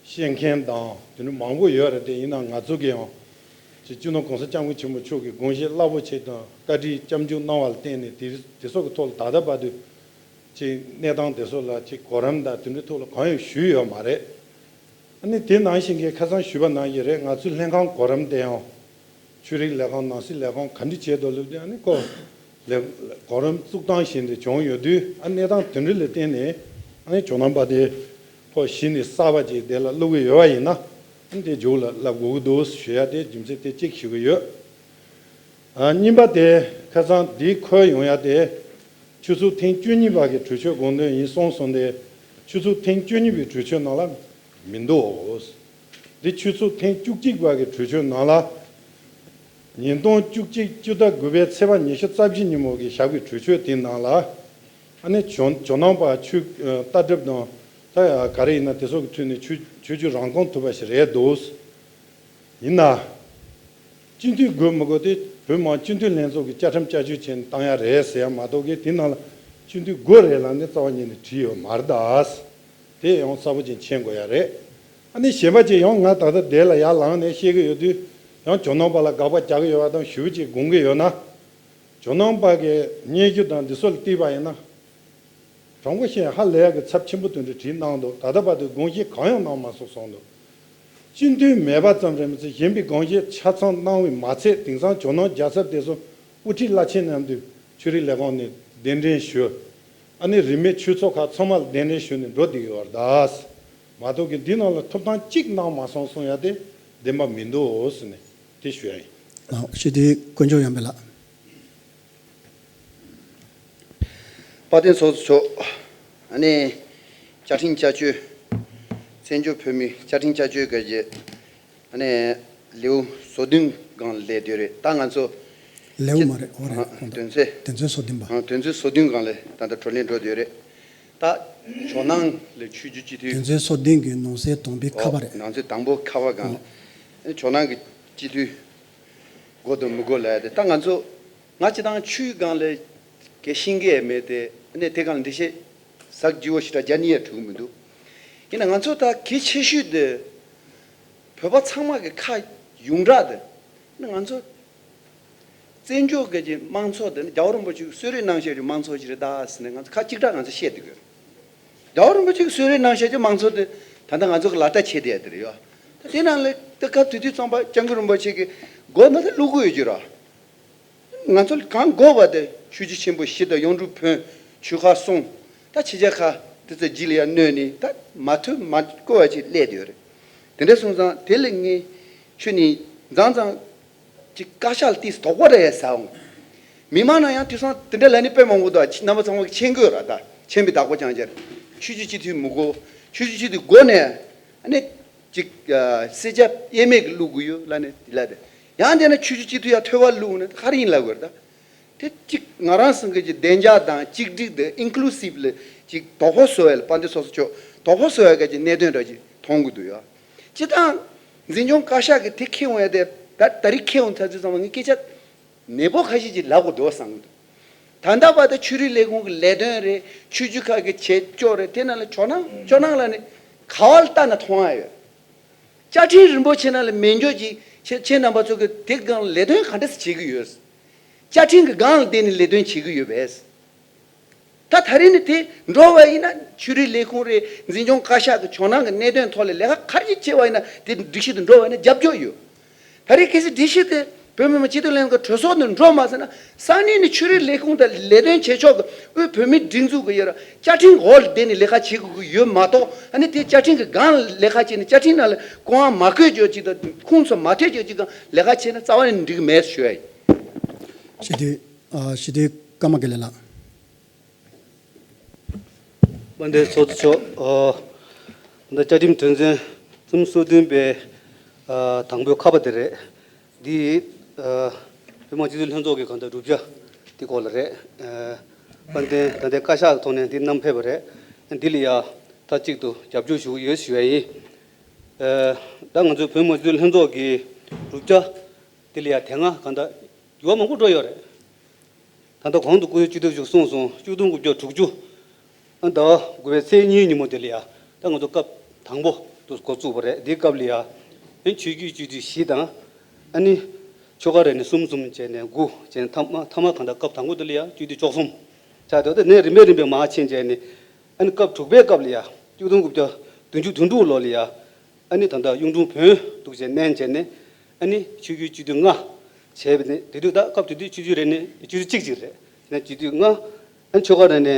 བཤད་མཁན་དང་དེ་འདྲ་མང་པོ་ཡོད་རེད། དེ་ཡིན་ན་ང་ཚོ་གིས་ཡང་ཅིག་སྤྱི་ནོར་༸གོང་ས་༸སྐྱབས་མགོན་ཆེན་པོ་མཆོག་གི་དགོངས་བཞེད་རླབས་པོ་ཆེ་དང་བཀའ་དྲིན་སྐྱབས་འཇུག་གནང་བ་ལ་བརྟེན་ནས་དེ་དེ་སོགས་ཀྱི་ཐོག་ལ་ད་ལྟ་བར་དུ་ཅིག་གནས་སྟངས་དེ་ཚོ་ལ་ཅིག་གོ་རིམ་དང་དེ་འདྲའི་ཐོག་ལ་གང་ཡང་ཞུས་ཡོད་མ་རེད། ཨ་ནི་དེ་ནང་བཞིན་གྱི་ཁ་སང་ཞུས་པ་ནང་བཞིན་རེད། ང་ཚོའི་ལྷན་ཁང་གོ་རིམ་དེ་ཡང་ཆོས་རིག་ལས་ཁང་ནང་སྲིད་ལས་ཁང་ག་འདྲ་བྱས་འདུག་ལབ་དུས། ཨ་ནི་ཁོ་ལས་གོ་རིམ་བཙུགས་སྟངས་བཞིན་དུ་བྱུང་ཡོད་དུས། ཨ་གནས་སྟངས་དེ་འདྲ་ལ་བརྟེན་ནས་ཨ་ནི་ཇོ་ནང་པ་དེ་ཁོ་གཞི་ནས་གསར་པ་ཅིག་དེ་ལ་བླུག་གི་ཡོད་པ་ཡིན་ན། ཨ་ནི་དེ་མཇུག་ལ་བསླབ་དགོས་ཀྱི་འདུག་ཞུ་ཡ་དེ་རྒྱུ་མཚན་དེ་གཅིག་ཞུ་གི་ཡོད། ཨ། གཉིས་པ་དེ་ཁ་སང་འདི་འཁོད་ཡོང་ཡ་དེ་ཆུ་ཚོད་ཐེངས་བཅུ་གཉིས་པ་གི་གྲོས་ཆོད་དགོངས་དོན་ཡིན་གསུངས་སོང་སྟེ། ཆུ་ཚོད་ཐེངས་བཅུ་གཉིས་པའི་གྲོས་ཆོད་ནང་ལ་མི་འདུག། འདི་ཆུ་ཚོད་ཐེངས་བཅུ་གཅིག་པ་གི་གྲོས་ཆོད་ནང་ལ། ཉིས་སྟོང་བཅུ་གཅིག་སྤྱི་ཟླ་དགུ་པའི་ཚེས་པ་ཉི་ཤུ་རྩ་བཞི་ཉིན་མོ་གི་ཞབས་ཀྱི་གྲོས་ཆོད་དེའི་ནང་ལ། ཨ་ནི་ཇོ་ཇོ་ནང་པ་ཆོས་ལྟ་གྲུབ་དང་ད་ག་རེ་ཡིན་ན་དེ་སོགས་ཀྱི་ཐོག་ནས་ཆོས་ཆོས་བརྒྱུད་རང་སྐྱོང་ཐུབ་པ་ཞིག་རེད་འདུག། ཡིན་ན། སྤྱི་འཐུས་དགོས་མི་དགོས་དེ་བོད་མི་མང་སྤྱི་འཐུས་ལྷན་ཚོགས་ཀྱིས་བཅའ་ཁྲིམས་བསྐྱར་བཅོས་བྱས་ནས་བཏང་ཡ་རེད་ཟེར་ཡ་མ་གཏོགས་ཀྱི། དེ་ནང་ལ་སྤྱི་འཐུས་དགོས་རེད་ལབ་ནས་རྩ་བ་ཉིད་ནས་བྲིས་ཡོད་མ་རེད་ད། དེ་ཡང་གསལ་པོ་ཅིག་མཁྱེན་དགོས་ཡ་རེད། ཨ་ནི་གཞན་པ་ཅིག་ཡང་ང་ད་ལྟ་དེ་ལ་ཡར་ལངས་ནས་བཤད་ཀྱི་ཡོད་དུས། ཡང་ཇོ་ནང་པ་ལ་དགག་པ་རྒྱག་གི་ཡོད་པ་དང་ཞུ་བ་ཅིག་དགོངས་ཀྱི་ཡོད་ན། ཇོ་ནང་པ་གི་སྙན་ཞུ་དང་འདི་ཚོ་ལ་བལྟས་པ་ཡིན་ན། དྲང་པོ་བཤད་ཧ་ལས་ཀྱི་ཚབས་ཆེན་པོ་དེ་འདྲ་བྲིས་གནང་འདུག། ད་ལྟ་བར་དུ་དགོངས་བཞེས་གང་ཡང་གནང་མ་སོང་གསུངས་འདུག། སྤྱི་འཐུས་མེད་པ་ཙམ་རེད་མ་ཚད་གཞན་པའི་དགོངས་བཞེས་ཆ་ཚང་གནང་བས་མ་ཚད། དེང་སང་ཇོ་ནང་རྒྱལ་ཚབ་དེ་ཚོ་དབུ་ཁྲིད་བླ་ཆེན་མཉམ་དུ་ཆོས་རིག་ལས་ཁུངས་ནས་གདན་འདྲེན་ཞུས། ཨ་ནི་རིས་མེད་ཆོས་ཚོགས་ཁག་ཚང་མ་ལ་གདན་འདྲེན་ཞུས་ནས་འགྲོ་བསྡད་ཡོད་རེད་ད། མ་གཏོགས་ཀྱི་འདི་ནང་ལ་ཐོབ་ཐང་གཅིག་གནང་མ་སོང་གསུང་ཡ་དེ་བདེན་པ་མི་འདུག་ཟེར་ནས་དེ་ཞུ་ཡ་ཡིན། ལགས་སོ། དེ་དཀོན་མཆོག་ཡོན་པེ་ལགས། དཔལ་ལྡན་ཚོགས་གཙོ་མཆོག། ཨ་ནི་བཅའ་ཁྲིམས་བསྐྱར་བཅོས། བཙན་བྱོལ་བོད་མིའི་བཅའ་ཁྲིམས་བསྐྱར་བཅོས་སྒང་གི་ཨ་ནི་ལེའུ་སོ་བདུན་སྒང་ལ་སླེབས་བསྡད་ཡོད་རེད། ད་ང་ཚོ་ལེའུ་མ་རེད། འོ་རེད། ཨ། དོན་ཚན། དོན་ཚན་སོ་བདུན་པ། ཨ། དོན་ཚན་སོ་བདུན་སྒང་ལ་ད་ལྟ་བགྲོ་གླེང་འགྲོ་བསྡད་ཡོད་རེད། ད་ཇོ་ནང་ལ་ཆོས་བརྒྱུད་སྤྱི་འཐུས། དོན་ཚན་སོ་བདུན་གྱི་ནང་གསེས་དང་པོའི་ཁ་པ། ཨོ། རེད། ནང་གསེས་དང་པོ་ཁ་པ་སྒང་ལ། ཨོ། ཨ་ནི་ཇོ་ནང་གི་སྤྱི་འཐུས་དགོས་དང་མི་དགོས་ལབ་ཡ་དེ། ད་ང་ཚོ་ང་སྤྱིར་བཏང་ཆོས་སྒང་ལ་གལ་ཤེས་ཀྱི་མེད་དེ། ཨ་ནི་དེ་སྒང་ལ་འགྲེལ་བཤད་ཟབ་རྒྱས་པོ་ཞེ་དྲག་རྒྱག་སྙིང་ཡང་བྲོ་གི་མི་འདུག། ཡིན་ན་ང་ཚོ་ད་གལ་ཆེ་ཤོས་དེ་བོད་པ་ཚང་མ་གི་ཁ་ཡོངས་གྲགས་དེ། ཨ་ནི་ང་ཚོ་བཙན་བྱོལ་གྱི་དམངས་གཙོ་དེ་ནི་རྒྱལ་བ་རིན་པོ་ཆེས་གསོལ་རས་གནང་བཞག་གི་དམངས་གཙོ་ཞིག་རེད་ད་ཟེར་ནས་ང་ཚོ་ཁ་གཅིག་གྲགས་ང་ཚོ་བཤད་བསྡད་ཀྱི་ཡོད། རྒྱལ་བ་རིན་པོ་ཆེས་གསོལ་རས་གནང་བཞག་གི་དམངས་གཙོ་དེ་ད་ལྟ་ང་ཚོ་གི་ལག་བསྟར་བྱེད་བསྡད་ཡ་དེ་རེད་ཡ། ད་དེ་ནང་ལ་ད་སྐབས་དེ་དུས་ཙམ་པ་སྐྱབས་མགོན་རིན་པོ་ཆེ་གིས་མགོ་ན་ད་བླུག་གི་ཡོད་ཀྱི་ར། ང་ཚོ་ལ་གང་དགོས་པ་དེ་ཆོས་བརྒྱུད་ཆེན་པོ་བཞི་དང་གཡུང་དྲུང་བོན་ཆོལ་ཁ་གསུམ། ད་ཕྱི་རྒྱལ་ཁག་དེ་ཚོ་རྗེས་ལ་ཡར་གནོན་ནས་ད་མ་ཐུབ་མ་བསྐོ་བ་ཅིག་སླེབས་བསྡད་ཡོད་རེད། དེ་འདྲ་སོང་ཙང་དེ་ལ་ངས་ཁྱོད་ནས་མཛངས་མཛངས་ཅིག་བཀའ་ཤག་ལ་ཏོག་ཙམ་དོགས་པ་རེ་ཟ་འོང་། མི་མང་ནང་ཡང་དེང་སང་དེ་འདྲ་ལབ་ནི་དཔེ་མང་པོ་འདུག། རྣམ་པ་ཚང་མ་གིས་མཁྱེན་གྱི་ཡོད་ར། ད་མཁྱེན་པའི་བདག་པོ་རྐྱང་རྐྱང་རེད། ཆོས་བརྒྱུད་སྤྱི་འཐུས་མི་དགོས། ཆོས་བརྒྱུད་སྤྱི་འཐུས་དགོས་ནས། ཨ་ནི་ཅིག་ཨ་སེར་སྐྱ་དབྱེ་མེད་ཀྱི་བླུག་དགོས་ཡོད་ལབ་ནས་དེ་ལབ་དེ། ཡང་དེ་ན་ཆོས་བརྒྱུད་སྤྱི་འཐུས་ཡར་ཐོལ་པ་བླུག་ནས་ག་རེ་ཡིན་ལབ་དགོས་རེད་ད། དེ་གཅིག་ང་རང་ཚོ་གི་ཅིག་བདེ་འཇགས་དང་གཅིག་སྒྲིལ་དང་ཨིན་ཀུ་ལུ་སིབ་ལ་ཅིག་དོ་ཕོག་བཟོ་ཡ་ལ། དཔལ་ལྡན་ཚོགས་གཙོ་མཆོག་དོ་ཕོག་བཟོ་ཡ་གི་ཅིག་གནད་དོན་འདྲ་ཅིག་མཐོང་གི་འདུག་ཡ། སྤྱིར་བཏང་འཛིན་སྐྱོང་བཀའ་ཤག་གིས་དེ་འཁྱེར་འོང་ཡ་དེ། ད་ད་རེས་འཁྱེར་འོང་ཚར་དུས་ཙམ་པ་ངས་སྐད་ཆ་མེད་པོ་ཁ་ཤས་ཅིག་ལབ་དགོས་འདུག་བསམ་གི་འདུག། ད་ལྟ་བར་དུ་ཆོས་རིག་ལས་ཁུངས་ཀྱི་ལས་དོན་རེད། ཆོས་བརྒྱུད་ཁག་གི་བྱེད་ཕྱོགས་རེད། དེ་ནང་ལ་ཇོ་ནང་ཇོ་ནང་ལབ་ནས་ག་བ་ལ་ལྟ་ན་མཐོང་ཡ་ཡོད། བཅའ་ཁྲིམས་རིན་པོ་ཆེ་ནང་ལ་མེད་འཇོག་ཅིག་ཁྱེད་ཁྱེད་རྣམ་པ་ཚོ་གིས་དེ་སྒང་ལ་ལས་དོན་ག་འདྲ་སེ་བྱེད་ཀྱི་ཡོད། བཅའ་ཁྲིམས་ཀྱི་སྒང་ལ་བསྡད་ནས་ལས་དོན་བྱེད་ཀྱི་ཡོད་པས། ད་ད་རེས་ནས་དེ་འགྲོ་བ་ཡིན་ན་ཆོས་རིག་ལས་ཁུངས་རེད། འཛིན་སྐྱོང་བཀའ་ཤག་གི་ཇོ་ནང་གི་གནད་དོན་ཐོག་ལ་ལས་ཀ་ག་རེ་བྱེད་པ་ཡིན་ན་དེ་སྒྲིག་གཞི་དེ་འགྲོ་བ་ཡིན་ན་རྒྱབ་སྐྱོར་ཡོད། ད་རེས་གལ་སྲིད་སྒྲིག་གཞི་དེ་བོད་མི་མང་སྤྱི་འཐུས་ལྷན་ཁང་གྲོས་ཚོགས་ནང་འགྲོ་མ་ཟེར་ན། ས་གནས་ནས་ཆོས་རིག་ལས་ཁུངས་དང་ལས་དོན་བྱེད་ཕྱོགས་ཀྱི་དབུས་བོད་མིའི་སྒྲིག་འཛུགས་ཀྱི་ཡོད་ར། བཅའ་ཁྲིམས་འོག་ལ་བསྡད་ནས་ལས་ཀ་བྱེད་དགོས་ཀྱི་ཡོད་མ་གཏོགས། ཨ་ནི་དེ་བཅའ་ཁྲིམས་ཀྱི་སྒང་ལ་ལས་ཀ་བྱས་ནས་བཅའ་ཁྲིམས་ནང་ལ་གོ་འཕང་མ་བཀོད་ཀྱོག་ཅིག་དང་ཁུངས་སུ་མ་ཐེག་ཀྱོག་ཅིག་སྒང་ལས་ཀ་བྱས་ན་རྩ་བ་ནས་འགྲིག་གི་མེད་ཞུ་ཡ་ཡིན། སྤྱི་འཐུས། ཨ། སྤྱི་འཐུས་ཀརྨ་དགེ་ལེགས་ལགས། དཔལ་ལྡན་ཚོགས་གཙོ་མཆོག། ཨ། འདི་བཅའ་ཁྲིམས་དོན་ཚན་སུམ་ཅུ་སོ་བདུན་པའི། ཨ། དང་པོའི་ཁ་པ་དེ་རེད། འདི། ཨ། བོད་མི་མང་སྤྱི་འཐུས་ལྷན་ཚོགས་ཀྱི་གང་ལྟར་གྲུབ་ཆ་དེ་སྐོར་ལ་རེད། ཨ་དཔལ་ལྡན་ད་ལྟའི་བཀའ་ཤག་གི་ཐོག་ནས་འདི་བསྣམས་ཕེབས་པ་རེད། འདི་ལ་ཡ་མཐའ་གཅིག་ཏུ་རྒྱབ་སྐྱོར་ཞུ་གི་ཡོད་ཞུ་ཡ་ཡིན། ཨ་ད་ང་ཚོའི་བོད་མི་མང་སྤྱི་འཐུས་ལྷན་ཚོགས་ཀྱི་གྲུབ་ཆ་དེ་ལ་ཡ་དེ་སྔ་གང་ལྟར་འགྱུར་བ་མང་པོ་འགྲོ་ཡོད་རེད། ད་ལྟ་གོང་དུ་སྐུ་ཞབས་སྤྱི་འཐུས་མཆོག་གསུངས་སོང་། བཅུ་སྟོང་དགུ་བརྒྱ་དྲུག་ཅུ། ཨ་ཟླ་བ་དགུ་པའི་ཚེས་གཉིས་ཉིན་མོ་དེ་ལ་ཡ་ད་ང་ཚོ་སྐབས་དང་པོ་དུ་འགོ་བཙུགས་པ་རེད། འདིའི་སྐབས་ལ་ཡ་ཨ་ཆོས་བརྒྱུད་སྤྱི་འཐུས་བཞི་དང་། ཨ་ནི་ཆོལ་ཁ་རེ་ནས་གསུམ་གསུམ་བྱས་ནས་དགུ་བྱས་ནས་མཐའ་མ་མཐའ་མ་གང་ལྟར་སྐབས་དང་པོ་དེ་ལ་ཡ་སྤྱི་འཐུས་བཅུ་གསུམ་ཆགས་འདུག་དེ་ནས་རིམ་པས་རིམ་པས་མར་ཕྱིན་བྱས་ནས། ཨ་ནི་སྐབས་དྲུག་པའི་སྐབས་ལ་ཡ་བཅུ་སྟོང་དགུ་བརྒྱ་བདུན་ཅུ་དོན་དྲུག་ལོ་ལ་ཡ་ཨ་ནི་ད་ལྟ་གཡུང་དྲུང་བོན་འདུག་བྱས་མནན་བྱས་ནས། ཨ་ནི་ཆོས་བརྒྱུད་སྤྱི་འཐུས་ལྔ་བྱས་པ་ནས། དེ་དུས་ད་སྐབས་དེ་དུས་སྤྱི་འཐུས་རེ་ནས་སྤྱི་འཐུས་གཅིག་གཅིག་རེད། དེ་ནས་སྤྱི་འཐུས་ལྔ། ཨ་ནི་ཆོལ་ཁ་རེ་ནས་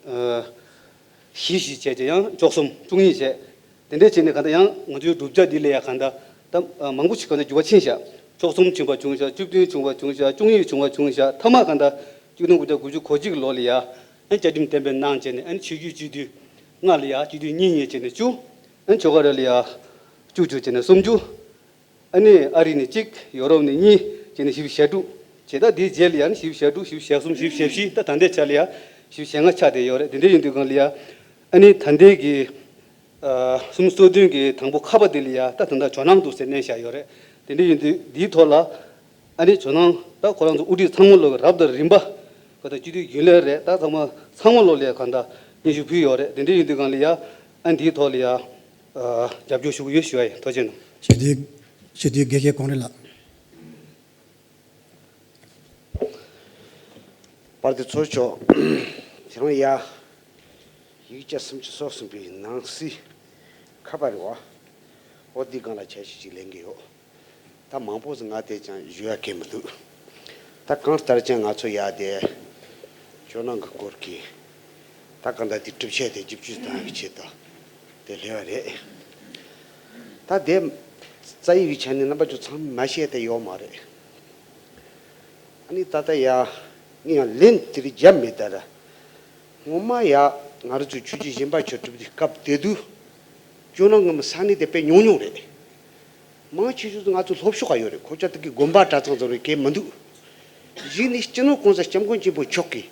ཨ་བཞི་བཞི་བྱས་བྱས་ཡང་བཅུ་གསུམ་བཅུ་གཉིས་བྱས། དེ་འདྲས་བྱས་ནས་གང་ལྟར་ཡང་ང་ཚོའི་གྲུབ་ཆ་འདི་ལ་ཡ་གང་ལྟར་ད་ཨ་མང་པོ་ཞིག་གང་ལྟར་འགྱུར་བ་ཕྱིན་ཤག་བཅུ་གསུམ་བྱུང་བ་བྱུང་ཤག་བཅུ་བདུན་བྱུང་བ་བྱུང་ཤག་བཅུ་གཉིས་བྱུང་བ་བྱུང་ཤག་མཐའ་མ་གང་ལྟར་བཅུ་སྟོང་དགུ་བརྒྱ་དགུ་བཅུ་གོ་གཅིག་ལོ་ལ་ཡ་ཨ་ནི་བཅའ་ཁྲིམས་གཏན་འབེབས་གནང་བྱས་ནས། ཨ་ནི་ཆོས་བརྒྱུད་སྤྱི་འཐུས་ལྔ་ལ་ཡ་སྤྱི་འཐུས་གཉིས་གཉིས་བྱས་ནས་བཅུ། ཨ་ནི་ཆོལ་ཁ་རེ་ལ་ཡ་བཅུ་བཅུ་བྱས་ནས་སུམ་ཅུ། ཨ་ནི་ཨ་རི་ནས་གཅིག་ཡོ་རོབ་ནས་གཉིས་བྱས་ནས་བཞི་བཅུ་ཞེ་དྲུག་བྱས། ད་དེའི་རྗེས་ལ་ཡ་ནི་བཞི་བཅུ་ཞེ་དྲུག་བཞི་བཅུ་ཞེ་གསུམ་བཞི་བཅུ་ཞེ་བཞི། ད་ད་ལྟའི་ཆ་ལ་ཡ་བཞི་བཅུ་ཞེ་ལྔ་ཆགས་བསྡད་ཡོད་རེད། དེ་འདྲ་ཡིན་དུས་སྒང་ལ་ཡ་ཨ་ནི་ད་ལྟའི་གི་ཨ་གསུམ་སོ་བདུན་གི་དང་པོ་ཁ་པ་དེ་ལ་ཡ་ད་ད་ལྟ་ཇོ་ནང་འདུག་ཟེར་མནན་བཞག་ཡོད་རེད། དེ་འདྲ་ཡིན་དུས་འདིའི་ཐོག་ལ་ཨ་ནི་ཇོ་ནང་ད་ཁོ་རང་ཚོ་དབུ་ཁྲིད་ཚང་མ་ལོག་གི་རབ་དང་རིམ་པ་ག་ད་སྤྱི་འཐུས་རྒྱུན་ལས་རེད། ད་ཚང་མ་ཚང་མ་ལོག་ལ་ཡ་གང་ལྟར་སྙན་ཞུ་ཕུལ་ཡོད་རེད། དེ་འདྲ་ཡིན་དུས་སྒང་ལ་ཡ་ཨ་འདིའི་ཐོག་ལ་ཡ་ཨ་རྒྱབ་སྐྱོར་ཞུ་གི་ཡོད་ཞུ་བ་ཡིན། ཐུགས་རྗེ་གནང་། སྤྱི་འཐུས་སྤྱི་འཐུས་དགེ་བཤེས་ཀོང་རེ་ལགས། དཔལ་ལྡན་ཚོགས་གཙོ། དེ་རིང་ཡ་ཡིག་ཆ་སུམ་ཅུ་སོ་གསུམ་པའི་ནང་གསེས་ཁ་པ་རེད་བ། འོ་འདི་སྒང་ལ་འཆར་གཞི་ཅིག་ལེན་གི་ཡོད། ད་མང་པོ་ཟིག་ང་དེ་ཅང་ཞུ་ཡ་གལ་མི་འདུག་ད་གང་ལྟར་ཀྱང་ང་ཚོ་ཡ་དེ་ཇོ་ནང་གི་སྐོར་གྱི་ད་གང་ལྟར་དེ་གྲུབ་ཆ་དེ་ཞིབ་འཇུག་བཏང་བའི་ཆེད་དུ་དེ་སླེབས་པ་རེད། ད་དེ་རྩ་ཡིག་གི་ཆ་ནས་རྣམ་པ་ཚོ་ཚང་མ་ཤེས་ཏེ་ཡོད་མ་རེད། ཨ་ནི་ད་ལྟ་ཡ་ངས་ཡང་ལན་དེ་རིགས་བརྒྱབ་མེད། ད་ར་ངོ་མ་ཡ་ང་རང་ཚོའི་ཆོས་བརྒྱུད་གཞན་པ་ཆོས་གྲུབ་དུས་སྐབས་དེ་དུས་ཇོ་ནང་གི་མི་ས་གནས་དེ་དཔེ་ཉུང་ཉུང་རེད། མང་ཆེ་ཤོས་ང་ཚོ་ལྷོ་ཕྱོགས་ལ་ཡོད་རེད། ཁོ་ཅག་དེ་གི་དགོན་པ་གྲྭ་ཚང་ཚོ་རེད་གལ་མི་འདུག་གཞིགས་ནས་སྤྱི་ནོར་གོང་ས་སྐྱབས་མགོན་ཆེན་པོ་མཆོག་གིས་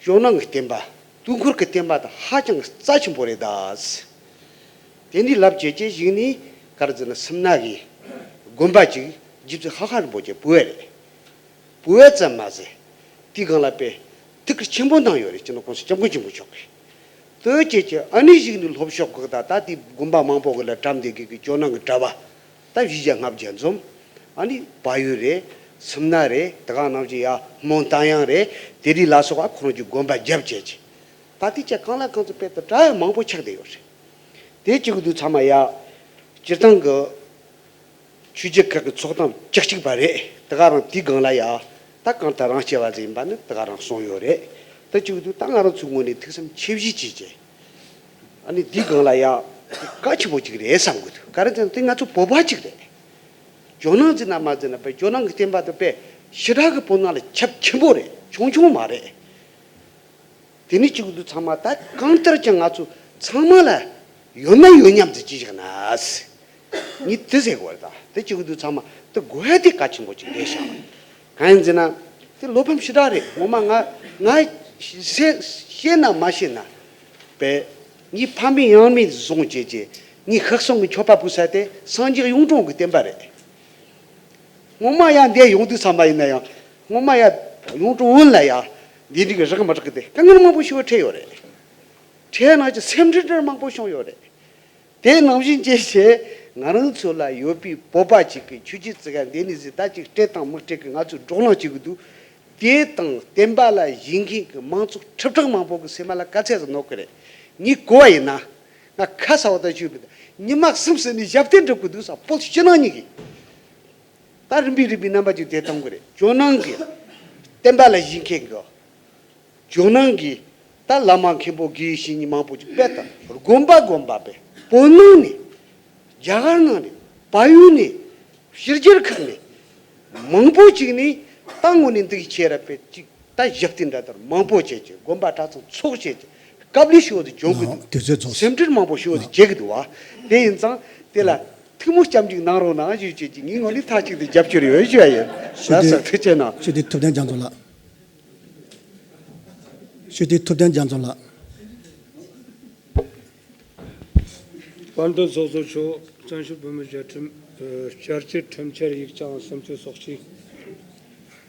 ཇོ་ནང་གི་བསྟན་པ། དུས་འཁོར་གྱི་བསྟན་པ་དང་ཧ་ཅང་རྩ་ཆེན་པོ་རེད་ད། དེ་འདྲའི་ལབ་བྱས་བྱས་གཞིགས་ནས་ག་རེ་ཟེར་ན་སུམ་མདའ་གི་དགོན་པ་ཅིག་རྗེ་བཙུན་ཧ་ཧ་རིན་པོ་ཆེ་བོད་རེད། བོད་ཙམ་མ་ཟད་དེའི་སྒང་ལ་དཔེ་ཐུགས་ཁུར་ཆེན་པོ་གནང་ཡོད་རེད། སྤྱི་ནོར་གོང་ས་སྐྱབས་མགོན་ཆེན་པོ་མཆོག་གིས། དོན་བྱེད་ཀྱི་ཨ་ནི་ཞིག་ནི་ལྷོ་ཕྱོགས་ཁག་དང་ད་དེ་དགོན་པ་མང་པོ་གི་ལ་གྲམ་དེ་གི་གི་ཇོ་ནང་གི་གྲྭ་པ་ད་བཞི་བརྒྱ་ལྔ་བརྒྱ་འཛོམས། ཨ་ནི་བལ་ཡུལ་རེད། སུམ་མདའ་རེད། དེ་ག་ནང་བཞིན་ཡ་མོན་རྟ་དབྱངས་རེད། དེ་རིགས་ལ་སོགས་པ་ཁོ་རང་གི་དགོན་པ་རྒྱབ་བྱས་ཀྱི་ད་དེ་ཅག་གང་ལ་གང་འཚམ་དཔེ་ད་གྲྭ་ཡང་མང་པོ་ཆགས་བསྡད་ཡོད་རེད། དེ་གཅིག་གི་དུས་ཚང་མ་ཡ་སྤྱིར་བཏང་གི་ཆོས་བརྒྱུད་ཁག་གི་ཚོགས་གཏམ་བཅུ་གཅིག་པ་རེད། དེ་ག་རང་དེའི་སྒང་ལ་ཡ་ད་གང་ལྟར་རང་སྐྱེ་བ་ཟིག་ཡིན་པ་ནི་དེ་ག་རང་གསུངས་ཡོད་རེད། ད་གཅིག་དུས་ད་ང་རང་ཚོའི་ངོས་ནས་ཐུགས་བསམ་ཆེ་བཞེས་བྱས་བྱས། ཨ་ནི་དེའི་སྒང་ལ་ཡ་གལ་ཆེན་པོ་གཅིག་རེད་བསམ་གི་འདུག་ག་རེ་ཟེར་ན་དེ་ང་ཚོ་བོད་པ་གཅིག་རེད། ཇོ་ནང་ཟེར་ན་མ་ཟེར་ན་དཔེ་ཇོ་ནང་གི་བསྟན་པ་དེ་དཔེ་ཞེ་དྲག་གི་བོད་ནང་ལ་ཁྱབ་ཆེན་པོ་རེད། ཆུང་ཆུང་མ་རེད། དེ་ནི་གཅིག་ཏུ་ཚང་མ་ད་གང་ལྟར་ཀྱང་ང་ཚོ་ཚང་མ་ལ་ཡོད་ན་ཡོད་མཉམ་དུ་ཅི་ཞིག་ན། ངས་དེ་ཟེར་དགོས་རེད། ད་དེ་གཅིག་ཏུ་ཚང་མ་དེ་དགོས་ཡ་དེ་གལ་ཆེན་པོ་ཅིག་རེད་ཤག་གང་ཡིན་ཟེར་ན་དེ་བློ་ཕམ་ཞེ་དྲག་རེད། ངོ་མ་ང་ང་ཤེས་ཤེས་ན་མ་ཤེས་ན་པས་ངའི་ཕ་མེས་ཡང་མེས་བཟུང་བྱས་བྱས་ངའི་ཤག་གསུམ་གྱི་མཆོད་པ་ཕུལ་ས་དེ་སངས་རྒྱས་གཡུང་དྲུང་གི་བསྟན་པ་རེད། ངོ་མ་ཡང་འདིར་ཡོང་དུས་ཙམ་པ་ཡིན་ན་ཡང་ངོ་མ་ཡང་གཡུང་དྲུང་བོན་ལ་ཡང་འདི་འདྲ་གི་རག་མ་རག་གི་དེ་དཀའ་ངལ་མང་པོ་ཞིག་འཕྲད་ཡོད་རེད། འཕྲད་ན་ཅི་སེམས་ཁྲལ་འདྲ་མང་པོ་བྱུང་ཡོད་རེད། དེ་ནང་བཞིན་བྱས་བྱས་ང་རང་ཚོ་ལ་ཡོད་པའི་བོད་པ་གཅིག་གི་ཆོས་བརྒྱུད་ཙི་ག་འདི་ནི་ཟིག་ད་ཅིག་སྤྲད་དང་མི་སྤྲད་གི་ང་ཚོའི་བགྲོ་གླེང་བྱེད་གི་འདུག་དེ་དང་བསྟན་པ་ལ་ཞེན་མཁན་གི་མང་ཚོགས་ཁྲི་ཕྲག་མང་པོ་གི་སེམས་ལ་དཀའ་ཚེགས་ཟིག་གནོད་གི་རེད། ངས་གོ་བ་ཡིན་ན། ང་ཁ་ཚ་བ་དང་ཆུ་བུད་ཉི་མ་གསུམ་ཟིན་ནས་ཞབས་བརྟན་སྒྲུབ་དགོས་འདུག་ས་བོད་ཕྱི་ནང་གཉིས་ཀྱི། ད་རིམ་པས་རིམ་པས་རྣམ་པ་ཅིག་དེ་གཏོང་གི་རེད། ཇོ་ནང་གི་བསྟན་པ་ལ་ཞེན་མཁན་གི། ཇོ་ནང་གི་ད་བླ་མ་མཁན་པོ་དགེ་བའི་བཤེས་གཉེན་མང་པོ་ཅིག་དཔེ་ད་དགོན་པ་དགོན་པ་དཔེ་བོད་ནང་ནས་རྒྱ་གར་ནང་ནས་བལ་ཡུལ་ནས། ཕྱི་རྒྱལ་ཁག་ནས་མང་པོ་ཅིག་ནས་ཏང་ངོ་ནས་འདུག་ཁྱེད་ར་པེ་ཅིག་ད་ཞབས་བརྟན་འདྲ་ལྟར་མང་པོ་བྱས་ཀྱི་དགོན་པ་གྲྭ་ཚང་ཚོགས་བྱས་ཀྱི་དཀའ་ལས་ཞུ་བ་དེ་འཇོག་གི་འདུག་དུས་ཚོད་རྫོགས་སོང་། སེམས་ཁྲལ་མང་པོ་ཞུ་བ་དེ་བྱེད་གི་འདུག་བ། དེ་ཡིན་ཙང་དེ་ལ་ ཐུགས་སྨོན་སྐྱབས་འཇུག་གནང་རོགས་གནང་ཞུ་བྱེད་ཀྱི་ངའི་ངོས་ནས་མཐའ་གཅིག་ཏུ་རྒྱབ་སྐྱོར་ཡོད་ཞུ་ཡ་ཡིན། ཞུ་ལགས་སོ། ཐུགས་རྗེ་གནང་། ཞུ་དེ་ཐུབ་བསྟན་རྒྱ་མཚོ་ལགས། ཞུ་དེ་ཐུབ་བསྟན་རྒྱ་མཚོ་ལགས། དཔལ་ལྡན་ཚོགས་གཙོ་མཆོག་བཙན་བྱོལ་བོད་མིའི་བཅའ་ཁྲིམས། ཨ། བསྐྱར་བཅོས་ཁྲིམས་འཆར་ཡིག་ཆ་ཨང་སུམ་ཅུ་སོ་གཅིག་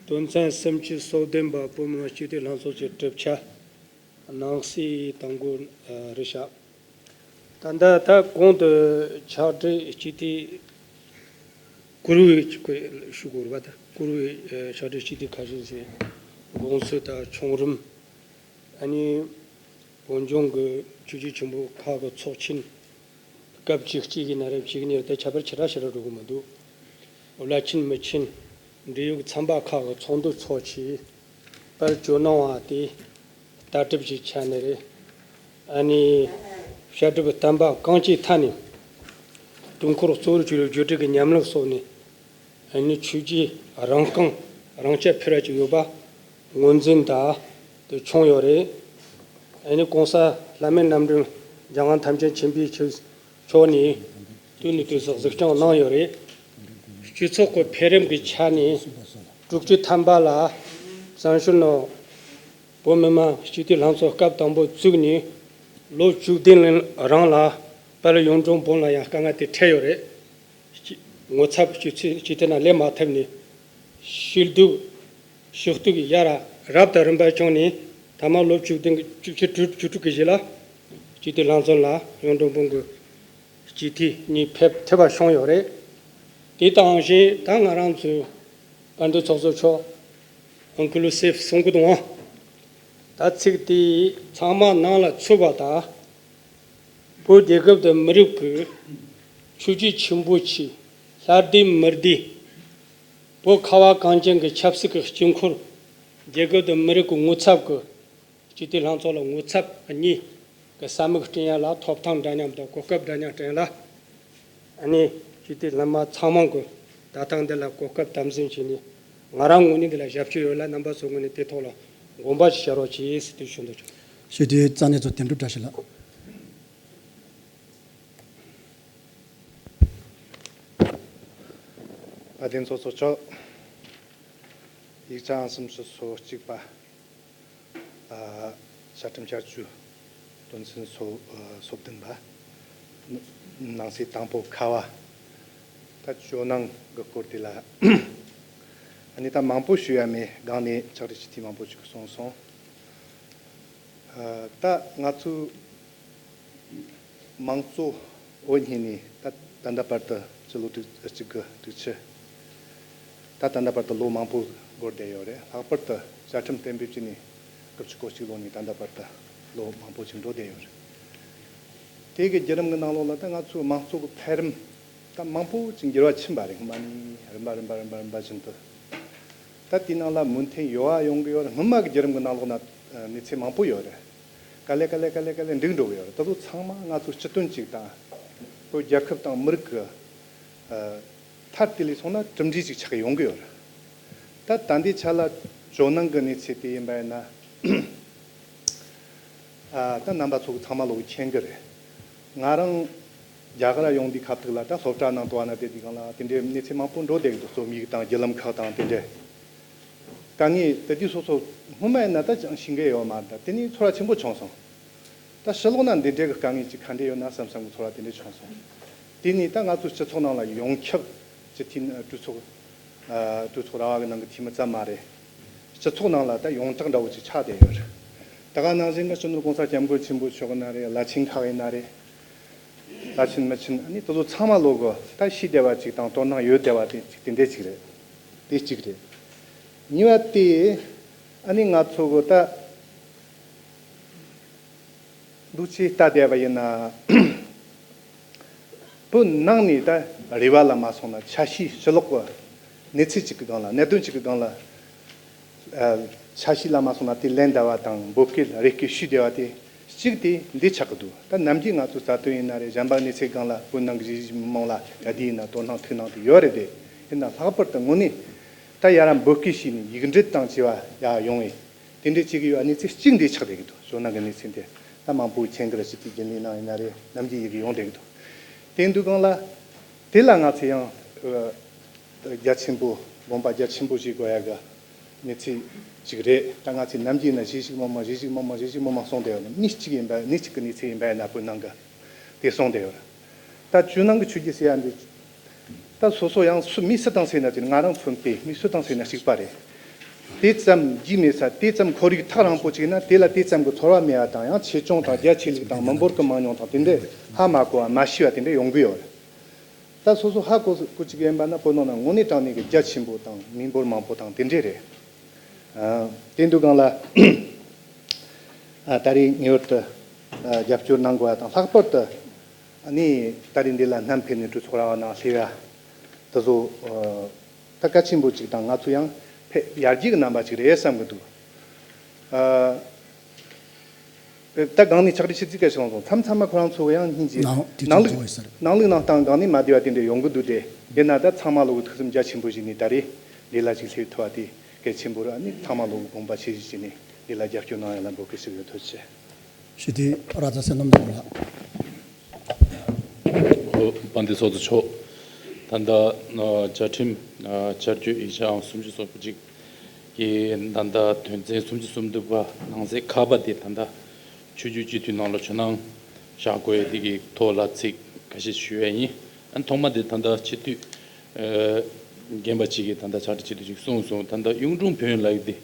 དོན་ཚན་སུམ་ཅུ་སོ་བདུན་པ་བོད་མི་མང་སྤྱི་འཐུས་ལྷན་ཚོགས་ཀྱི་གྲུབ་ཆ། ནང་གསེས་དང་པོ་རེད་ཤག་ད་ལྟ་ད་གོང་དུ་ཕྱག་བྲིས་སྤྱི་འཐུས་བཀུར་འོས་ཀྱི་ཞུ་དགོས་རེད་པ། ད་བཀུར་འོས་ཕྱག་བྲིས་སྤྱི་འཐུས་ཁ་ཤས་ཟེར། དགོངས་ཚུལ་དང་ཆུང་རིམ། ཨ་ནི་བོད་ལྗོངས་ཀྱི་ཆོས་བརྒྱུད་ཆེན་པོ་ཁག་གི་ཚོགས་ཆེན། སྐབས་བཅུ་གཅིག་གི་ནང་རེ་བཅུ་གཉིས་རེ་ད་ཁྱད་པར་ཞེ་དྲག་ཞེ་དྲག་འགྲོ་གི་མི་འདུག་བླ་ཆེན་མི་ཆེན། འབྲེལ་ཡོད་ཚན་པ་ཁག་གི་ཚོགས་འདུ་ཚོགས་ཆེད་དཔལ་ཇོ་ནང་བ་དེ་ལྟ་གྲུབ་ཀྱི་ཆ་ནས་རེད། ཨ་ནི་བཤད་སྒྲུབ་བསྟན་པ་གང་ཅིའི་ཐད་ནས་དུས་འཁོར་གཙོ་བོར་གྱུར་པའི་བརྒྱུད་སྒྲིག་གི་ཉམས་ལེན་སོགས་ནས། ཨ་ནི་ཆོས་བརྒྱུད་རང་རྐང་རང་གཅེས་འཕེར་བ་ཅིག་ཡོད་པ་ངོས་འཛིན་དང་དེ་བྱུང་ཡོད་རེད། ཨ་ནི་གོང་ས་ལྷ་མིའི་རྣམ་འདྲེན་འཇམ་དབྱངས་ཐམས་ཅད་མཁྱེན་པའི་ཆོས་མཆོག་ནས་དུས་ནས་དུས་སུ་གཟིགས་སྐྱོང་གནང་ཡོད་རེད། སྤྱི་ཚོགས་ཀྱི་འཕེལ་རིམ་གྱི་ཆ་ནས་དྲུག་ཅུ་ཐམ་པ་ལ་བཙན་བྱོལ་ནང་བོད་མི་མང་སྤྱི་འཐུས་ལྷན་ཚོགས་སྐབས་དང་པོ་བཙུགས་ནས་ལོ་བཅུ་བདུན་རིང་ལ་དཔལ་གཡུང་དྲུང་བོན་ལ་ཡང་དཀའ་ངལ་དེ་འཕྲད་ཡོད་རེད། སྤྱི་ངོ་ཚབ་སྤྱི་ཚོགས་སྤྱི་འཐུས་ནང་སླེབས་མ་ཐུབ་ནས། ཤེས་སྡུག་ཤུགས་སྡུག་ཡ་རབས་དང་རིམ་པ་བྱུང་ནས་ཐ་མ་ལོ་བཅུ་བདུན་གྱི་བཅུ་བཅུ་དྲུག་བཅུ་དྲུག་གི་རྗེས་ལ་སྤྱི་འཐུས་ལྷན་ཚོགས་ལ་གཡུང་དྲུང་བོན་གྱི་སྤྱི་འཐུས་གཉིས་ཕེབས་ཐུབ་པ་བྱུང་ཡོད་རེད། དེ་དང་གཞན་ད་ང་རང་ཚོའི་བཀའ་འདུན་ཚོགས་གཙོ་མཆོག་ཨོང་ཀུ་ལུ་སེབ་གསུང་གི་འདུག་ད་ཚིག་དེ་ཚང་མ་ནང་ལ་ཚུད་པ་དང་། བོད་རྒྱལ་ཁབ་དང་མི་རིགས་ཀྱི་ཆོས་བརྒྱུད་ཆེན་པོ་ཆེ། ལྷ་སྡེ་མི་སྡེ། བོད་ཁ་བ་གངས་ཅན་གྱི་ཆབ་སྲིད་ཀྱི་དཀྱིལ་འཁོར། རྒྱལ་ཁབ་དང་མི་རིགས་ཀྱི་ངོ་ཚབ་ཀྱི་སྤྱི་འཐུས་ལྷན་ཚོགས་ལ་ངོ་ཚབ་གཉིས་ཀྱི་ས་མིག་སྤྲད་ཡ་ལ་ཐོབ་ཐང་འདྲ་མཉམ་དང་གོ་སྐབས་འདྲ་མཉམ་སྤྲད་ཡ་ལ། ཨ་ནི་སྤྱི་འཐུས་སློབ་མ་ཚང་མ་གི་ད་ཐེངས་འདི་ལ་གོ་སྐབས་དམ་འཛིན་བྱས་ནས་ང་རང་ངོས་ནས་འདི་ལ་ཞབས་ཞུ་ཡོད་ལ། རྣམ་པ་ཚོའི་ངོས་ནས་དེ་ཐོག་ལ་དགོངས་པ་ཞིག་བཞག་རོགས་གྱིས་ཟེར་དེ་ཞུ་འདོད་བྱུང་། ཞུ་དེ་རྩ་ནས་ཚོ་དོན་གྲུབ་བཀྲ་ཤིས་ལགས། བཀའ་དྲིན་ཚོགས་གཙོ་མཆོག་ཡིག་ཆ་ཨང་སུམ་ཅུ་སོ་གཅིག་པ། ཨ། བཅའ་ཁྲིམས་བསྐྱར་བཅོས་དོན་ཚན་སོ། ཨ། སོ་བདུན་པ། ནང་གསེས་དང་པོ་ཁ་བ། ད་ཇོ་ནང་གི་སྐོར་དེ་ལ་ཨ་ནི་ད་མང་པོ་ཞུ་ཡ་མེད། སྒང་ནས་ཕྱག་བྲིས་སྤྱི་འཐུས་མང་པོ་ཞིག་གིས་གསུངས་སོང་། ཨ། ད་ང་ཚོའི་མང་གཙོ་འོག་ཉིད་ནས་ད་ད་ལྟ་བར་དུ་སྤྱི་ལོ་དྲུག་གཅིག་དགུ་དྲུག་ཅུ། ད་ད་ལྟ་བར་དུ་ལོ་མང་པོ་འགོར་བསྡད་ཡོད་རེད། ལྷག་པར་དུ་བཅའ་ཁྲིམས་གཏན་འབེབས་བྱས་ནས་དགུ་བཅུ་གོ་གཅིག་ལོ་ནས་ད་ལྟ་བར་དུ་ལོ་མང་པོ་ཅིག་འགྲོ་བསྡད་ཡོད་རེད། དེ་གི་བརྒྱུད་རིམ་གྱི་ནང་ལོགས་ལ་ད་ང་ཚོའི་མང་གཙོ་གི་འཕེལ་རིམ་ད་མང་པོ་ཅིག་འགྱུར་བ་ཕྱིན་པ་རེད། སྔོན་མ་ནས་རིམ་པ་རིམ་པ་རིམ་པ་རིམ་པ་བཞིན་དུ། ད་དེའི་ནང་ལ་མོས་མཐུན་ཡོད་པ་ཡོང་གི་ཡོད་རེད། སྔོན་མ་གི་བརྒྱུད་རིམ་གྱི་ནང་ལོགས་ན་གནས་ཚུལ་མང་པོ་ཡོད་རེད། ག་ལེ་ག་ལེ་ག་ལེ་ག་ལེ་འགྲིག་འགྲོ་གི་ཡོད་རེད། དེ་ཚོ་ཚང་མ་ང་ཚོ་སྤྱི་དོན་གཅིག་དང་། བོད་རྒྱལ་ཁབ་དང་མི་རིགས་ཀྱི་ཨ། མཐར་དེ་ལས་སོང་ན་གྲུབ་འབྲས་ཅིག་ཆགས་ཡོང་གི་ཡོད་རེད། ད་ད་ལྟའི་ཆ་ལ་ཇོ་ནང་གི་གནས་ཚུལ་དེ་ཡིན་པ་ཡིན་ན། ཨ། ད་རྣམ་པ་ཚོ་གི་ཚང་མ་ལོག་མཁྱེན་གི་རེད། ང་རང་རྒྱ་གར་ཡོང་དུས་ཁ་ཐུག་ལ་ད་སློབ་གྲྭ་ནང་དུ་བ་ན་བསྡད་དུས་སྒང་ལ་དེ་འདྲའི་གནས་ཚུལ་མང་པོ་འགྲོ་བསྡད་ཀྱི་འདུག་རྩོམ་ཡིག་དང་བརྒྱུད་ལམ་ཁག་དང་དེ་འདྲའི། དཀའ་ངལ་དེ་དུས་སོ་སོ་སྔོན་མ་ཡིན་ན་ད་ཅང་ཤེས་ཀྱི་ཡོད་མ་རེད། ད་དེ་ནས་ཚོར་བ་ཆེན་པོ་བྱུང་སོང་། ད་ཕྱི་ལོགས་ན་འདི་འདྲའི་གི་དཀའ་ངལ་ཅིག་ག་འདྲ་ཡོད་ན་བསམ་བསམ་གི་ཚོར་བ་དེ་འདྲ་བྱུང་སོང་། དེ་ནས་ད་ང་ཚོའི་སྤྱི་ཚོགས་ནང་ལ་ཡོངས་ཁྱབ་ཀྱི་འཐུས་མི། གྲོས་ཚོགས། ཨ། གྲོས་ཚོགས་ར་བ་གི་ནང་གི་འཐུས་མི་ཙམ་མ་རེད། སྤྱི་ཚོགས་ནང་ལ་ད་ཡོངས་གྲགས་འདྲ་བོ་ཅིག་ཆགས་བསྡད་ཡོད་རེད། ད་ག་ནང་བཞིན་གྱི་སྤྱི་ནོར་གོང་ས་སྐྱབས་མགོན་ཆེན་པོ་མཆོག་ཡིན་ན་རེད། བླ་ཆེན་ཁག་ཡིན་ན་རེད། བླ་ཆེན་མི་ཆེན་ཨ་ནི་དེ་ཚོ་ཚང་མ་ལོག་གི་ད་ཤེས་བསྡད་པ་ཅིག་དང་དོ་སྣང་ཡོད་བསྡད་པ་དེ་ཅིག་དེ་འདྲ་ཅིག་རེད། དེ་གཅིག་རེད། གཉིས་པ་དེ་ཨ་ནི་ང་ཚོ་གི་ད་འདུག་ཅེས་ལྟ་བསྡད་པ་ཡིན་ན། བོད་ནང་ནས་ད་རེ་བ་ལ་མ་སོང་ན་ཆ་ཤས་ཕྱི་ལོགས་ཀྱི་གནས་ཚུལ་གཅིག་གི་སྒང་ལ། གནད་དོན་གཅིག་གི་སྒང་ལ། ཨ། ཆ་ཤས་ལ་མ་སོང་ན་དེ་ལན་འདེབས་པ་དང་འབོད་སྐུལ་རེ་སྐུལ་ཞུས་བསྡད་པ་དེ་གཅིག་དེ་འདི་ཆགས་ཀྱི་འདུག་ད་ནམ་རྒྱུན་ང་ཚོ་རྩ་དོན་ཡིན་ན་རེད། གཞན་པ་གནས་ཚུལ་སྒང་ལ་བོད་ནང་གི་གཞིས་བྱེས་མི་མང་ལ་ག་དུས་ཡིན་ན་དོ་སྣང་ཐུགས་སྣང་དེ་ཡོད་རེད་དེ། ཡིན་ན་ལྷག་པར་དུ་དངོས་གནས་ད་ཡ་ར་འབོད་སྐུལ་བྱས་ནས་ཡིག་འབྲེལ་དང་བཅས་པ་ཡར་ཡོང་བའི་དེ་འདྲའི་བྱེད་ཀྱི་ཡོད། གནས་ཚུལ་གཅིག་འདི་ཆགས་བསྡད་ཀྱི་འདུག་ཇོ་ནང་གི་གནས་ཚུལ་འདི་ད་མང་པོ་མཁྱེན་གྱི་རེད། སྤྱི་འཐུས་རྒྱུན་ལས་ནང་ཡིན་ན་རེད། ནམ་རྒྱུན་ཡི་གེ་ཡོང་བསྡད་ཀྱི་འདུག་དེ་འདུག་སྒང་ལ་ དེ་ལ་ང་ཚོས་ཡང་ཨ་རྒྱ་ཆེན་པོ་དགོངས་པ་རྒྱ་ཆེན་པོ་བཞེས་དགོས་ཡ་གི་གནས་ཚུལ་ཅིག་རེད། ད་ང་ཚོས་ནམ་རྒྱུན་ན་བཞེས་ཤིག་མང་མང་བཞེས་ཤིག་མང་མང་བཞེས་ཤིག་མང་མང་སོང་བསྡད་ཡོད་ནི། མི་གཅིག་ཡིན་པ་ནི་གཅིག་གི་གནས་ཚུལ་ཡིན་པ་ཡིན་ན་བོད་ནང་གི་དེ་སོང་བསྡད་ཡོད་རེད། ད་ཇོ་ནང་གི་ཆོས་བརྒྱུད་ཟེར་ཡ་འདི། ད་སོ་སོ་ཡང་སུ་མི་སུ་དང་ཟེར་ན་ཅིག་ང་རང་མཚོན་པའི་མི་སུ་དང་ཟེར་ན་གཅིག་པ་རེད། དེ་ཙམ་རྒྱུས་མེད་ས་དེ་ཙམ་ཁོར་ཡུག་ཐག་རིང་པོ་ཅིག་ན་དེ་ལ་དེ་ཙམ་གྱི་ཚོར་བ་མེད་པ་དང་ཡང་ཆེ་ཆུང་དང་རྒྱ་ཆེ་ལུགས་དང་མི་འབོར་གྱི་མང་ཉུང་དང་དེ་འདྲས་ཧ་མ་གོ་བ་མ་ཤེས་པ་དེ་འདྲས་ཡོང་གི་ཡོད་རེད། ད་སོ་སོ་ཧ་གོ་གོ་ཅིག་ཡིན་པ་ན་བོད་ནང་ན་དངོས་གནས་དྲང་གནས་ཀྱི་རྒྱ་ཆེན་པོ་དང་མི་འབོར་མང་པོ་དང་དེ་འདྲས་རེད། ཨ། དེ་འདུག་གང་ལ། ཨ། ད་རེས་ངེས་པར་དུ་ཨ་རྒྱབ་སྐྱོར་གནང་དགོས་པ་དང་ལྷག་པར་དུ་ཨ་ནི་ད་རེས་འདི་ལ་བསྣམས་ཕེབས་ནས་གྲོས་ཚོགས་ར་བ་ནང་སླེབས་ཡ་དེ་ཚོ་ཨ་ད་གལ་ཆེན་པོ་ཅིག་དང་ང་ཚོ་ཡང་ཕེབས་ཡར་རྒྱས་ཀྱི་རྣམ་པ་ཅིག་རེད་བསམ་གྱི་འདུག་ཨ། ད་གང་ནས་ཕྱག་བྲིས་ཞུ་རྩིས་སྐད་ཆ་སོང་སོང་མཚམས་མཚམས་མ་ཁོ་རང་ཚོ་ཡང་སྙིང་རྗེ། ནང་དེ་ནང་ཚོ་ལུགས་འགྲོ་ཡི་ཟེར། ནང་ལུགས་ནང་སྟངས་གང་ནས་མ་བདེ་བ་དེ་འདྲ་ཡོང་གི་འདུག་སྟེ། ཡིན་ན་ད་ཚང་མ་ལོག་གི་ཐུགས་སེམས་རྒྱ་ཆེན་པོ་ཞིག་ནས་ད་རེས་འདི་ལ་ཅིག་སླེབས་ཐུབ་པ་དེ་གལ་ཆེན་པོ་རེད། ཨ་ནི་ཚང་མ་ལོག་གི་དགོངས་པ་ཆེ་ཞིག་བྱས་ནས་འདི་ལ་རྒྱབ་སྐྱོར་གནང་ཡ་ལ་འབོད་སྐུལ་ཞུ་གི་ཡོད། ཐུགས་རྗེ་ཆེ། ཞུ་དེ་ར་ཛ་སེ་ནམ་ཟེར་ལ། ཨོ། དཔལ་ལྡན་ཚོགས་གཙོ་མཆོག་ད་ལྟ་ཨ་བཅའ་ཁྲིམས་ཨ་བསྐྱར་བཅོས་ཡིག་ཆ་ཨང་སུམ་ཅུ་སོ་དགུ་ཅིག་གི་ད་ལྟ་དོན་ཚན་སུམ་ཅུ་སོ་དགུ་པ་ནང་གསེས་ཁ་པ་དེ་ད་ལྟ་ཆོས་བརྒྱུད་སྤྱི་འཐུས་ནང་ལ་ཇོ་ནང་བཞག་དགོས་ཡ་དེ་གི་ཐོག་ལ་ཚིག་ཁ་ཤས་ཞུ་ཡ་ཡིན། ཨ་ནི་ཐོག་མ་དེ་ད་ལྟ་སྤྱི་འཐུས་ཨ་རྒན་པ་ཅིག་གིས་ད་ལྟ་ཕྱག་བྲིས་སྤྱི་འཐུས་ཅིག་གསུངས་སོང་། ད་ལྟ་གཡུང་དྲུང་བོན་ལབ་ཡ་དེ་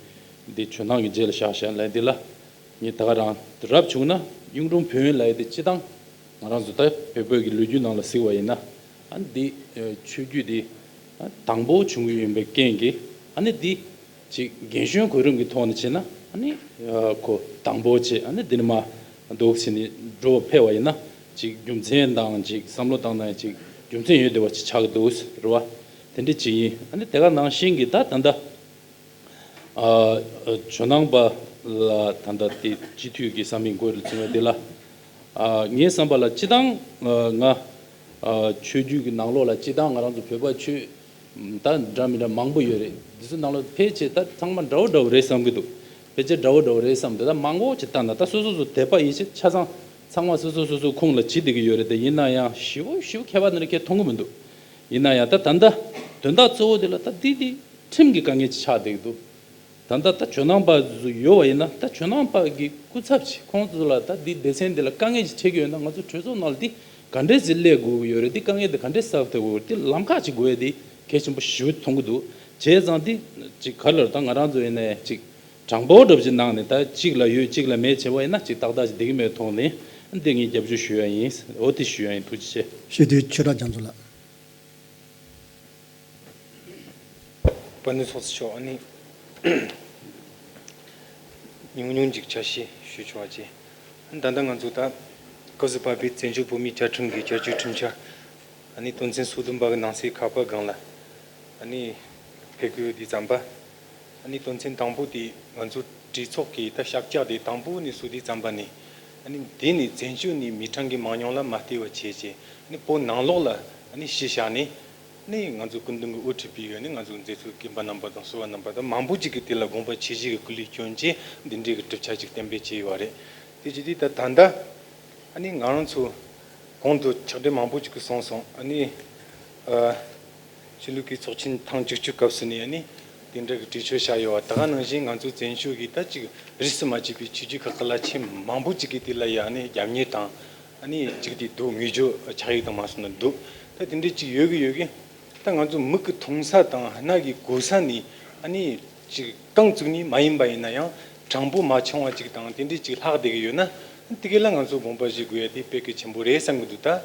འདི་ཇོ་ནང་གི་རྗེས་ལ་བཞག་བཞག་ལབ་ཡ་དེ་ལ། ངས་ད་ག་རང་རབ་བྱུང་ན་གཡུང་དྲུང་བོན་ལབ་ཡ་དེ་སྤྱི་བཏང་ང་རང་ཚོ་ད་བོད་བོད་ཀྱི་ལོ་རྒྱུས་ནང་ལ་གཟིགས་པ་ཡིན་ན། ཨ་ནི་འདི་ཨ་ཆོས་བརྒྱུད་འདི་ཨ་དང་པོ་བྱུང་གི་ཡིན་པའི་རྐྱེན་གྱིས། ཨ་ནི་འདི་ཅིག་རྒན་གཞོན་གོ་རིམ་གྱི་ཐོག་ནས་བྱས་ན། ཨ་ནི་ཨ་ཁོ་དང་པོ་བྱས། ཨ་ནི་འདི་ནས་མར་འདུག་བྱས་ནས་འགྲོ་ཕེབས་པ་ཡིན་ན། ཅིག་རྒྱུ་མཚན་དང་ཅིག་བསམ་བློ་བཏང་ན་ཅིག་རྒྱུ་མཚན་ཡོད་བསྡད་པ་ཅིག་ཆགས་ཀྱི་འདུག་རེད་བ། དེ་འདྲ་ཅིག་ཡིན། ཨ་ནི་དེ་ག་ནང་བཞིན་གྱི་ད་ད་ལྟ། ཨ་ཇོ་ནང་པ་ལ་ད་ལྟ་དེ་སྤྱི་འཐུས་ཀྱི་ས་མིག་འགོ་རུ་བྱུང་བ་དེ་ལ། ཨ་ངའི་བསམ་པ་ལ་སྤྱི་བཏང་ཨ་ང་ཨ་ཆོས་བརྒྱུད་ཀྱི་ནང་ལོགས་ལ་སྤྱི་བཏང་ང་རང་ཚོ་བོད་པ་ཆོས་ད་འདྲ་མི་འདྲ་མང་པོ་ཡོད་རེད། འདི་ཚོ་ནང་ལོགས་ཕལ་ཆེར་ད་ཚང་མ་འདྲ་བོ་འདྲ་བོ་རེད་བསམ་གྱི་འདུག་ཕལ་ཆེར་འདྲ་བོ་འདྲ་བོ་རེད་བསམ། དེ་ད་མང་པོ་ཅིག་བལྟས་ན་ད་སོ་སོ་སོ་དད་པ་ཡིད་ཆེས་ཆ་ཚང་ཚང་མ་སོ་སོ་སོ་སོ་ཁོངས་ལ་བྱེད་བསྡད་ཀྱི་ཡོད་རེད། དེ་ཡིན་ན་ཡང་ཞེ་པོ་ཞེ་པོ་ཁྱད་པར་འདི་འདྲ་ཁྱེད་མཐོང་གི་མི་འདུག་ཡིན་ན་ཡང་ད་ད་ལྟ་དོན་དག་གཙོ་བོ་དེ་ལ་ད་འདི་འདི་ཁྲིམས་ཀྱི་དཀའ་ངལ་ཅིག་ཆགས་བསྡད་ཀྱི་འདུག་ད་ལྟ་ད་ཇོ་ནང་པ་ཚོ་ཡོད་པ་ཡིན་ན། ད་ཇོ་ནང་པ་གི་སྐུ་ཚབ་ཅིག་ཁོང་ཚོ་ལ་ད་འདི་སྡེ་ཚན་འདི་ལ་དཀའ་ངལ་ཅིག་འཕྲད་ཀྱི་ཡོད་ན། ང་ཚོ་གྲོས་ཚོགས་ནང་ལ་འདི་ག་འདྲས་ཅིག་སླེབས་དགོས་ཀྱི་ཡོད་རེད། འདི་དཀའ་ངལ་འདི་ག་འདྲས་སེལ་ཐུབ་དགོས་རེད། འདི་ལམ་ཁ་ཅིག་དགོས་ཡ་འདི་གལ་ཆེན་པོ་ཞེ་པོ་མཐོང་གི་འདུག་བྱས་ཙང་འདི་ཅིག་ག་ལ་ད་ང་རང་ཚོ་ཡིན་ནའི་ཅིག་དྲང་པོ་འདྲ་པོ་ཅིག་གནང་ནས། ད་གཅིག་ལ་ཡོད་གཅིག་ལ་མེད་བྱས་པ་ཡིན་ན་ཅིག་ཏག་ཏག་ཅིག་བསྡད་ཀྱི་མེད་མཐོང་ནས། འདི་ངས་རྒྱབ་སྐྱོར་ཞུ་ཡ་ཡིན། འོ་དེ་ཞུ་ཡ་ཡིན། ཐུགས་རྗེ་ཆེ། ཞུ་དེ་ཆོས་གྲགས་རྒྱ་མཚོ་ལགས། དཔལ་ལྡན་ཚོགས་གཙོ་མཆོག་ཨ་ནི་ཉུང་ཉུང་ཅིག་ཆ་ཤས་ཞུ་ཆོག་པ་བྱས། ད་ལྟ་ང་ཚོ་ད་སྐབས་སུ་བབས་པའི་བཙན་བྱོལ་བོད་མིའི་བཅའ་ཁྲིམས་ཀྱི་བསྐྱར་བཅོས་ཁྲིམས་འཆར་ཨ་ནི་དོན་ཚན་སོ་བདུན་པ་གི་ནང་གསེས་ཁ་པ་སྒང་ལ་ཨ་ནི་ཕེབས་དགོས་དུས་ཙམ་པ། ཨ་ནི་དོན་ཚན་དང་པོ་དེ་ང་ཚོ་གྲོས་ཚོགས་ཀྱི་ད་ཞབས་བཀྱག་དེ་དང་པོ་ནས་བཟོ་དུས་ཙམ་པ་ནས། ཨ་ནི་དེ་ནས་བཙན་བྱོལ་ནས་མི་གྲངས་ཀྱི་མང་ཉུང་ལ་མ་ལྟོས་པ་བྱས་བྱས། ཨ་ནི་བོད་ནང་ལོགས་ལ་ཨ་ནི་གཞི་བཞག་ནས། ཨ་ནི་ང་ཚོ་སྐུ་མདུན་གྱིས་དབུ་ཁྲིད་པའི་ཨ་ནི་ང་ཚོ་མཛད་གཙོ་རྒན་པ་རྣམ་པ་དང་ཟུར་པ་རྣམ་པ་དང་མང་པོ་ཅིག་གིས་དེ་ལ་དགོངས་པ་ཆེ་བཞེས་ཀྱི་སྐུ་ལས་བསྐྱོན་བྱས། འདི་འདྲའི་གི་གྲུབ་ཆ་ཅིག་གཏན་འབེབས་བྱས་ཡོད་པ་རེད། དེ་བྱས་དུས་ད་ད་ལྟ། ཨ་ནི་ང་རང་ཚོ་གོང་དུ་ཕྱག་སྦྲེལ་མང་པོ་ཅིག་གིས་གསུངས་སོང་། ཨ་ནི་ཨ་ཆོས་ལུགས་ཀྱི་ཚོགས་ཆེན་ཐེངས་བཅུ་གཅིག་སྐབས་སུ་ནས་ཨ་ནི་དེ་འདྲ་གི་གྲོས་ཆོད་བཞག་ཡོད་པ། ད་ག་ནང་བཞིན་ང་ཚོ་བཙན་བྱོལ་གྱི་ད་ཅིག་རིས་སུ་མ་ཆད་པའི་ཆོས་བརྒྱུད་ཁག་གི་བླ་ཆེན་མང་པོ་ཅིག་གིས་དེ་ལ་ཡ་ཨ་ནི་རྒྱབ་གཉེར་དང་། ཨ་ནི་ཅིག་དེ་འདུག་ངེས་འབྱུང་ཆགས་ཡིག་དང་མ་སོང་ན་འདུག་ད་དེ་འདྲ་ཅིག་ཡོད་གི་ཡོད་གི། ད་ང་ཚོ་མིག་གིས་མཐོང་ས་དང་རྣ་གིས་གོ་ས་ནས་ཨ་ནི་ཅིག་རྐང་བཙུགས་ནས་མ་ཡིན་པ་ཡིན་ན་ཡང་གྲངས་འབོར་མ་ཆུང་བ་ཅིག་དང་དེ་འདྲས་ཅིག་ལྷག་བསྡད་ཀྱི་ཡོད་ན། དེ་ག་ལ་ང་ཚོ་དགོངས་པ་བཞེས་དགོས་ཡ་དེ་དཔེ་གལ་ཆེན་པོ་རེད་བསམ་གྱི་འདུག་ད་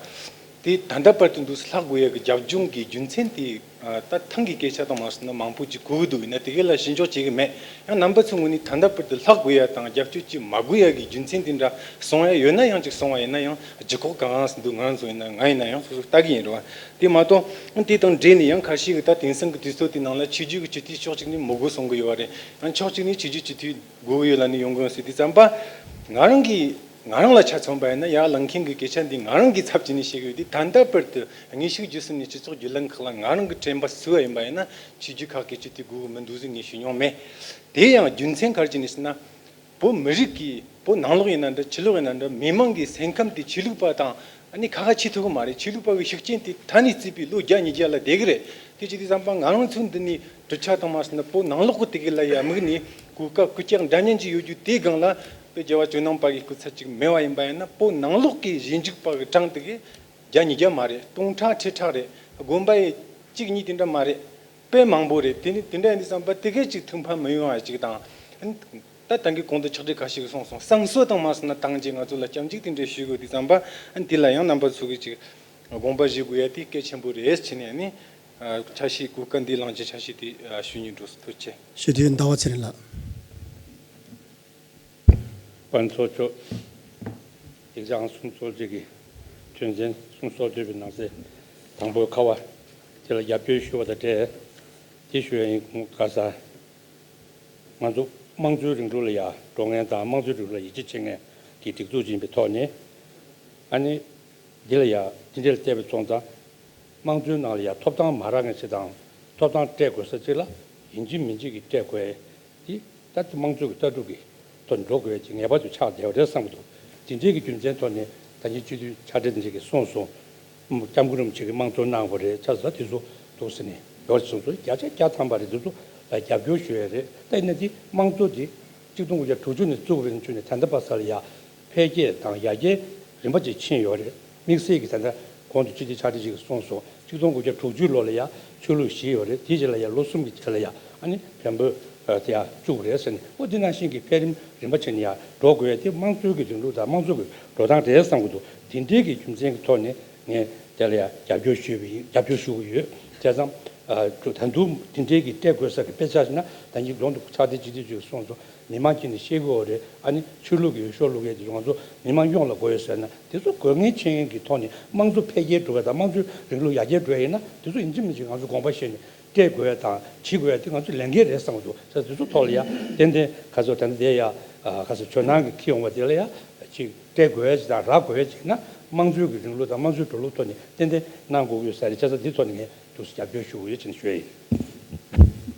དེ་ད་ལྟ་བར་དུ་འདུག་སེ་ལྷག་དགོས་ཡ་གི་རྒྱབ་ལྗོངས་ཀྱི་རྒྱུ་མཚན་དེ་ད་ཐང་གི་སྐད་ཆ་དང་མ་སོང་ན་མང་པོ་ཅིག་གོ་གི་འདུག་ཡིན་ན་དེ་ག་ལ་ཞིབ་འཇུག་བྱེད་ཀྱི་མེད། ཡང་རྣམ་པ་ཚོའི་ངོས་ནས་ད་ལྟ་བར་དུ་ལྷག་དགོས་ཡ་དང་རྒྱབ་སྐྱོར་ཅིག་མ་དགོས་ཡ་གི་རྒྱུ་མཚན་དེ་འདྲ་གསུང་ཡ་ཡོད་ན་ཡང་ཅིག་གསུང་བ་ཡིན་ན་ཡང་ལྗིད་ཁོག་གང་གང་འདུག་ང་ཚོ་ཡིན་ན་ང་ཡིན་ན་ཡང་སོ་སོ་ལྟ་གི་ཡིན་རེད་བ། དེ་མ་གཏོགས་དེ་དང་འབྲེལ་ནས་ཡང་ཁ་ཤས་ཀྱིས་ད་དེང་སང་གི་དུས་ཚོད་དེ་ནང་ལ་ཆོས་བརྒྱུད་ཀྱི་སྤྱི་འཐུས་ཕྱོགས་གཅིག་ནས་མི་དགོས་གསུང་གི་ཡོད་རེད། ཡང་ཕྱོགས་གཅིག་ནས་ཆོས་བརྒྱུད་སྤྱི་འཐུས་དགོས་ཀྱི་ཡོད་ལབ་ནས་ཡོང་གི་ཡོད་ཟེར་དུས་ཙམ་པ། ང་རང་གིས་ང་རང་ལ་ཆ་མཚོན་པ་ཡིན་ན། ཡར་ལངས་མཁན་གྱི་སྐད་ཆ་འདི་ང་རང་གི་ཚབ་བྱས་ནས་བཤད་གི་ཡོད་དེ། ད་ལྟ་བར་དུ་དངོས་ཤུགས་བརྒྱུད་གསུམ་ནས་སྤྱི་ཚོགས་བརྒྱུད་ལམ་ཁག་ལ་ང་རང་གི་དྲན་པ་གསོས་པ་ཡིན་པ་ཡིན་ན་ཆོས་བརྒྱུད་ཁག་གི་སྤྱི་འཐུས་དགོས་ཀྱི་མི་འདུག་ཟེར་ངས་ཞུས་མྱོང་མེད། དེ་ཡང་རྒྱུ་མཚན་ག་རེ་བྱས་ནས་ཟེར་ན། བོད་མི་རིགས་ཀྱི་ བོད་ནང་ལོགས་ཡིན་ན་འདྲ་ཕྱི་ལོགས་ཡིན་ན་འདྲ་མི་མང་གི་སེམས་ཁམས་དེ་ཆོས་ལུགས་པ་དང་ཨ་ནི་ཁ་ཁ་ཕྱེ་ཐུབ་ཀྱི་མ་རེད། ཆོས་ལུགས་པ་གི་ཤུགས་རྐྱེན་དེ་ད་ནས་བརྩིས་པའི་ལོ་བརྒྱ་ཉིས་བརྒྱ་ལ་བསྡད་ཀྱི་རེད། དེ་བྱས་དུས་ཙམ་པ་ང་རང་ཚོ་འདི་ནས་གྲུབ་ཆ་བཏང་མ་སོང་ན་བོད་ནང་ལོགས་ཀྱི་དེ་གི་ལ་ཡ་དམིགས་ནས་གོ་སྐབས་སྐུལ་ལྕག་འདྲ་མཉམ་ཅིག་ཡོད་རྒྱུ་དེའི་སྒང་ལ་དཔེ་རྒྱལ་བ་ཇོ་ནང་པ་གི་སྐུ་ཚབ་ཅིག་མེད་པ་ཡིན་པ་ཡིན་ན་བོད་ནང་ལོགས་ཀྱི་ཞིབ་འཇུག་པ་གི་གྲངས་དེ་གི་བརྒྱ་ཉིས་བརྒྱ་མ་རེད། སྟོང་ཕྲག་ཁྲི་ཕྲག་རེད། དགོན་པ་ཡི་གཅིག་གཉིས་དེ་འདྲ་མ་རེད། དཔེ་མང་པོ་རེད། དེ་ནི་དེ་འདྲ་ཡིན་དུས་ཙམ་པ་དེ་གས་ཅིག་ཐུགས་ཕམ་མི་ཡོང་བ་ཅིག་དང་། ད་ད་གིན་གོང་དུ་ཕྱག་བྲིས་ཁ་ཤས་ཀྱིས་གསུངས་སོང་། བསམ་ཚུལ་དང་མ་སོང་ན་ཏང་ཅིག་ང་ཚོ་ལ་སྐྱབས་འཇུག་དེ་འདྲ་ཞུ་དགོས་དུས་ཙམ་པ་འདི་ལ་ཡང་རྣམ་པ་ཚོ་གིས་ཅིག་དགོངས་པ་བཞེས་དགོས་ཡ་དེ་གལ་ཆེན་པོ་རེད་བྱས་ནས་ནི་ཆ་ཤས་གོ་སྐབས་འདི་བླངས་ཀྱི་ཆ་ཤས་དེ་ཞུ་སྙིང་འདོད་སོང་། ཐུགས་རྗེ་ཆེ། ཞུ་དེ་ཟླ་བ་ཚེ་རིང་ལགས། དཔལ་ཚོགས་མཆོག་ཡིག་ཚང་སུམ་ཅུ་སོ་གཅིག་གི་དོན་ཚན་སུམ་ཅུ་སོ་བདུན་པའི་ནང་གསེས་དང་པོའི་ཁ་པ་དེ་ལ་རྒྱབ་སྐྱོར་ཞུ་བ་དང་འབྲེལ་དེ་ཞུ་ཡ་ཡིན། ག་ས་ང་ཚོ་དམངས་གཙོའི་རིང་ལུགས་ལ་ཡ་འགྲོ་མཁན་དང་དམངས་གཙོའི་རིང་ལུགས་ལ་ཡིད་ཆེས་བྱེད་མཁན་གྱི་སྒྲིག་འཛུགས་ཅིག་ཡིན་པའི་ཐོག་ནས་ཨ་ནི་འདི་ལ་ཡ་འདི་འདྲ་ལ་བལྟས་པའི་སོང་ཙང་། དམངས་གཙོའི་ནང་ལ་ཡང་ཐོབ་ཐང་མ་རག་མཁན་ཞིག་དང་ཐོབ་ཐང་སྤྲད་དགོས་ས་ཅིག་ལ་ཡིན་གཅིག་མིན་གཅིག་གིས་སྤྲད་དགོས་ཡ་དེ་ད་ལྟ་དམངས་གཙོ་གི་ལྟ་གྲུབ་ཀྱི་ཐོག་འགྲོ་དགོས་ཡ་ཅིག་ངེས་པར་དུ་ཆགས་བསྡད་པ་རེད་བསམ་གྱི་འདུག་དེ་འདྲའི་གི་རྒྱུ་མཚན་ཐོག་ནས་ད་ནི་སྤྱི་འཐུས་ཕྱག་སྦྲེལ་དེ་འདྲ་གིས་གསུངས་སོང་། སྐྱབས་མགོན་རིན་པོ་ཆེ་གིས་དམངས་གཙོ་གནང་བ་རེད། ཆ་ས་དེ་ཚོ་འདུག་ཟེར་ནས་ཡོད་གསུངས་སོང་། བརྒྱ་ཆ་བརྒྱ་ཐམ་པ་རེད། དེ་ཚོ་ལ་རྒྱབ་སྐྱོར་ཞུ་ཡ་རེད། ད་ཡིན་ན་དེ་དམངས་གཙོ་དེ་གཅིག་སྟོང་དགུ་བརྒྱ་དྲུག་ཅུ་ནས་བཙུགས་པའི་ཆུ་ནས་ད་ལྟ་བར་ས་ལ་ཡ། འཕེལ་རྒྱས་དང་ཡར་རྒྱས་རིམ་པ་ཅིག་ཕྱིན་ཡོད་རེད། དམིགས་བསལ་གྱི་ད་ལྟ་གོང་དུ་སྤྱི་འཐུས་ཕྱག་སྦྲེལ་ཞིག་གིས་གསུངས་སོང་། གཅིག་སྟོང་དགུ་བརྒྱ་དྲུག་ཅུ་ལོ་ལ་ཡ་ཆོས་ལུགས་བཞི་ཡོད་རེད། དེའི་རྗེས་ལ་ཡ་ལོ་གསུམ་གྱི་རྗེས་ལ་ཡ་ཨ་ནི་བོན་པོ་དེ་ཡ་བཅུག་རེད་ཟེར་ནས། འོ་དེ་ནང་བཞིན་གྱི་འཕེལ་རིམ་རིམ་པ་ཕྱིན་ནས་ཡ་འགྲོ་དགོས་ཡ་དེ་དམངས་གཙོའི་གི་རིང་ལུགས་དང་དམངས་གཙོ་གི་འགྲོ་སྟངས་རེད་བསམ་གྱི་འདུག་དེ་འདྲའི་གི་རྒྱུ་མཚན་གྱི་ཐོག་ནས་ངས་དེ་ལ་ཡ་རྒྱབ་སྐྱོར་ཞུས་པ་ཡིན། རྒྱབ་སྐྱོར་ཞུ་གི་ཡོད། བྱས་ཙང་། ད་དུང་དེ་འདྲའི་གི་སྤྲད་དགོས་ས་གི་དཔེ་ཆ་ཞིག་ན་ད་ནི་གོང་དུ་ཕྱག་སྦྲེལ་སྤྱི་འཐུས་ཀྱིས་གསུངས་སོང་། མི་མང་ཁྱེད་ནས་ཤེས་དགོས་རེད། ཨ་ནི་ཆོས་ལུགས་ཀྱི་འོས་ཤོག་བླུག་ཡས་དེ་ང་ཚོ་མི་མང་ཡོངས་ལ་དགོས་ཡོད་ཟེར་ན་དེ་ཚོ་དགོས་ངེས་ཆེ་ཡིན་གྱི་ཐོག་ནས་དམངས་གཙོ་འཕེལ་རྒྱས་འགྲོ་བ་དང་དམངས་གཙོའི་རིང་ལུགས་ཡར་རྒྱས་འགྲོ་ཡ་ཡིན་ན་དེ་ཚོ་ཡིན་གཅིག་མིན་གཅིག་ང་ཚོ་དགོངས་པ་བཞེས་ནས་སྤྲད་དགོས་ཡ་དང་བྱེད་དགོས་ཡ་དེ་ང་ཚོ་ལས་འགན་རེད་བསམ་གྱི་འདུག་ས་དེ་ཚོ་ཐོག་ལ་ཡ་ཏན་ཏན་ག་ཚོད་ད་ལྟ་དེ་ཡ་ག་ཚོད་ཇོ་ནང་གི་ཁྱི་ཡོང་བ་དེ་ལ་ཡ་ཅིག་སྤྲད་དགོས་ཡ་ཅིག་དང་རག་དགོས་ཡ་ཅིག་ན་དམངས་གཙོའི་གི་རིང་ལུགས་དང་དམངས་གཙོའི་འགྲོ་ལུགས་ཐོག་ནས་ཏན་ཏན་གནང་དགོས་ཀྱི་ཡོད་ས་རེད། བྱས་ཙང་དེ་ཐོག་ནས་ངས་འདུག་སེ་རྒྱབ་སྐྱོར་ཞུ་གི་ཡོད་ཅེས་ཞུ་ཡ་ཡིན།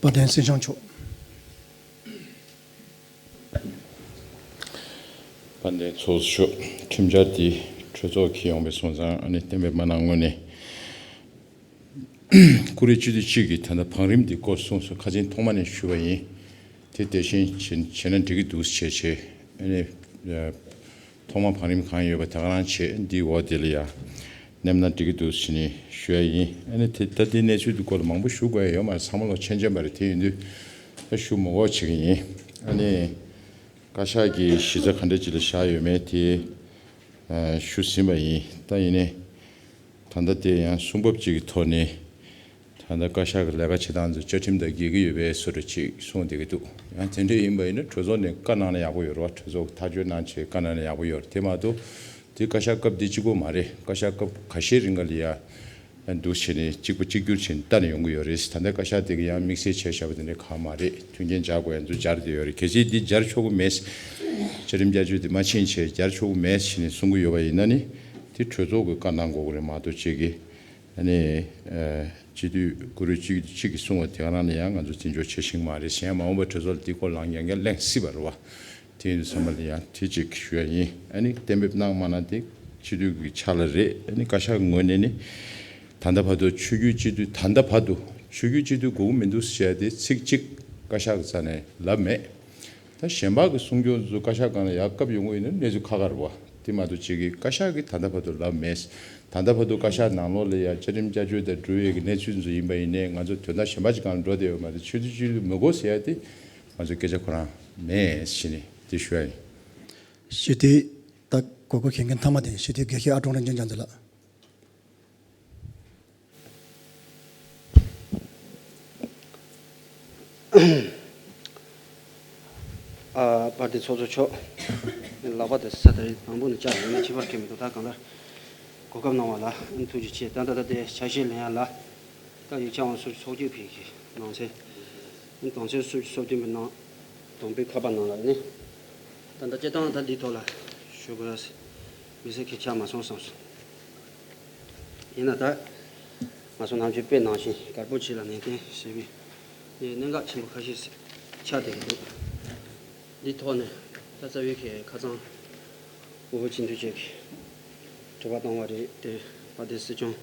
དཔལ་ལྡན་སེང་ཤང་མཆོག་དཔལ་ལྡན་ཚོགས་གཙོ་མཆོག་ཁྲིམས་འཆར་འདི་གྲོས་ཚོགས་ཀྱི་ཡོང་བའི་སོང་ཙང་ཨ་ནི་གཏན་འབེབས་མ་གནང་སྔོན་ནས་ཀུ་རེ་སྤྱི་འཐུས་གཅིག་གིས་ད་ལྟ་བང་རིམ་འདི་སྐོར་གསུངས་སོང་། ཁ་ཆེམས་ཐོག་མ་ནས་ཞུ་བ་ཡིན། དེ་དེ་བཞིན་བྱེད་བྱས་ན་འགྲིག་གི་འདུག་བྱས་བྱས་ཨ་ནི། ཐོག་མ་བང་རིམ་གང་ཡོད་པ་དེ་ག་རང་བྱས་འདིའི་འོག་དེ་ལ་ཡ་མནན་ན་འགྲིག་གི་འདུག་ཟེར་ནས་ཞུ་ཡ་ཡིན། ཨ་ནི་དེ་ད་ལྟའི་གནས་ཚུལ་འདི་སྐོར་ལ་མང་པོ་ཞུ་དགོས་ཡ་ཡོད་མ་རེད། ཚང་མ་ལོ་མཁྱེན་མཁྱེན་པ་རེད། དེ་ཡིན་དུས་ད་ཞུ་མི་དགོས་བྱེད་ཀྱི་ཡིན། ཨ་ནི་བཀའ་ཤག་གི་གཞི་རྩ་ག་འདྲ་ཅིག་ལ་བཞག་ཡོད་མེད་དེ་ཞུ་ཟིན་པ་ཡིན། ད་ཡིན་ནའི་ད་ལྟ་དེ་ཡང་གསུང་འབབ་ཅིག་གི་ཐོག་ནས། ད་ལྟ་བཀའ་ཤག་གི་ལས་ཀ་བྱེད་སྟངས་ཚོ་བཅའ་ཁྲིམས་དང་འགལ་གྱི་ཡོད་པའི་བཟོ་འདྲ་ཅིག་གསུངས་བསྡད་ཀྱི་འདུག་ཡང་དེ་འདྲ་ཡིན་པ་ཡིན་ན་གྲོས་ཚོགས་ནས་བཀའ་གནང་ན་ཡག་པོ་ཡོད་རེད་བ། གྲོས་ཚོགས་ཐག་གཅོད་གནང་བྱས་བཀའ་གནང་ན་ཡག་པོ་ཡོད་རེད། དེ་མ་གཏོགས་དེ་བཀའ་ཤག་སྐབས་འདི་གཅིག་པོ་མ་རེད། བཀའ་ཤག་སྐབས་ཁ་ཤས་རིང་ག་ལ་ཡ་འདུག་བྱས་ནས་གཅིག་པ་གཅིག་གྱུར་བྱས་ནས་ལྟ་ནས་ཡོང་གི་ཡོད་རེད། ད་ལྟ་བཀའ་ཤག་དེ་གི་ཡང་དམིགས་བསལ་བྱས་བཞག་པ་དེ་འདྲ་གང་མ་རེད། མཐུན་རྐྱེན་སྦྱར་དགོས་ཡ་ཚོ་སྦྱར་བསྡད་ཡོད་རེད། གལ་སྲིད་འདི་སྦྱར་ཆོག་གི་མེད། བཅའ་ཁྲིམས་བསྐྱར་བཅོས་དེ་མ་ཕྱིན་བྱས་སྦྱར་ཆོག་གི་མེད་བྱས་ནས་གསུང་གི་ཡོད་པ་ཡིན་ན་ནི་དེ་གྲོས་ཚོགས་ཀྱི་བཀའ་གནང་དགོས་ཀྱི་རེད་མ་གཏོགས་ཅིག་གི་ཨ་ནི། སྤྱི་འཐུས་ཀུ་རེ་གཅིག་གཅིག་གིས་གསུངས་པ་དེ་ག་རང་ལ་ཡང་ང་ཚོ་འཛིན་སྐྱོང་བྱེད་བཞིན་མ་རེད། གཞན་མ་འོངས་པ་གྲོས་ཚོགས་ལ་དེའི་སྐོར་ལ་ཡང་ཡང་གླེང་སྲིད་པ་རེད་བ། དེ་ཡིན་དུས་ཚང་མ་ལ་ཡང་དེ་གཅིག་ཞུ་ཡ་ཡིན། ཨ་ནི་གཏན་འབེབས་གནང་མ་གནང་དེ་སྤྱི་འཐུས་ཀྱི་ཕྱག་ལ་རེད། ཨ་ནི་བཀའ་ཤག་གི་ངོས་ནས་ནི་ད་ལྟ་བར་དུ་ཆོས་བརྒྱུད་སྤྱི་འཐུས་ད་ལྟ་བར་དུ་ཆོས་བརྒྱུད་སྤྱི་འཐུས་དགོས་ཀྱི་མི་འདུག་ཟེར་ཡ་དེ་ཚིག་གཅིག་བཀའ་ཤག་གི་རྩ་ནས་ལབ་མེད། ད་གཞན་པ་གི་གསུང་སྐྱོང་ཚོ་བཀའ་ཤག་སྒང་ལ་ཡར་བཀའ་ཡོང་གི་ཡོད་ན་གནས་ཚུལ་ཁག་ཁག་རེད་བ། དེ་མ་གཏོགས་ཅིག་གིས་བཀའ་ཤག་གིས་ད་ལྟ་བར་དུ་ལབ་མེད། ད་ལྟ་བར་དུ་བཀའ་ཤག་ནང་ལོགས་ལ་ཡ་བཅའ་ཁྲིམས་བསྐྱར་བཅོས་དང་འགྲོ་ཡས་ཀྱི་གནས་ཚུལ་ཚོ་ཡིན་པ་ཡིན་ནའི་ང་ཚོ་དོན་དག་གཞན་པ་ཅིག་སྒང་ལ་འགྲོ་བསྡད་ཡོད་མ་རེད། ཆོས་བརྒྱུད་སྤྱི་འཐུས་མི་དགོས་ཟེར་ཡ་དེ་ང་ཚོ་སྐད་ཆ་ཁོ་རང་མེད་ཟེར་ནས་དེ་ཞུ་ཡ་ཡིན། ཞུ་དེ་ད་གོ་སྐབས་ཁྱེད་མཁན་མཐའ་མ་དེ་ཞུ་དེ་དགེ་བཤེས་ཨ་ཀྲོང་རིན་ཆེན་རྒྱ་མཚོ་ལགས། ཨ། དཔལ་ལྡན་ཚོགས་གཙོ་མཆོག་ལག་པ་དེ་ས་དེ་རིང་དང་པོ་ནས་བཅག་ཡོད་ན་ཁྱད་པར་གང་མི་འདུག་ད་གང་ལྟར་གོ་སྐབས་གནང་བ་ལ་ཐུགས་རྗེ་ཆེ། ད་ད་ལྟ་དེ་ཆ་ཤས་ལེན་ཡ་ལ་ད་ཡིག་ཆ་དབང་ཚོ་ཚོགས་སྐྱིད་ཕིག་གི་ནང་ཚན་དོན་ཚན་སུམ་ཅུ་སོ་བདུན་པའི་ནང་དང་པོའི་ཁ་པར་ནང་ལ་ནི་ད་ད་སྤྱིར་བཏང་ད་འདིའི་ཐོག་ལ་ཞུ་དགོས་ཡ་མི་སེར་གྱི་ཆ་མ་སོང་བསམ་སོང་། ཡིན་ན་ད་ང་ཚོ་ནམ་རྒྱུན་དཔེ་ནང་བཞིན་དཀར་པོ་ཆེ་ལ་ནན་ཏན་ཟེར་བའི་གནད་འགག་ཆེན་པོ་ཁ་ཤས་ཤིག་ཆགས་བསྡད་ཀྱི་འདུག་འདི་ཐོག་ནས་ ད་རྩ་བའི་གི་ཁ་སང་དབུ་བོད་སྤྱི་འཐུས་ཅིག་གིས་དྲི་བ་བཏང་བ་རེད་དེ། དཔལ་ལྡན་སྲིད་སྐྱོང་